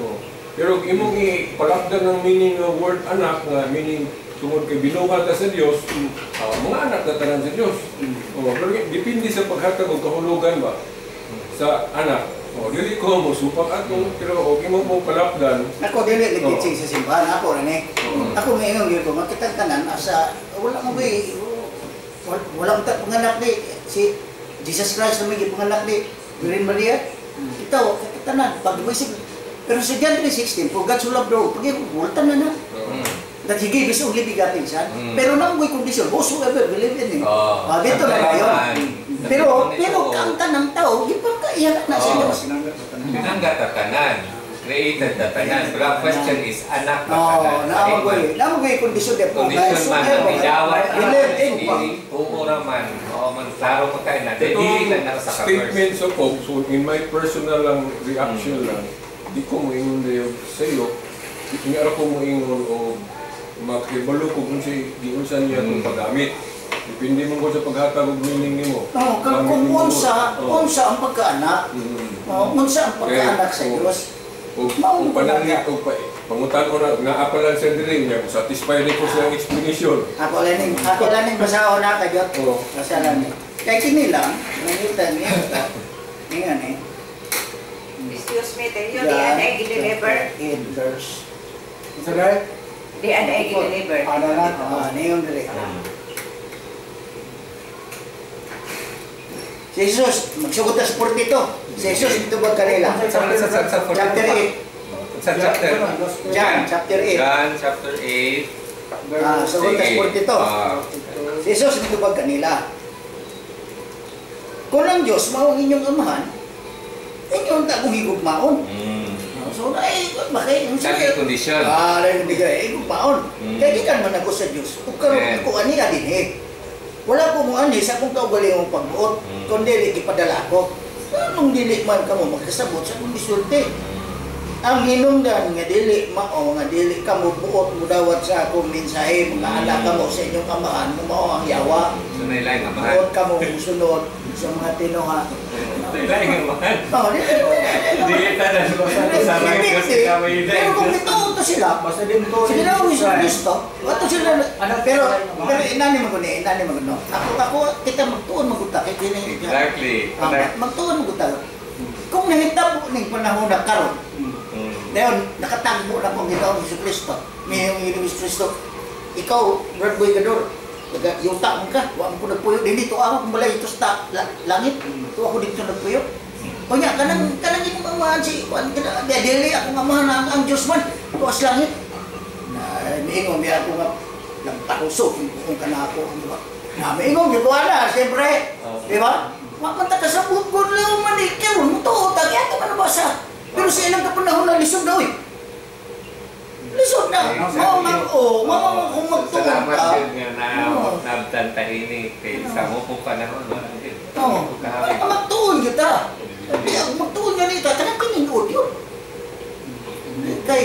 Oh. Pero kung imong ipalakdan ng meaning ng word anak nga meaning tungod kay binuhat ka sa Dios, mga anak na tanan sa Dios. Oh, pero depende sa paghatag og kahulugan ba sa anak. Oh, dili ko mo supak ato pero og imo mo palakdan. Ako dili nag-teaching sa simbahan ako ra ni. Oo. Ako maingon gyud ko makitang tanan asa wala mo ba wala mo ta panganak ni si Jesus Christ na may gipanganak ni Virgin Maria. Itaw tanan pag isip pero sa John 3:16, for God so loved the world, pag wala tanan na. That He gave His only begotten Son. Pero nang may kondisyon, whosoever believe in Him. Oh. Ah, dito na kayo. Pero pero ang tanang tao, gipagkaiyak na sa Oo. Diyos. Pinanggat ang tanan. Created the tanan. Pero ang question is, anak ba Oh, tanan? naa mo kondisyon de po. Condition man, ang idawat Believe in dili, oo raman. Oo man, klaro mo kayo na. Itong Dili lang na sa statement verse. sa Pope, so in my personal lang reaction lang, di ko moingon dayo sa iyo, hindi ara ko moingon o makibalo ko kung si giunsa niya itong paggamit. Depende mo ko sa paghatag og meaning nimo. Oh, kung, Gamit kung nimo. unsa, Oh. unsa ang pagkaanak. Oh, unsa ang pagkaanak sa Oh. Dios. O Mao kung pananglit o pa, pangutan ko na, naapalan sa diri niya, satisfied ko sa explanation. Ako lang ning basahon na kayo. Oo. Basa lang ni. Kay kini lang, nangita niya. Ingan eh. Excuse me, tell you, di anay gi-deliver. 8 verse. Sa dahil? Di anay gi-deliver. Ano na? Ah, niyon diri. Si Jesus, magsugod ta sa 42. Si Jesus mitubag kanila. Sa Chapter 8. Sa chapter. John, chapter 8. John chapter 8. Ah, sugod ta sa Sige. 42. Ah. Si Jesus mitubag kanila. Kung ang Diyos mao ang inyong amahan, inyong ta kung higugmaon. So, ay, bakit? Sabi kondisyon. Ah, dahil hindi ka, eh, higugmaon. Kaya gikan man ako sa Diyos. Ug karon ako ani din eh. Wala ko mo ani sa akong kaugalingong pagbuot, kundi gipadala ko. Anong dili man kamo magkasabot sa akong gisulti. Ang hinungdan nga dili mao nga dili kamo buot mudawat sa akong mensahe, mga anak kamo sa inyong amahan, nga mao ang yawa. So nailaing amahan. Buot kamo musunod sa mga tinuha. Nailaing amahan. Oh, dili. Dili tanan. Sa mga Diyos ka may Pero kung mituo to sila, Basta din to. sige na Yesu Kristo. Wato sila, pero pero inani man ko ni, inani man ko no. Ako kita magtuon maguta kay kini. Exactly. Ah, magtuon maguta. Kung nahitabo ning panahon na karon, dayon nakatagbo na ko ang Ginoong Hesus Kristo. May ang Ginoong Hesus Kristo. Ikaw, Brad Boy Gador, taga yuta man ka, wa man ko nagpuyo dinhi to ako kung balay ito sa langit. To ako dito nagpuyo. Unya kanang kanang imong amahan si kuan kana dili akong amahan ang Dios man tuas langit. Na miingon biya ako nga nagparuso kung kana ako di ba? Na miingon gyud wala siyempre, di ba? Wa man ta kasabot gud lang man ikaw mo tuo ta kaya man basa. Pero sa ilang kapanahon na lisod daw eh. Lisod na. Mao man o, mao man kung magtuon Salamat ka. yun nga na nabtan ta ini kay sa mo kung panahon wala gyud. Oo. Magtuon kita. Di ako magtuon nga nita, kanang tinuod yun. Kay,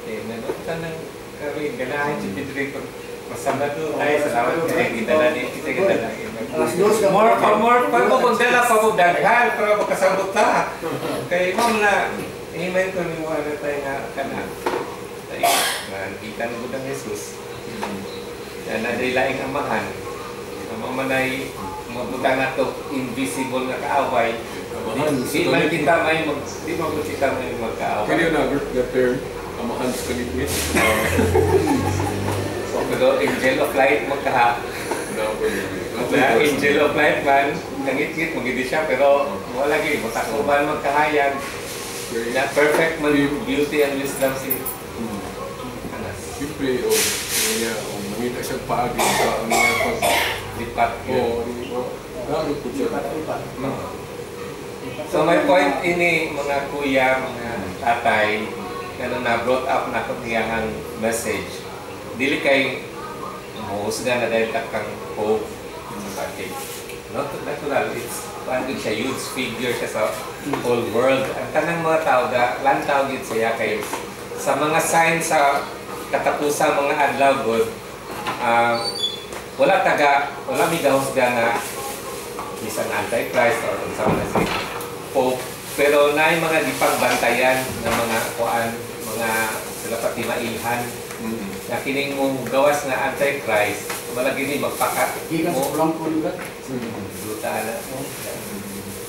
Eh, nanood ng kami ganahan si Pedro pag masabado tayo, salamat kay gidala ni kita gidala. 2:00 ka. More pa more pa mo magdala pa mo daghan para makasabot ta. Kay ma'am na amen ko ni mo ano tayo nga kana. Tayo nakita na gud ang Jesus. Na naday laing amahan. Ang mamanay mabutang nato invisible nga kaaway. Di man kita may mag di man kita may magkaaway. Can you not the term amahan sa kalipit? So, pero angel of light magkaha. Na angel of light man, nangit-ngit magidi siya pero wala lagi matakuban magkahayag. Na perfect man beauty and wisdom si Anas. Siyempre, o niya, o mangita siya paagi sa ang mga pag Lipat yun. O, lalo po siya. Lipat. So my point ini mga kuya, mga tatay, kanang na brought up na ko niyahang message. Dili kay mohusga na dahil ka kang Pope sa kay not natural, it's kuan siya, huge figure siya sa whole world. Ang tanang mga tao ga lantaw gid siya kay sa mga signs sa katapusan mga adlaw god, wala taga wala mi gahusga nga bisan antichrist or unsa man na si Pope, pero naay mga gipagbantayan ng mga kuan, mga sila pati mailhan na kining mo gawas nga antichrist wala gini magpaka Gikan sa mo Blanco lugar. duta na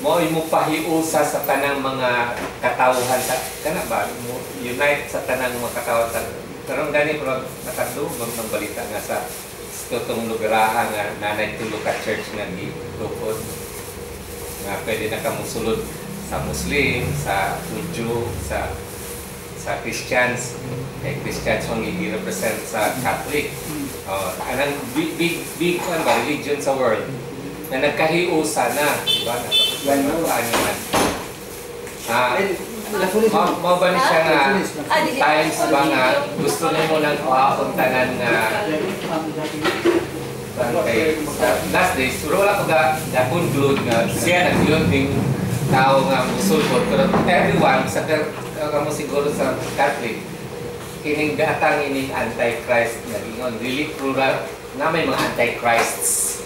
mo imo pahiusa sa tanang mga katawhan sa kana ba mo unite sa tanang mga katawhan karon gani pero nakadungog ng balita nga sa tutong lugaraha nga nanay tulo ka church nga gitukod nga pwede na kamusulod sa Muslim, sa Hudyo, sa Christians. Kay Christians ang i-represent sa Catholic. Anang big big big ano ba, religion sa world na nagkahiusa na, di ba? Napakatuan. Ah, mao ba ni siya nga times ba nga gusto nimo nang kuhaon tanan nga kay sa last days pero wala ko ga conclude nga siya nagyud ning tao nga musulbot pero everyone sa kamo siguro sa Catholic kining gatang ining antichrist nga ingon dili plural na may mga antichrists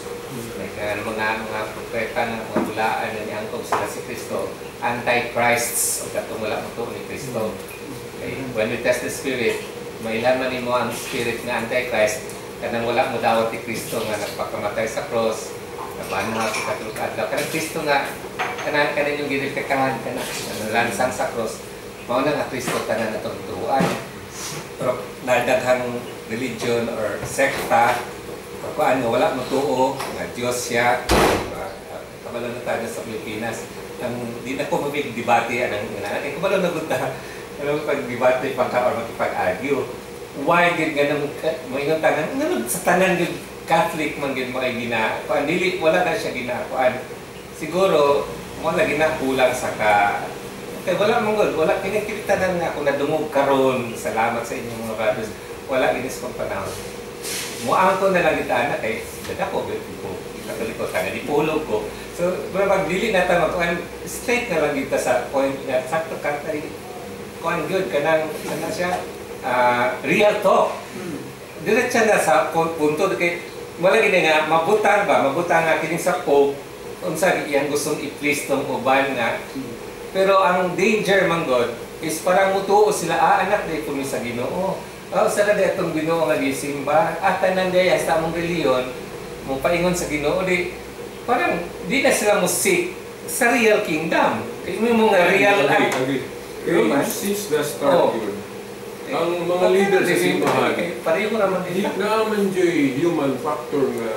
like mga mga propeta nga mga bulaan na niangkog sila si Kristo, antichrists o katong wala mo ni Kristo. Okay. When we test the spirit, mailan man nimo ang spirit nga antichrist kanang wala mo dawat ni Kristo nga nagpakamatay sa cross, nabanhaw sa katulog adlaw. Kanang Kristo nga kanang kanin yung ginilkakahan kana lansang sa cross, mao na nga Kristo tanan atong tuuan. Pero nadaghang religion or sekta kuan nga wala mo tuo nga Dios siya. Kabalo na tayo sa Pilipinas. Ang di na ko mabig-debate anang nga kay kabalo na gud ta. Pero pag-debate pa ka or makipag-argue. Why gid nga nang moingon tanan nganong sa tanan gid Catholic man gid mo ay gina kuan dili wala na siya ginakuan. Siguro mo lagi na kulang sa ka kay wala man gud wala kini tanan nga ako nadungog karon. Salamat sa inyong mga brothers. Wala ginis pang panahon. Muang ko na lang ita na kay dada ko ko Katoliko taga dipulog ko. So, murag dili na ta magkuan, straight na lang dito sa point nga sakto ka kay kuan good kanang kana siya real talk. Diretso na sa punto kay wala gini nga mabutang ba, mabutang nga kining sa Pope unsa iyang gustong i-please tong uban nga. Pero ang danger man god is parang mutuo sila, anak di ko ni sa Ginoo. Oh, sa na itong Ginoo nga gisimba. At tanan di sa among reliyon mo paingon sa Ginoo di parang di na sila mo seek sa real kingdom. Kay mo nga real Agree, agree. True Kay man. since the start yun, ang mga leader sa simbahan, pareho raman di nila. naman dyo'y human factor nga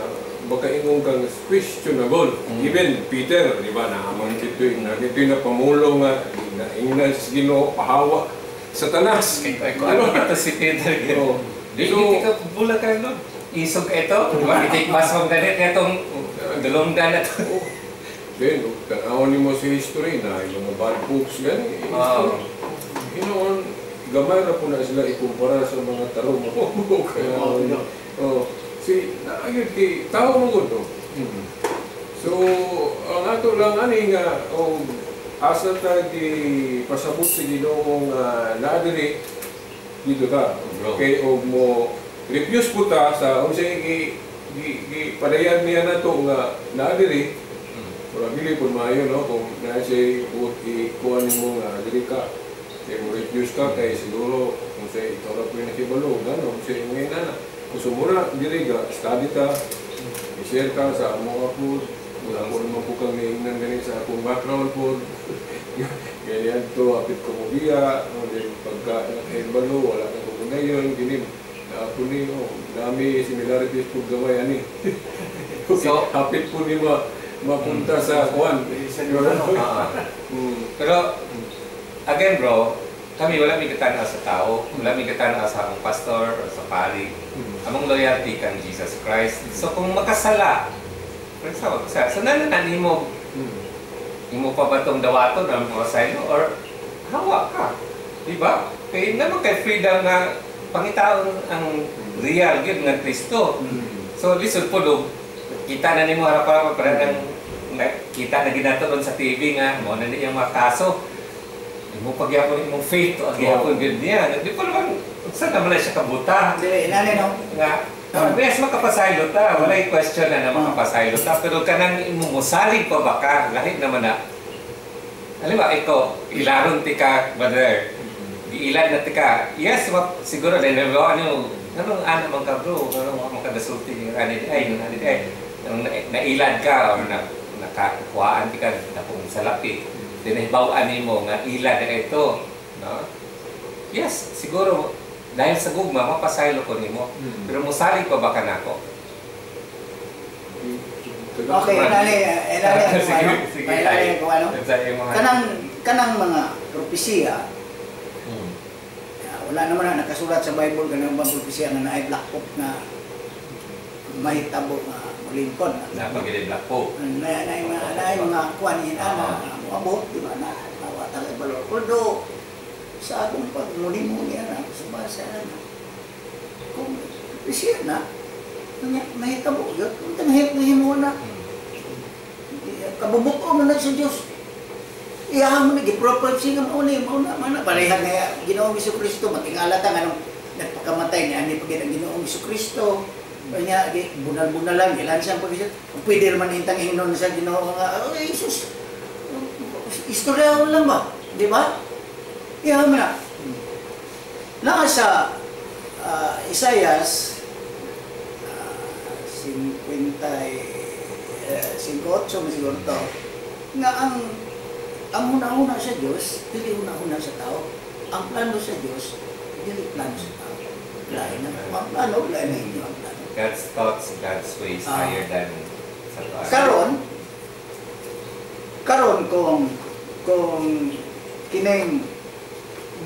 baka ingon kang questionable. Even Peter, di ba, naaman dito'y na dito'y na pamulo nga naingnan sa Ginoo pahawa Satanas. Kay ko ano ito si Peter. Oo. Di So, di ka bula ka no. Isog ka ito, di ba? Itik mas mong ganit itong dalonggan na to. Oh. Then, tanawan nimo sa history na yung mga bad popes gani. Oo. Hinoon, gamay ra po na sila ikumpara sa mga tarong mo. Kaya, oh, si naayod kay tao mo gud no. So, ang ato lang ani nga og asa ta gi pasabot sa Ginoo nga naa diri dito ta. Bro. Kay og mo refuse po ta sa unsay gi gi, gi padayan niya nato nga naa diri. Pero dili po maayo no kung naa siya buot ikuha nimo nga diri ka. Kay mo refuse ka kay siguro kung sa ikaw ra po yung nakibalo gano kung sa imong inana. Kung sumura diri ka study ta, i-share ka sa amo po. Wala ko naman po kang naingnan gani sa akong background po. Ganyan to, apit ko mo biya, o then pagka nakahibalo, wala na ko ngayon, gini, na po ni, oh, dami similarities po gamay ani. Okay, So- hapit po ni ma, mapunta sa kuan. Pero, again bro, kami wala may katanaw sa tao, wala may katanaw sa among pastor or sa pari. Among loyalty kang Jesus Christ. So kung makasala, for example, makasala, so nanan nimo, imo pa ba itong dawaton ang mga saylo or hawa ka? Di ba? Kaya naman kay freedom nga pangitaon ang real gyud nga Kristo. So lisod po do, kita na nimo harap-harap para nang kita na ginato ron sa TV nga mo na niyang mga kaso. Imo pagyapon imong faith to agyapon gyud niya. Di pa naman sa naman na siya kabuta. Dili, inani no? Nga yes, makapasaylo ta, walay question na na makapasaylo ta, pero kanang imo mosalig pa ba ka, lahi naman na. Alam ba, ikaw, ilaron ti ka, brother. Giilad na ti ka. Yes, siguro, dahil ano, anong anak man ka, bro? Anong mga kadasulti yung ano ay, yung ano ay, nang nailad ka or na, nakakuhaan ti ka, nakong salapi. Dinahibaw-an nimo nga ilad na ito. No? Yes, siguro, dahil sa gugma, mapasaylo ko nimo. Pero musalig pa ba ka nako? Okay, inani, inani ako Sige, ano? sige. Inani ako ano? Sa imong Kanang kanang mga propesiya, wala naman na nakasulat sa Bible kanang mga propesiya nga naay Black Pope na mahitabo nga molingkod. Napagilid Black Pope. Na na mga na mga kuan ni ana moabot di ba na wa ta kay balor. Although sa akong pagmuni-muni ana sa basa ana kung propesiya na mahitabo yun, kung tanghit na himo na kabubuko man na sa Dios. Iyahan mo na, gi-prophecy nga mao ni, mao na, mao na. Pareha nga Ginoong Jesucristo, matingala ta nga nung nagpakamatay ni ani pagid ang Ginoong Jesucristo. Kanya gi bunal-bunal lang ilan siyang pag pwede man intang ingnon sa Ginoo nga, oh Jesus. Istorya lang ba? Di ba? Iyahan mo na. Naa sa Isaias 58 man siguro to, nga ang huna-huna sa Dios dili huna-huna sa tao. Ang plano sa Dios dili plano sa tao. Lain na ang plano, lain na inyo ang plano. God's thoughts, God's ways higher than sa tao. Karon kung kining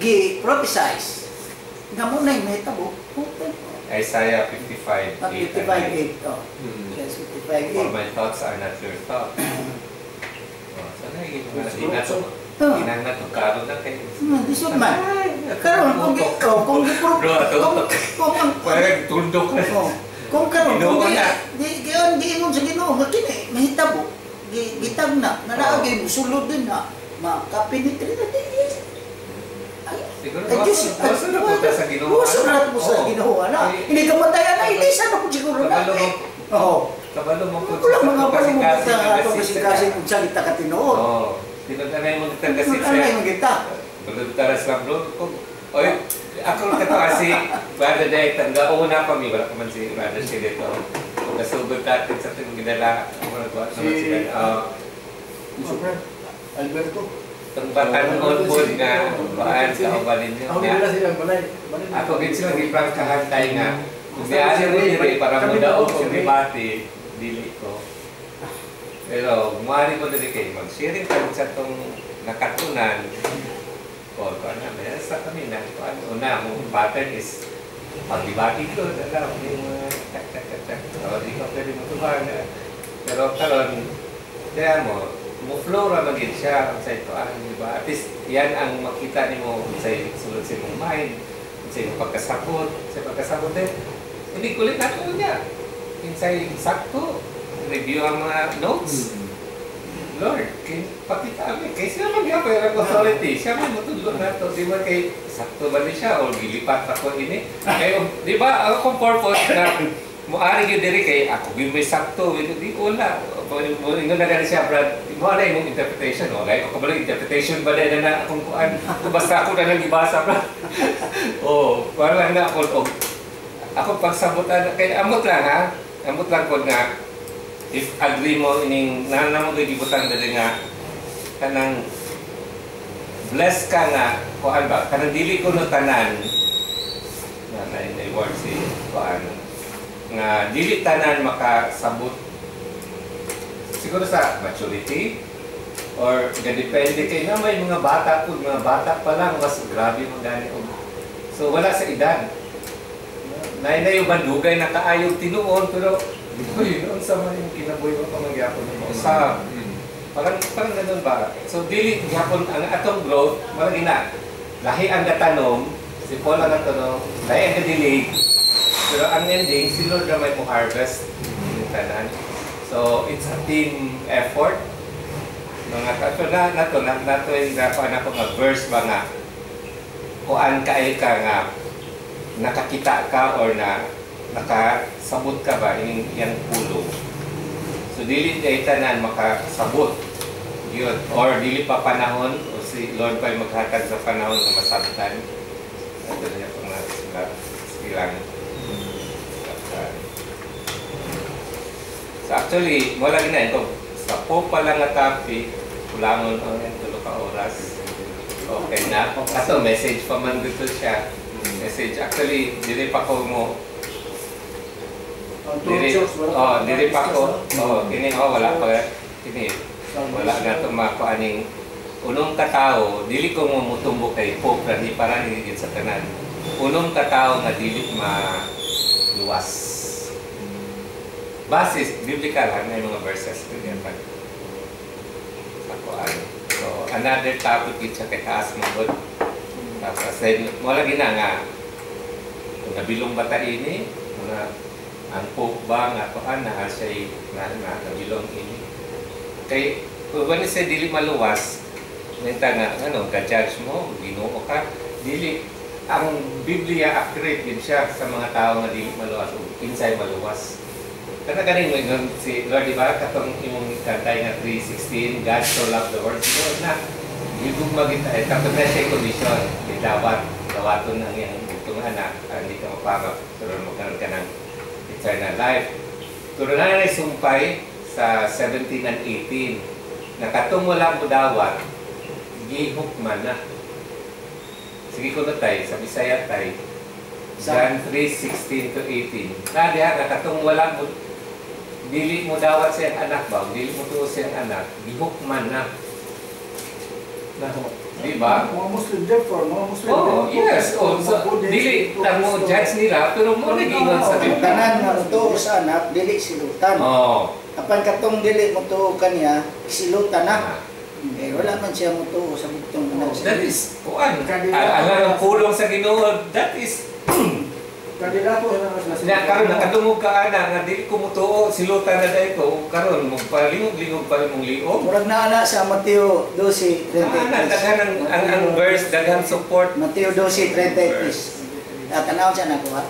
gi prophesize nga mo na'y mahitabo, open. Isaiah 55, At 8 and 9. 55:8, oh. Yes, 55:8. For my thoughts are not your thoughts. Oh, so na yung mga di na to. Ah. Di na natugkaro na kayo. Lisod man. Karon kung oh, kung Bro, ato. kung ang Parang tuldok na. oh, kung karon kung Ginoo di na. di di di ingon sa Ginoo nga kini mahitabo. gitagna na naagay sulod din na makapenetrate na din. Ay, Siguro, ay, Diyos, waso na po ta sa Ginoo. Waso na po sa Oo. Ginoo na. Ay, Hindi kamatayan na, hindi sana po siguro na. Kabalo mo, Oo. kabalo mo po Wala mga balo mo kasing-kasing sa atong nagasit kasing-kasing kung sa kita katinuod. Oo. Tinag-anay mo kitang gasit Ano yung kita? Tulad tara sa bro. Oy, ako kato kasi Brother Dayton, tangga una pa mi, wala pa man si Brother siya dito. Kung nasugod natin sa itong ginala, ako nagawa naman sila. Oh, Alberto. Itong batanon po nga, baan sa uban ninyo. Ako Nga, nila sila balay. Balay. ako gid sila giprangkahan tayo nga. Kung diari mo diri para mo daog og debate, dili ko. Pero muari ko diri kay mag-sharing kami sa tong nakatunan. O, ko na, may sa kami na. Ko ano, una, ang pattern is pagdebate ko, alam, yung mga tak, tak, tak, tak. O, di ko pwede mo tubang. Pero karon, kaya mo, mo flow ra magid siya sa ito, ah, di ba? At least, yan ang makita nimo sa sulod sa imong mind, sa imong pagkasabot, sa pagkasabot din. Hindi kulit na ito niya. Insay sakto, review ang mga notes. Lord, kay pakita kami. Kay siya man gyapon ang authority. Siya man motudlo nato. Di ba kay sakto ba ni siya o gilipat ako ini? Kay di ba ang akong purpose na muari gyud diri kay ako gyud may sakto, di wala. Mo ingon na gani siya, Brad. Mo na imong interpretation, wala ko kabalo interpretation ba na na akong kuan. Kung basta ako na lang gibasa, Brad. Oh, wala na ako og ako pagsabot ana kay amot lang ha. Amot lang pod nga if agree mo ining na mo gibutang diri nga kanang bless ka nga kuan ba, kanang dili ko no tanan na na na word si kuan nga dili tanan makasabot siguro sa maturity or depende kay na may mga bata po, mga bata pa lang mas grabe mo gani og, so wala sa edad na na yung bandugay na kaayog tinuon, pero uy, noon sa mga yung kinabuhi mo pamangyapon mo sa parang parang ganun ba. So dili gyapon ang atong growth, marang ina lahi ang gatanom, si Paul ang gatanom, lahi ang gadilig, pero ang ending si Lord na may mo harvest yung tanan. So it's a team effort, mga kato na nato na nato yung nakuha na ko nga verse ba nga kuan kay ka nga nakakita ka or na nakasabot ka ba ining iyang pulong. So dili day tanan makasabot yun or dili pa panahon o si Lord pa maghatag sa panahon nga masabtan. Ato na niya pang mga sulat silang. So actually, wala gina ito. Sa po pa lang nga topic, kulangon ang yan 3 ka oras. Okay na. Kaso message pa man dito siya. Message. Actually, dili pa ko mo Ang dili, church, wala oh, dili pa ko. discuss, Oh, kini, oh, wala pa kini. Wala na to makuha aning unong katao, dili ko mo mutumbo kay Pope ra ni para ni sa tanan. Unong katao nga dili maluwas. Basis biblical ha, may mga verses ganyan pa. Sa kuan. So another topic yun siya kay taas mo gud. Tapos then wala gina nga kung nabilong ba ta ini, mga ang Pope ba nga kuan na siya na, na nabilong ini. Kay kung ba siya dili maluwas, nenta nga ano, ga-judge mo, Ginoo ka, dili ang Biblia accurate din siya sa mga tao nga dili maluwas o kinsay maluwas. Kana ganing mo ingon si Lord, di ba? Katong imong kantay nga 3:16, "God so loved the world." Siguro na gigugma kita eh, tapos na siya condition, di dapat dawaton ang iyang bugtong anak para hindi ka mapamak, pero magkaroon ka ng eternal life. Pero na na sumpay sa 17 and 18 na katong wala mo dawat, gihukman na. Sige ko na tay, sa Bisaya tay. John 3:16 to 18. Na diha nga katong wala mo, dili mo dawat sa iyang anak ba, dili mo tuo sa iyang anak, gihukman na. Naho. Di ba? Mga Muslim, therefore, mga Muslim. Oh, yes. Oh, mga so, Buddhist, dili ta mo judge nila, pero mo nagingon sa Ang Biblia. tanan nga motuo sa anak dili silutan. Apan katong dili motuo kaniya, silutan na. Eh wala man siya motuo sa bugtong anak. That is, kuan, ang pulong sa Ginoo, that is, Kandidato na sila. Na karon nakadungog ka ana nga dili ko mutuo, silutan na dai ko karon magpalingog-lingog pa rin mong liog. Murag naa na sa Mateo 12:33. Ana daghan ang verse, daghan support. Mateo 12:33. At tanaw siya na ko ha.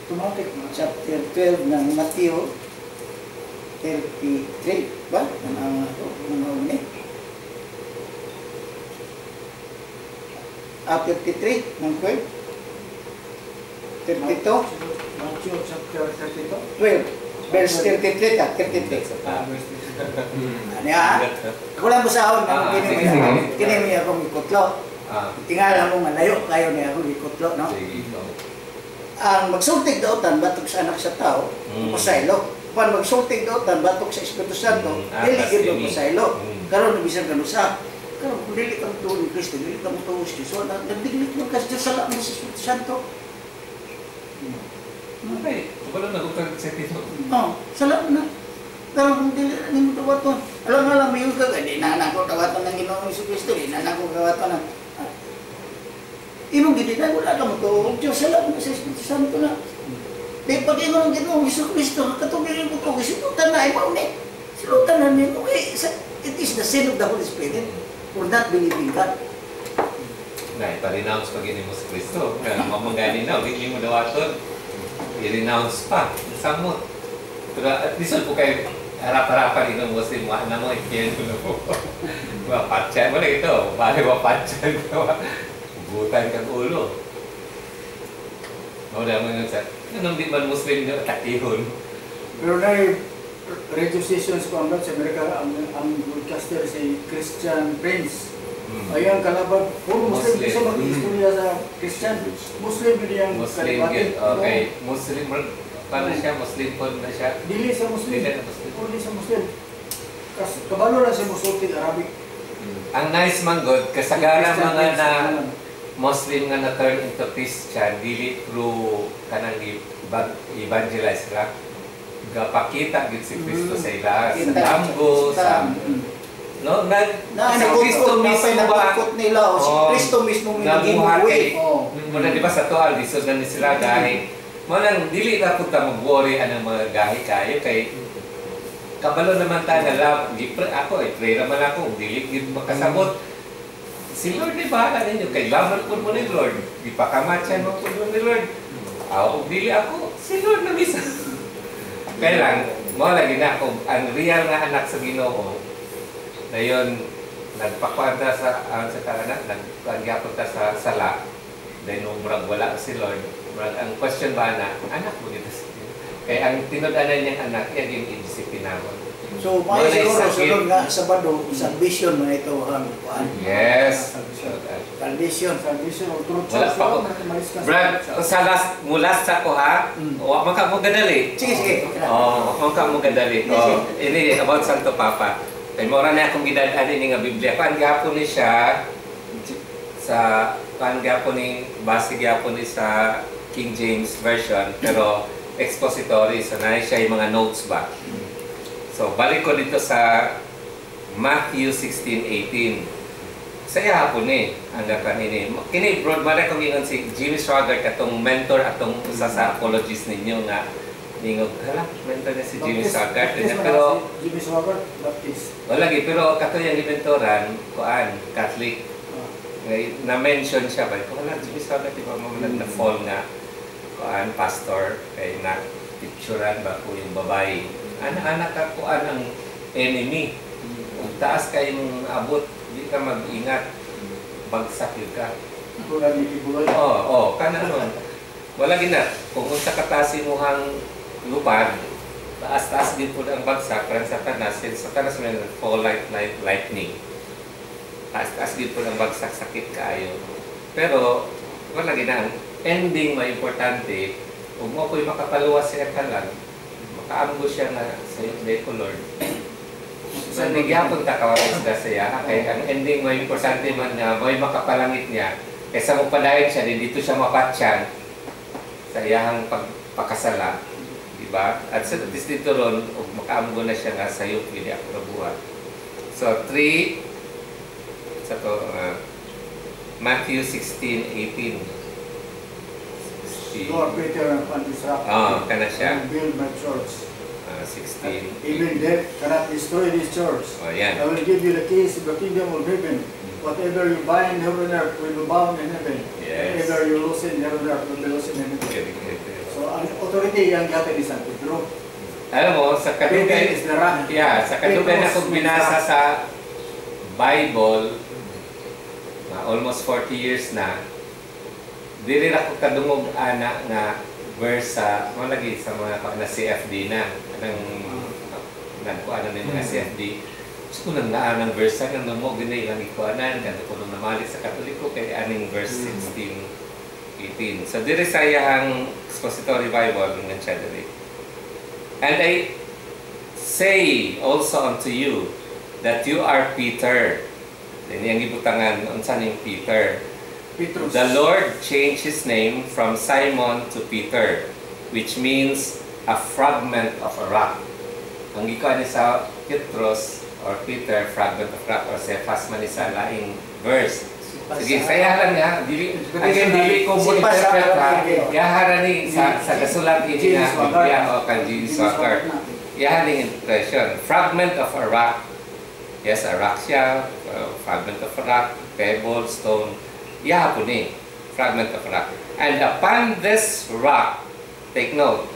Automatic man. Chapter 12 ng Mateo 33 ba? Tanaw ako mga uni. 33 ng 12. 32. Matthew chapter 32. 12. Verse 33 ta, 33. Ah, verse 33. Ano ya? Ako lang basahon Ah, kini sige, mo sige. kini mo akong ikutlo. Tingala mo nga layo kayo niya akong ikutlo, no? Sige, ikaw. Ang magsultig daotan batok sa anak sa tao, pasaylo. Pan magsultig daotan batok sa Espiritu Santo, dili gyud blasphemy. pasaylo. Karon bisan kanusa. Karon kung dili ka mutuo ni Kristo, dili ka mutuo sa Diyos, wala nagdiglit mo ka sa Diyos, sala mo sa Espiritu Santo. Okay, wala na kung sa tito. Oh, sala mo na. Pero kung dili na nimo dawaton, alam nga lang mayon ka, di na na ako dawaton ng Ginoong Kristo, di na na ako dawaton ng imong gidinay, wala ka mo tuo Diyos, sala mo sa Espiritu Santo na. Di pag ingon ng Ginoong Kristo, katong mo to, silutan na, imo ni. Silutan na nimo, eh, it is the sin of the Holy Spirit for not believing God. Na, ipa-renounce pag ini mo sa Kristo. Kaya mamangani na, hindi mo dawaton. I-renounce pa. Samot. Pero at least po kayo, harap-harapan inong Muslim, wala na mo, impyerno na po. Mapatyan mo na ito. Bale, mapatyan ka. Butan kang ulo. Wala mo yun sa, anong di man Muslim na atakihon? Pero na radio stations ko ang sa Amerika, ang broadcaster si Christian Prince. Ayan, kalabag, puro Muslim. Muslim. Isa mag-istorya sa Christian. Muslim yun yung Muslim, kalibati. yun. Okay. Muslim, paano siya? Muslim po na siya? Dili sa Muslim. Dili na Muslim. Dili sa Muslim. Kasi kabalo lang siya musulti Arabic. Ang nice man god, kasagaran Christian mga Prince, na ano. Muslim nga na turn into Christian, dili through kanang evangelize ra. Gapakita gid si Kristo sa ila, sa damgo, sa no, nag Na sa Kristo mismo ba nagkot nila o si Oo. Kristo mismo may naging nabuhat way. kay Oo. muna di ba sa tual lisod na ni sila gahi. Mo nang dili na pud ta mag-worry anang mga gahi kayo kay kabalo naman ta nga love gipre ako eh pray naman ako dili gid makasabot. Si Lord di bahala ninyo kay love man pud mo ni Lord. Gipakamatyan mo pud mo ni Lord. Aw dili ako si Lord na mismo. Kaya lang mo lagi na kung ang real nga anak sa Ginoo dayon nagpakuan ta sa ang sa tanan nagpagyapon ta sa sala dahil nung murag wala si Lord, murag ang question ba na anak mo dito sa kaya ang tinud-anan niyang anak yan yung idisiplinahon. So, may Wala siguro sakit. sunod nga Sabado, salvation man ito ang kuan. Yes. Salvation. Salvation or truth. Wala pa ko. Brad, sa last mula sa ko ha, wa man ka mo gadali. Sige, sige. Oh, wa man ka mo gadali. Oh, ini about Santo Papa. Kay mora na akong gidad-an ini nga Biblia. Kuan gihapon ni siya sa kuan gihapon ni base gihapon ni sa King James Version pero expository, so na siya yung mga notes ba. So balik ko dito sa Matthew 16:18. Sa hapon ni ang kanini. Kini broad mara kong ingon si Jimmy Swaggart katong mentor atong usa sa apologist ninyo nga ningog hala mentor niya si Jimmy Swaggart Baptist pero Jimmy Swaggart, Baptist. wala gi pero kato yang gimentoran kuan Catholic. Na mention siya ba ko hala Jimmy Swaggart di ba mo na fall nga kuan pastor kay na picturean ba ko yung babae. Ana-ana ka kuan ang enemy. Ug taas kayong abot, di ka mag-ingat. Bagsak yun ka. Tulad ni Kibuloy. Oo, oh, kana nun. Wala gina. Kung unsa kataas imuhang lupad, taas-taas din po ang bagsak, parang Satanas, sin Satanas may fall like lightning. Taas-taas din po ang bagsak, sakit kaayo. Pero, wala gina. Ang ending may importante, ug mo ko'y makapaluwas siya kalag, makaamgo siya nga sa iyo ko Lord. So, nagyapon ta kawag sila sa iya. Kay ang ending may importante man nga, may makapalangit niya. Kaysa mo padayon siya, din dito siya mapatyan sa iyahang pagpakasala. Diba? At sa least dito ron, ug makaamgo na siya nga sa iyo, pwede ako nabuhat. So, 3, sa to, Matthew 16:18. 40. You are Peter and upon this rock. Ah, kana siya. I will build my church. 16. Even death cannot destroy this church. Oh, yan. I will give you the keys of the kingdom of heaven. Whatever you bind here on earth will be bound in heaven. Yes. Whatever you loosen here on earth will be loosened in heaven. Good, good, good. So, ang authority yang gihatag ni San Pedro. Alam mo, sa Peter kadugay, is the rock. Yeah, sa kadugay na kong binasa sa Bible, almost 40 years na, dili ra ko kadungog ana nga verse sa mga lagi sa mga na CFD na anang nagkuan na mga CFD. So kung nang naa ng verse sa nang mo gini ilang ikuanan kanto ko nung namali sa Katoliko kay aning verse 16 18. So diri sa iyang Expository Bible nga siya diri. "And I say also unto you that you are Peter." Then iyang gibutangan unsa ning Peter. Petrus. "The Lord changed his name from Simon to Peter, which means a fragment of a rock." Ang gikuan ni sa Petros or Peter, fragment of rock or Cephas man ni sa laing verse. Sige, saya lang nga. Dili, again, dili ko mo Cephas, interpret ha. Yahara ni sa gasulat ini nga James Walker. Biblia o kang James Walker. Yahan ning interpretation. Fragment of a rock. Yes, a rock siya. Fragment of a rock, pebble, stone. Yaha po ni. Fragment of a rock. "And upon this rock," take note,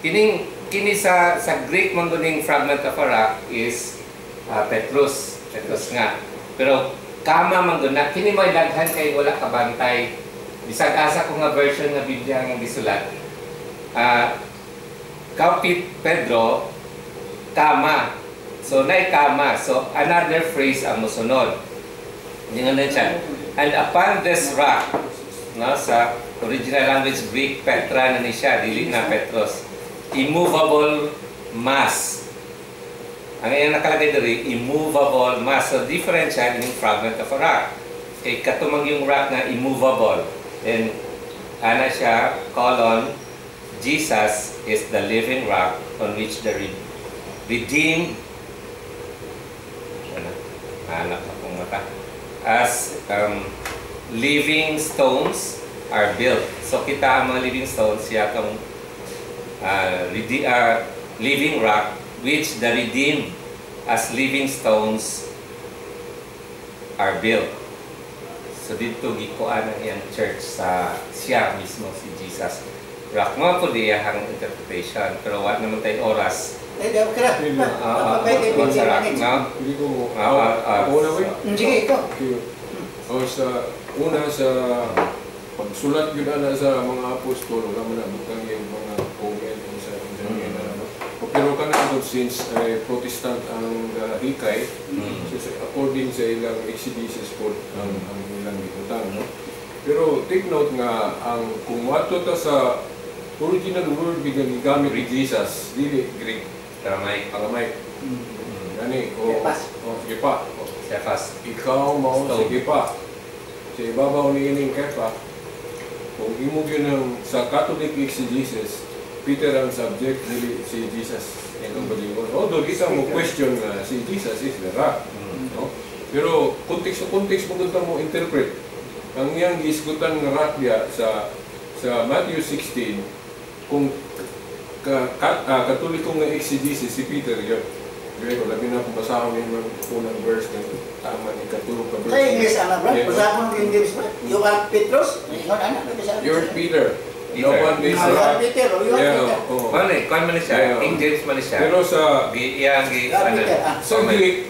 kining kini sa Greek man guning fragment of a rock is Petrus. Petrus nga. Pero kama man gud na kini may daghan kay wala kabantay. Bisag asa ko nga version nga Biblia nga gisulat. Ah, Kapit Pedro, kama. So, naay kama. So, another phrase ang musunod. Hindi nga na siya. "And upon this rock," no, sa original language Greek, Petra na ni siya, dili na Petros. "Immovable mass." Ang iyang nakalagay diri, immovable mass. So, different siya ining fragment of a rock. Kay katumang yung rock na immovable. Then, ana siya, colon, "Jesus is the living rock on which the redeemed," ano, anak akong mata, "as living stones are built." So kita ang mga living stones siya itong living rock which the redeemed as living stones are built. So dito gikuan ang iyang church sa siya mismo si Jesus. Rock mo po diya ang interpretation pero wa naman tayo oras. Eh, di, okay ra. Pwede, sa pwede, rock, pwede. no? Hindi ko mo. Una, wait. Sige, ikaw. Okay. O sa una sa pagsulat gyud ana sa mga apostol, wala man nabutang yung mga comment sa sa ano. Pero kana since eh, Protestant ang hikay, so, according sa ilang exegesis po ang ilang gibutang, no? Pero take note nga ang kung moadto ta sa original word nga gigamit ni Jesus, dili Greek, Aramaic. Aramaic. Gani o Kepas. O kepa. O, Cephas. ikaw mao Stone. si Kepa. Sa ibabaw ni ining Kepa, kung imo gyud ang sa Catholic exegesis, Peter ang subject, dili si Jesus ang balingon. Although kita mo question nga si Jesus is the rock. No? Pero context sa context mo gud mo interpret. Ang iyang giisgutan nga rock diya sa Matthew 16, kung Katoliko nga exegesis, si Peter yun. Pero labi na kung basahon yung unang verse ng tama ni katulog ka verse. Sa English, ana, bro. Yeah. Basta akong English, bro. "You are Petros." Ingon, ana, bro. You're Peter. Peter. No one is You are rock. Peter, oh, you are Yeah, Peter. oh. Mali, kuan man siya. Yeah. King James man siya. Pero sa Gi iyang gi You are ano. Peter, ah.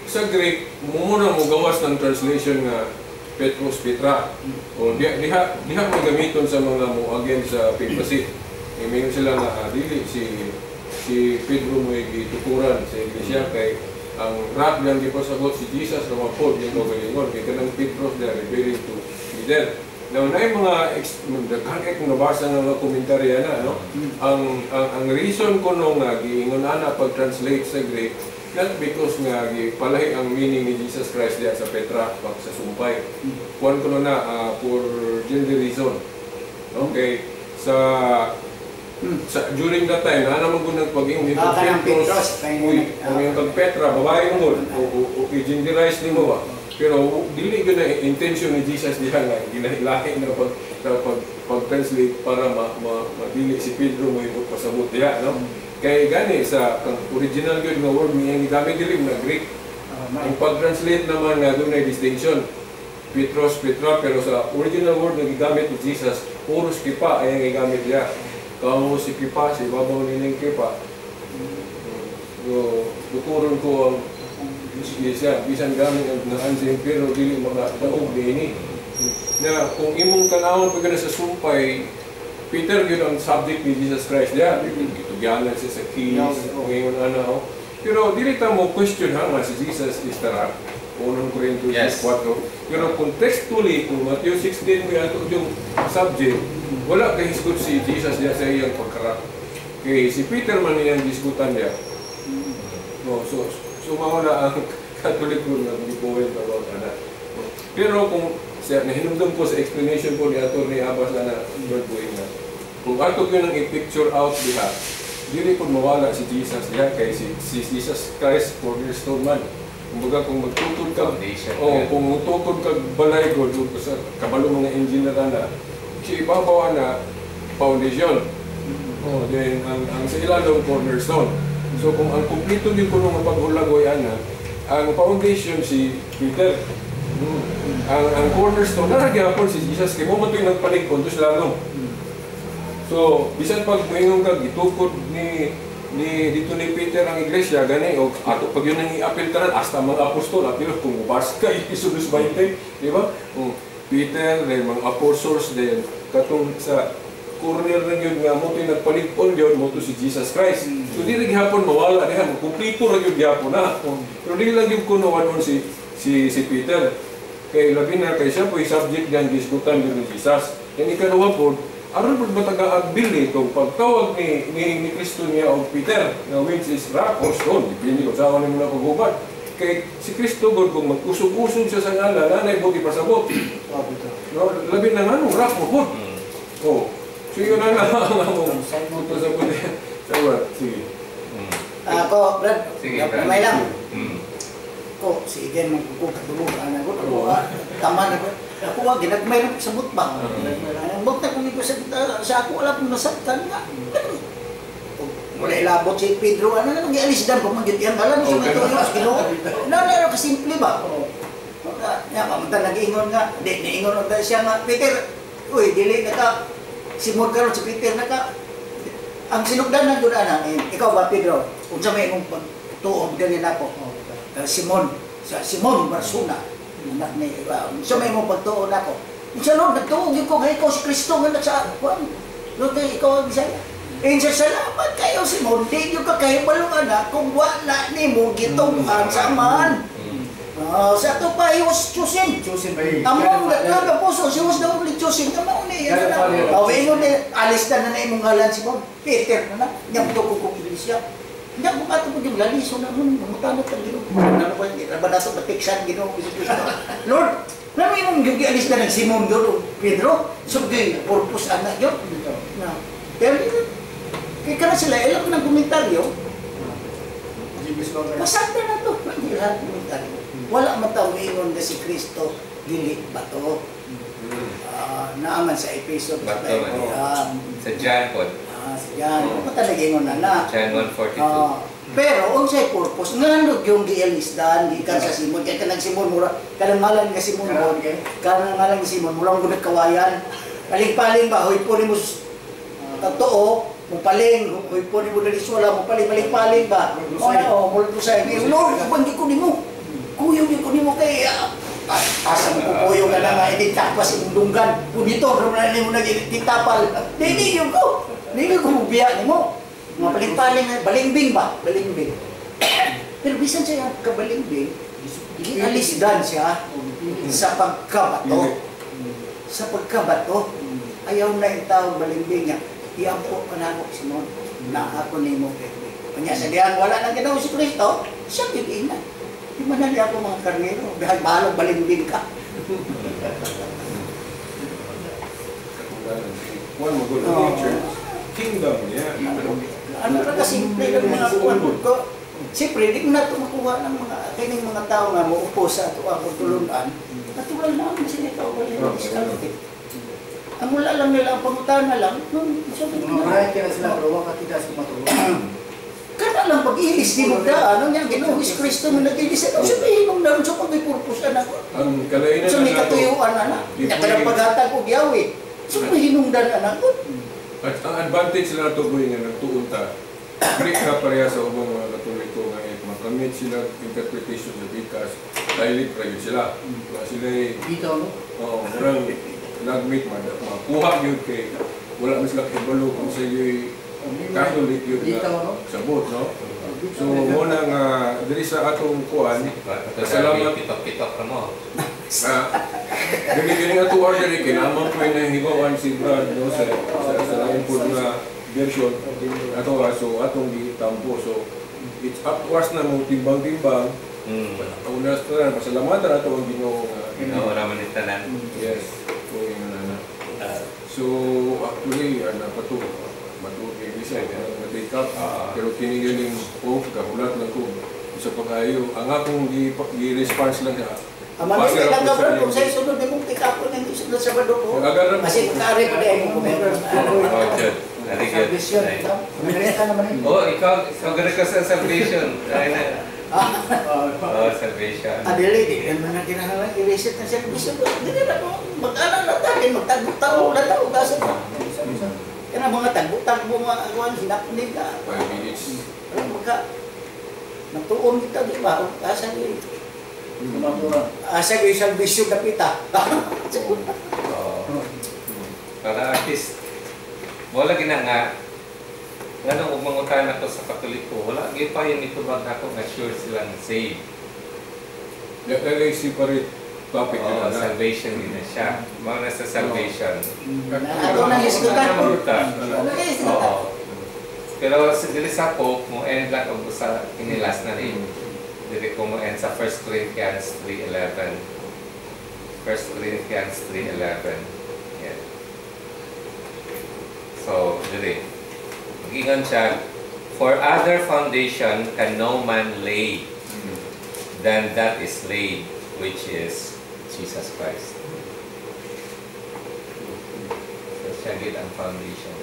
Sa Greek, muna mo gawas ng translation nga Petros, Petra. O diha diha diha mo gamiton sa mga mo against sa papacy. Ingon sila nga dili si si Pedro mo gitukuran sa iglesia kay ang rock niyang gipasabot si Jesus ra man pod yung kaugalingon kay kanang Petros there referring to Peter. Now, na yung mga daghan kay kung nabasa nga mga komentaryo na, no? Ang reason ko no nga giingon ana pag-translate sa Greek, not because nga gipalahi ang meaning ni Jesus Christ diya sa Petra pag sa sumpay. Kuan ko no na for gender reason. Okay, sa during that time na naman gud nagpag-ingon Ah, kanang Petros, kay uy, ang yung kag Petra babae mo gud o i-genderize nimo ba. Pero dili gyud na intention ni Jesus diha nga ginahilahi na pag sa pag pag pag-translate para madili si Pedro mo yung pasabot diha, no? Kay gani sa kang original gyud nga word niya gigamit, dili na Greek. Ang pag-translate naman nga dunay distinction. Petros, Petra, pero sa original word na gigamit ni Jesus, puros kipa ay ang gigamit niya. Kamo si kipa, si babaw nining kipa. So, dukuron ko ang iglesia, bisan gamit ang naan sa impyerno, dili makadaog niini. Na kung imong tanawon pag sa sumpay, Peter yun ang subject ni Jesus Christ diya. Gitugyanan siya sa keys, ngayon ana oh. Pero dili ta mo question ha nga si Jesus is the rock. Unang Corinto 4. Pero contextually, kung Matthew 16 mo ato yung subject, wala kay hisgot si Jesus diya sa iyang pagka-rock. Kay si Peter man iyang gisgutan niya. No, so mao na ang Catholic ko nga gipoint about ana. Pero kung sa nahinumdum ko sa explanation po ni Atty. Abbas ana Lord Buing na kung ato yun ang i-picture out diha, dili po mawala si Jesus diha kay si Jesus Christ cornerstone man. Kumbaga kung magtukod ka Foundation. Oh, kung magtukod ka balay ko sa kabalo mga engineer ana, si ibabaw ana foundation. Oh, then ang sa ilalong cornerstone. So kung ang kumpleto din kuno nga paghulagoy ana, ang foundation si Peter. Ang cornerstone na gyapon si Jesus kay mo man to'y nagpalig-on sa lalom. So bisan pag moingon ka gitukod ni dito ni Peter ang iglesia gani og ato pag yun ang i-appeal tanan hasta mga apostol apil kung mubasa ka Exodus 20, di ba? Oh, Peter then mga apostles, then katong sa corner na yun nga mo to'y nagpalig-on yun mo to si Jesus Christ. So di ra gihapon mawala diha, kumpleto ra gyud gihapon na. Pero di lang gyud kuno on si Peter. Kay labi na kay siya po'y subject diyan gisgutan gyud ni Jesus. Then ikaduha pod, aron pod mataga agbili kung pagtawag ni Kristo niya og Peter, nga which is rock or stone, depende kung saan nimo na paghubad. Kay si Kristo god kung mag-usog-usog siya sa ngalan, nanay mo ipasabot. No, labi na nga nung rock mo pod. Oh. So yun na nga ang among pasabot. Sawa, sige. Ako, Brad, Sige, Brad. gamay lang. Ko, sige, magkukadulog, ana ko, ako, tama na ko. Ako, ginagmay lang sa ba? Ang bukta kung iko sa ako, wala pong nasabtan nga. Wala ilabot si Pedro, ano na, nag-alis dan, pamanggit yan, alam mo sa mga tuyo, sa Ginoo. Na, na, kasimple ba? Ya, pamunta nag-ingon nga, di, niingon na siya nga, "Peter, uy, dili na ka, Simon karon si Peter na ka." Ang sinugdan ng doon, ana, eh, "Ikaw ba, Pedro, unsa may imong pagtuo diri nako?" Simon, sa Simon Barsuna, anak ni, "Unsa may imong pagtuo nako?" "Unsa, Lord, nagtuo gyud ko nga ikaw si Kristo nga nagsa kuan. Lord, kay ikaw ang Bisaya." Eh, sa salamat kayo, Simon, di gyud ka kahibalo ana kung wala nimo gitunghan sa Amahan. Ah, sa ato pa, he was chosen. Chosen by Among the God the 12 Father. apostles, he was the only chosen. Kamo ni, ano God the na. Father. Oh, ingon ni, alis na na imong ngalan, Simon. Peter na na. Nyam to ko kong iglesia. Nya ko ato mo yung laliso na mo, mamutano ka Ginoo. Ano ba, hindi ba nato matiksan Ginoo Hesus Kristo. Lord, namo imong yung gialis na ng Simon doon, Pedro. So, di, purpose ana yun. Na. Pero, kay kana sila, ilang ng komentaryo, Jimmy Swagger. Masakta na to. Hindi lahat komentaryo. Wala man tao ingon na si Kristo dili bato. Ah, naaman sa Episode Bato man. Sa John po. Ah, sa John. Wala talaga ingon na na. John 1:42. Ah, pero unsay purpose ngano yung gialisdan gikan sa Simon kay kanang Simon mura kanang ngalan nga Simon Karon kay? Kanang ngalan nga Simon mura mo kawayan, paling-paling ba, huy po nimo totoo mo paling huy po nimo dali wala mo paling paling-paling ba o na oh mura ko sa inyo, "Lord, uban ko nimo, kuyog ko nimo kay asa mo kuyog ka na nga hindi takpas imong dunggan kung dito ro na nimo nagitapal dili yung ko dili ko biya nimo mga paling-paling, balingbing ba, balingbing." Pero bisan siya kabalingbing, gialisdan siya sa pagkabato, sa pagkabato. Ayaw na yung tao balingbing niya, iampo ka na ako, Simon, na ako nimo Pedro. Kanya sa diyang wala nang ginawa si Kristo, siya gyud ina. "Di man na ako mga karnero, dahil bahalong balingbing ka." One mo good Oo. church. Kingdom niya. Ano ra kasimple lang mga kuwan ko. Siyempre, di mo na ito makuha ng mga kining mga tao nga muupo sa ato ang tulunan. Natural na ang sila ikaw wala yung diskarte. Ang wala lang nila ang pangutana lang, sabi ko Mga na. right kaya sila pero wa ka kita sa matuwa. Kana lang pag-ilis di mo daan, ano niya, Ginoong Kristo mo nag-ilis. Ano sabihin mong naroon sa pag-purpose anak ko? Ang kalainan Sa may na nato, katuyuan anak. Di Kaya kanang pwede. paghatag og yawi. Sa may hinungdan anak ko. At ang advantage na nato, boy, nga nagtuon ta, dili ka pareha sa ubang mga Katoliko nga if makamit sila interpretation sa bikas, dilate ra yun sila. Nga sila Dito no. oo, murang nagmit makuha yun kay wala man sila kabalo kung sa yo'y Catholic yun Dito nga no. sabot, no? So, muna nga, diri sa atong kuan, Salamat. Pitok-pitok na mo. Dili kini nga tuwa diri kay naman ko nahibawan si Brad, no, sa lain po nga version ato so atong gitampo, so it's up to us na mo timbang-timbang. Una sa tanan, pasalamatan ato ang Ginoo nga Oo, raman ni tanan. Yes, kung yung nana. So actually ana pa to matuod kay Lisa eh, na-take up. Pero kini galing ko kahulat lang ko sa pag-ayo ang akong gi-response lang sa Amang Base hindi ra lang po ka sa bro, kung inyo. sa'yo sunod ni mong pick up ng sunod sa Sabado ko. Agar ra po. Kasi kaari pa dahil mo kumero. Oh, good. Very good. Salvation. Ay. Amerika naman yun. Oh, ikaw ganun ka sa salvation. Ay na. Oh, salvation. Adili, di naman na kinahanglan i-reset ang servisyo. Dili na ko, mag-ana na tayo, magtagbo-tagbo na tao, gasa na. Kaya mga tagbo-tagbo mga kuwan, hinapnig na. 5 minutes. Alam mo ka, nagtuon kita, di ba? Asa yun? Asa yung servisyo dapita. Oo. Para at least, wala gina nga, nganong ug mangutan ako sa Katoliko, wala gyud pa yun itubag ako nga sure silang saved. That is separate topic Oo, na. Salvation din na siya. Mga nasa salvation. Ato nang isgutan. Mangutan. Ato nang isgutan. Oo. Pero sa dili sa Pope, mo end lang og sa kinilas na ni. Dili ko mo end sa 1 Corinthians 3:11. 1 Corinthians 3:11. Yan. So, dili. Mag-ingon siya, "For other foundation can no man lay than that is laid, which is Jesus Christ." So, siya gid ang foundation.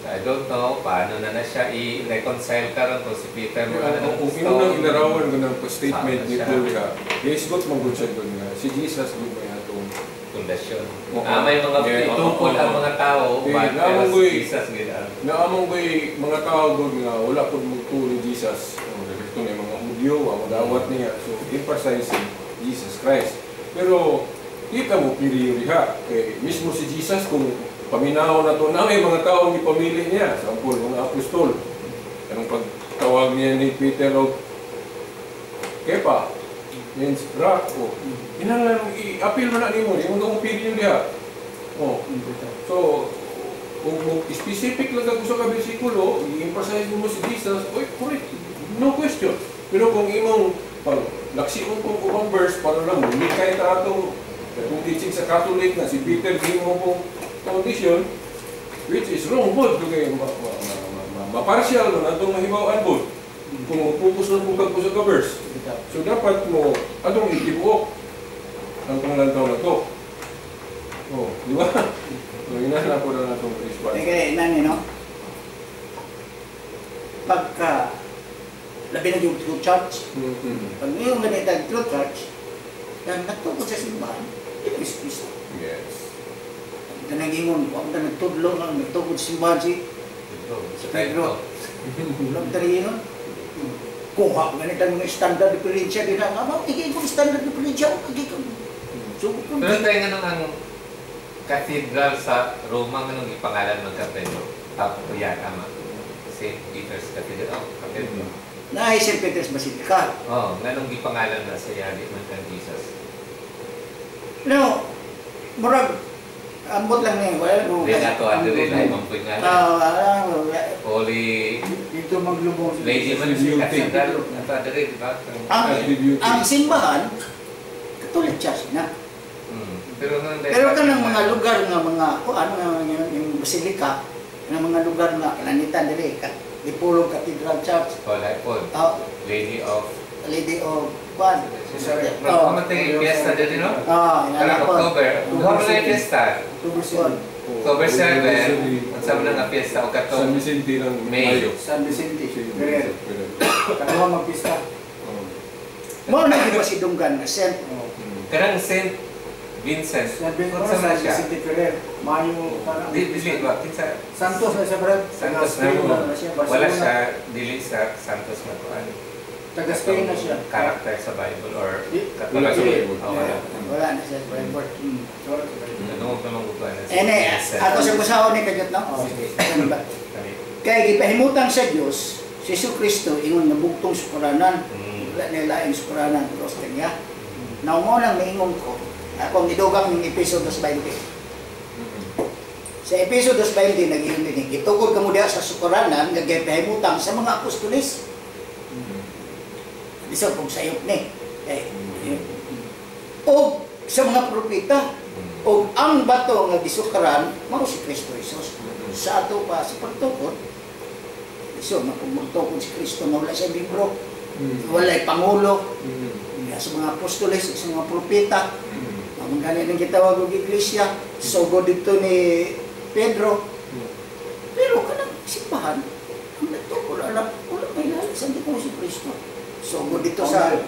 I don't know paano na na siya i-reconcile karon kung si Peter mo ano. Kung imo nang ilarawan ko ng statement Sama ni siya. Paul nga, isgot man gud siya doon nga, si Jesus gud may atong pundasyon. Oo. Ah, may mga itukod ang mga tao, Eh, but pero naamong si Jesus gid ang Naamong ko'y mga tao gud nga wala pud magtuo ni Jesus. Oh, ito na yung mga Hudyo, ang dawat niya. So, emphasizing Jesus Christ. Pero, kita mo period diha. Kay mismo si Jesus, kung paminaw na to na may mga taong ipamili niya. Sampol, mga apostol. Anong pagtawag niya ni Peter o Kepa, means rock. O, inanglan, i-appeal mo na nimo, yung mga period diha. Oh. So, kung specific lang ka sa ka bersikulo, i-emphasize mo si Jesus, oy, correct, no question. Pero kung imong pag laksion kong ubang verse para lang likay ta atong katong teaching sa Catholic na si Peter gimo kong foundation, which is wrong pod kay ma, ma, ma, ma, ma, ma-partial man atong mahibaw-an pod kung focus lang kung kag usa ka verse. So dapat mo atong itibuok ang panglantaw na to. Oh, di ba? So, inana po na natong response. Kaya nani no? Pagka labi na yung true church, pag ngayon ganito ang true church, dan nagtukod sa simbahan, ito is Kristo. Ang tanangingon, ang nagtudlo, ang nagtukod sa simbahan si Pedro. Walang tanangingon. Kuha, ganito ang mga standard diferensya din ang ama, igay ko standard diferensya, igay ko. So, kung Pero tayo nga nung ang cathedral sa Roma, nga nung ipangalan ng Pedro. Tapos yan, ama. St. Peter's Cathedral. Oh, Cathedral. Na St. Peter's Basilica. Oh, nga nung gipangalan na sa yari man kang Jesus. No, murag, ambot lang niya, wala mo. Di na to, adiri lang mong ngalan. Holy Dito maglubong si Lady man si Cathedral. Ato adiri, di ba? Ang, Beauty. ang simbahan, Catholic Church na. Pero nung Pero kanang mga lugar nga mga kuan nga yung, yung basilika, nga mga lugar nga kalanitan dili ka Dipolog Cathedral Church. Wala po. Ah, Lady of Lady of Kwan. Oh. Ano tayo fiesta dito, no? Ah, Karang inana po. October. Duha man na yung fiesta. October 7. October 7, ang sama na nga fiesta o San katong Vicente ng May. Mayo. San Vicente. Ferrer. Kaduha magpista. Oh. Mao na gyud pasidunggan nga Saint. Oh. Kanang Saint Vincent. San Vicente, Unsa man San siya? Vicente Ferrer. Mayo, parang. Di dili ba kinsa Santos na siya, Brad. Santos na Taga Spain mo. na siya. Wala Barcelona. siya dili sa Santos na kuan. Taga Spain na siya. Character sa Bible or Wala sa Bible. Oh, wala. Wala na siya sa Bible. Wala sa Bible. Nanungog naman ko kuan. Eh, ne, ako sa kusahon ni kajot no. Oh, ano ba? Kay gipahimutang sa Dios si Jesu Kristo ingon nga bugtong sukuranan. Wala na laing sukuranan cross kanya. Now mo lang niingon ko. Akong idugang ng episode 2:20. Sa episode 2:20 nag-ingon din gitukod kamo diha sa sukuranan nga gipahimutang sa mga apostoles. Bisag kung sayop ni. Eh, o sa mga propeta o ang bato nga gisukaran mao si Kristo Jesus. Sa ato pa sa pagtukod, so magtukod si Kristo nga wala siya libro, walay pangulo, nga sa mga apostoles, sa mga propeta, ang gani nang gitawag og iglesia, sugod dito ni Pedro. Pero kanang simbahan, ang nagtukod wala wala may lalim sa ko si Kristo. Sugod dito sa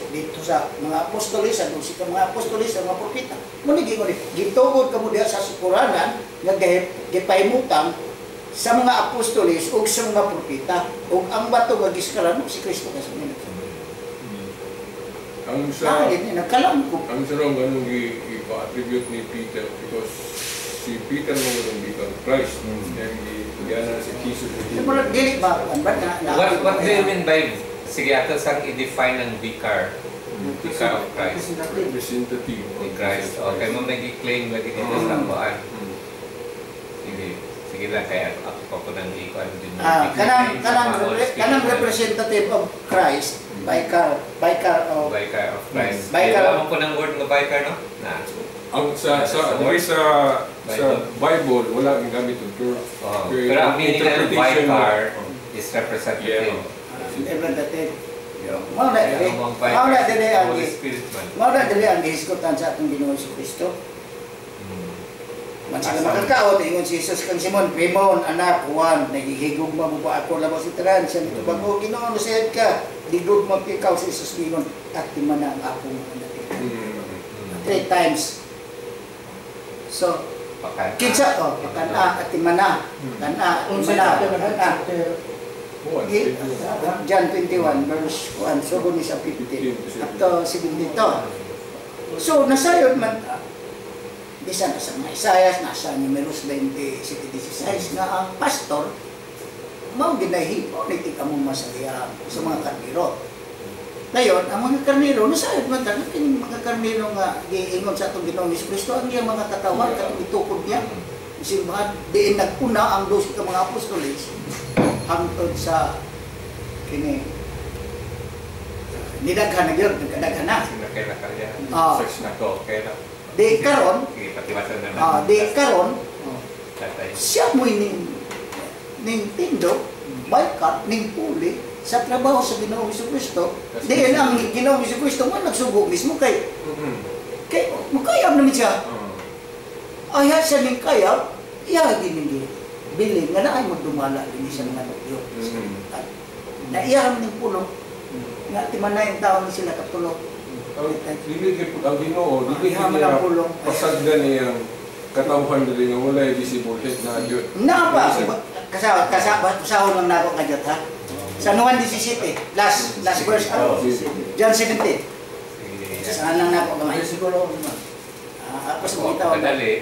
dito sa mga apostoles, sa sa mga apostoles, sa mga propeta. Muna gingon ni, gitugod kamo diha sa sukuranan nga gipahimutang sa mga apostoles ug sa mga propeta ug ang bato nga giskaran si Kristo kasi ni. Ang Ah, sa gini nagkalam ko. Ang sarong ganun ipa-attribute ni Peter because si Peter mo ganun gikan Christ. Yang giyana si Jesus. Pero dili ba kuan ba na, What do you mean by sige ato sang i-define ang vicar? Vicar of Christ. Representative. Representative Ni Christ. Okay, mo nag-claim lagi dito sa kuan. Sige. Sige lang kaya ako pa ko nang ikuan din. Ah, kanang representative of Christ, vicar of Vicar of Christ. Vicar. Vicar. Mo ko ng word nga vicar no? Na. Ang sa dili sa Bible wala ang gamit og term. Oh. Pero Pero ang meaning ng interpretation vicar mo- is representative. Representative. Mao na Kaya dili. ang Mao na vicar dili ang Holy Spirit man. mao na dili ang gihisgutan sa atong Ginoong Kristo. Man sila makakaon, ingon si Jesus kang Simon, "Simon, anak Juan, nagihigugma mo ba ako labaw sa tanan?" Siya nitubag, "O Ginoo, nasayod ka. Gigugma ikaw." Si Jesus ingon, "At timana ang akong mga natikan." Three times. So, Pakan. kinsa oh, pakana at timana, kana, Unsa timana, chapter na kana. chapter? John 21 verse 1, so ni sa 15 up to 72. So, nasayod man ta. Bisan na sa mga Isayas, nasa Numeros 27:16 nga ang pastor mao ginahipo ni tika mo masaya sa mga karniro. Ngayon, ang mga karniro, nasayod man ta, kining mga karniro nga giingon sa atong Ginoong Kristo ang iyang mga katawan, katong itukod niya. Simbahan, diin naguna ang 12 ka mga apostoles hangtod sa kini nidaghan na gyud, nagkadaghan na. Sino kay nakalya? Ah. Search na ko. Okay na. Di karon, Sige, patiwasan na lang. ah, di karon Tatay. siya mo'y ning tindo, baikat, ning puli sa trabaho sa Ginoong Kristo. Diin ang Ginoong Kristo man nagsugo mismo kay kay makayab naman siya. Ay siya ning kayab, iya giningi. Bilin nga naay magdumala dinhi sa mga nobyo. Na iya man ning pulong nga timanay ang taon ni sila katulo. Ang dili gyud ang Ginoo, dili Iha gyud man ang niya pulong. pasagdan niyang katawhan dili nga walay visible head na gyud. Na pa, kasa kasa usahon lang nako kadyot ha. Sa Juan 17, last last verse ah. John 17. Sige. Saan lang nako gamay. Siguro naman. Ah, tapos Ako, makita ko. kadali.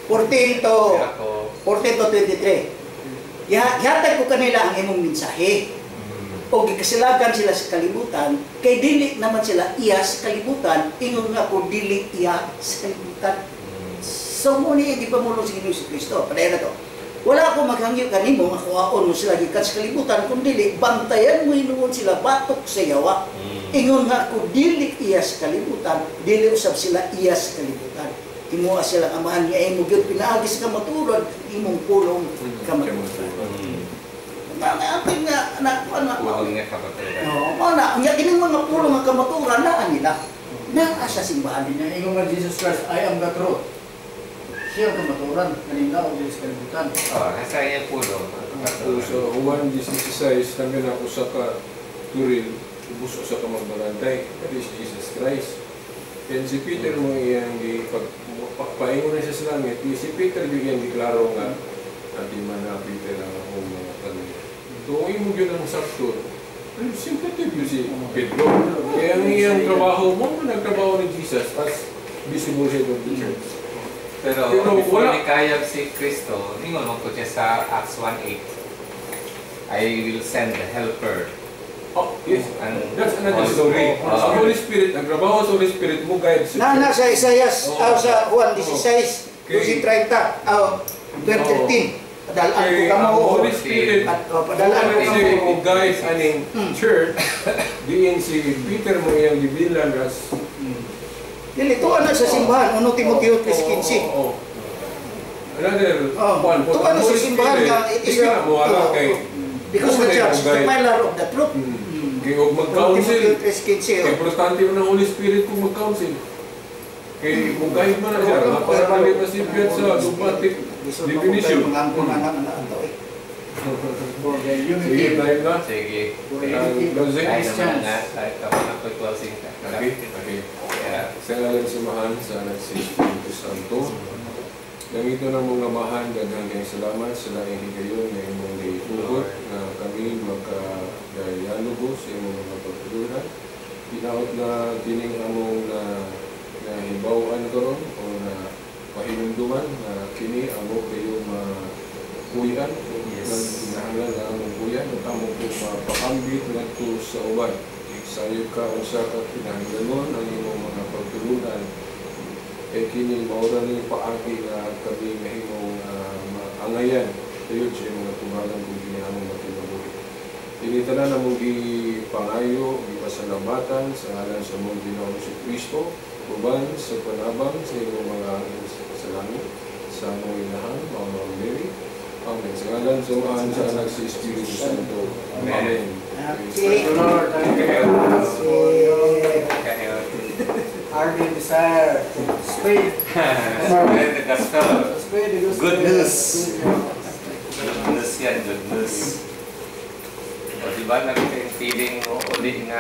14 to Ako. 14 to 23. Gihatag ko kanila ang imong mensahe. O gikasilagan sila sa kalibutan, kay dili naman sila iya sa kalibutan, ingon nga ko dili iya sa kalibutan. So mo ni gipamulong sa Ginoo Kristo. Padayon na to. Wala ako maghangyo kanimo nga kuhaon mo sila gikan sa kalibutan kun dili bantayan mo hinuon sila batok sa yawa. Ingon nga ako dili iya sa kalibutan, dili usab sila iya sa kalibutan. Himoa sila ang amahan nga imo gyud pinaagi sa kamatuoran, imong pulong kamatuoran. Nga nga ating nga na kuan na. Pulong nga kamaturan. Oo, mao na nya kining mga pulong nga kamaturan naa nila. Naa sa simbahan. Niya ingon nga Jesus Christ, "I am the truth." Siya ang kamaturan, kanina o dili sa kalibutan. Oh, nasa iyang pulong ang So, kamaturan. sa Juan 16, tabi na usa ka turil, ubos usa ka magbalantay. That is Jesus Christ. And si Peter mo iyang gi pag paingon na siya sa langit, si Peter gyud iyang giklaro nga ati man na Peter ang akong mga kaluya. So kung imo gyud ang sakto, ay, sympathetic yun si Pedro. Kaya ang iyang trabaho mo, nagtrabaho ni Jesus as visible head of the church. Pero, Pero before wala. ni kayab si Kristo, ningon mo ko siya sa Acts 1:8, "I will send the helper." Oh, yes. Ang That's another story. Oh. Sa Holy Spirit, ang trabaho sa Holy Spirit mo guide sa Na na sa Isaias, Oo. aw sa Juan 16, Okay. 12:30, aw 12:13. Padalaan ko Kay kamo. ang Holy Spirit, At oh, padalaan ko si kamo. mo guide aning church, diin si Peter mo iyang gibilan as Dili tuwa na sa simbahan, 1 Timoteo 3:15. Oo. Another Oh, one. tuwa na sa simbahan nga it is Di ka mo oh, kay because the church is the pillar of the truth. Kay og 1 mag-counsel. Timoteo 3:15. Oh. Importante mo ng Holy Spirit kung mag-counsel. Kay kung guide man na siya, para dili masipyat sa dogmatic Lisod mo kung definition. kayo mga angkon na na ato eh. For the Sige, unity. time na. Sige. For Ang unity. closing. Tayo naman na nga. Tayo ka na po closing ka. Okay. Yeah. Sa ngalan sa Amahan, sa Anak, sa Espiritu Santo. Langit na mong Amahan, daghang kayong salamat sa laing higayon nga imong gitugot na kami magka-dialogo sa imong mga pagtulunan. Hinaot na kining among na nahibaw-an karon o na pahinumduman na kini amo kayo makuyan ng kinahanglan na among kuyan ug amo po mapakambit ngadto sa uban. Sayop ka unsa ka kinahanglanon ang imong mga pagtulunan kay kini maura ni paagi nga kami mahimong maangayan tayod sa imong atubangan kung kini among makinabuhi. Ini tanan among gipangayo, gipasalamatan sa ngalan sa among Ginoong Kristo, uban sa panabang sa imong mga anghel sa langit, sa among inahan, Mama Mary. Amen. Sa ngalan sa Amahan, sa Anak, sa Espiritu Santo. Amen. Okay. Thank you, Lord. Thank you for your Kaya, ardent desire to spread, spread the gospel. spread the gospel. Good news. Good news. Good news yan, good news. O, diba, nagka yung feeling mo uli nga.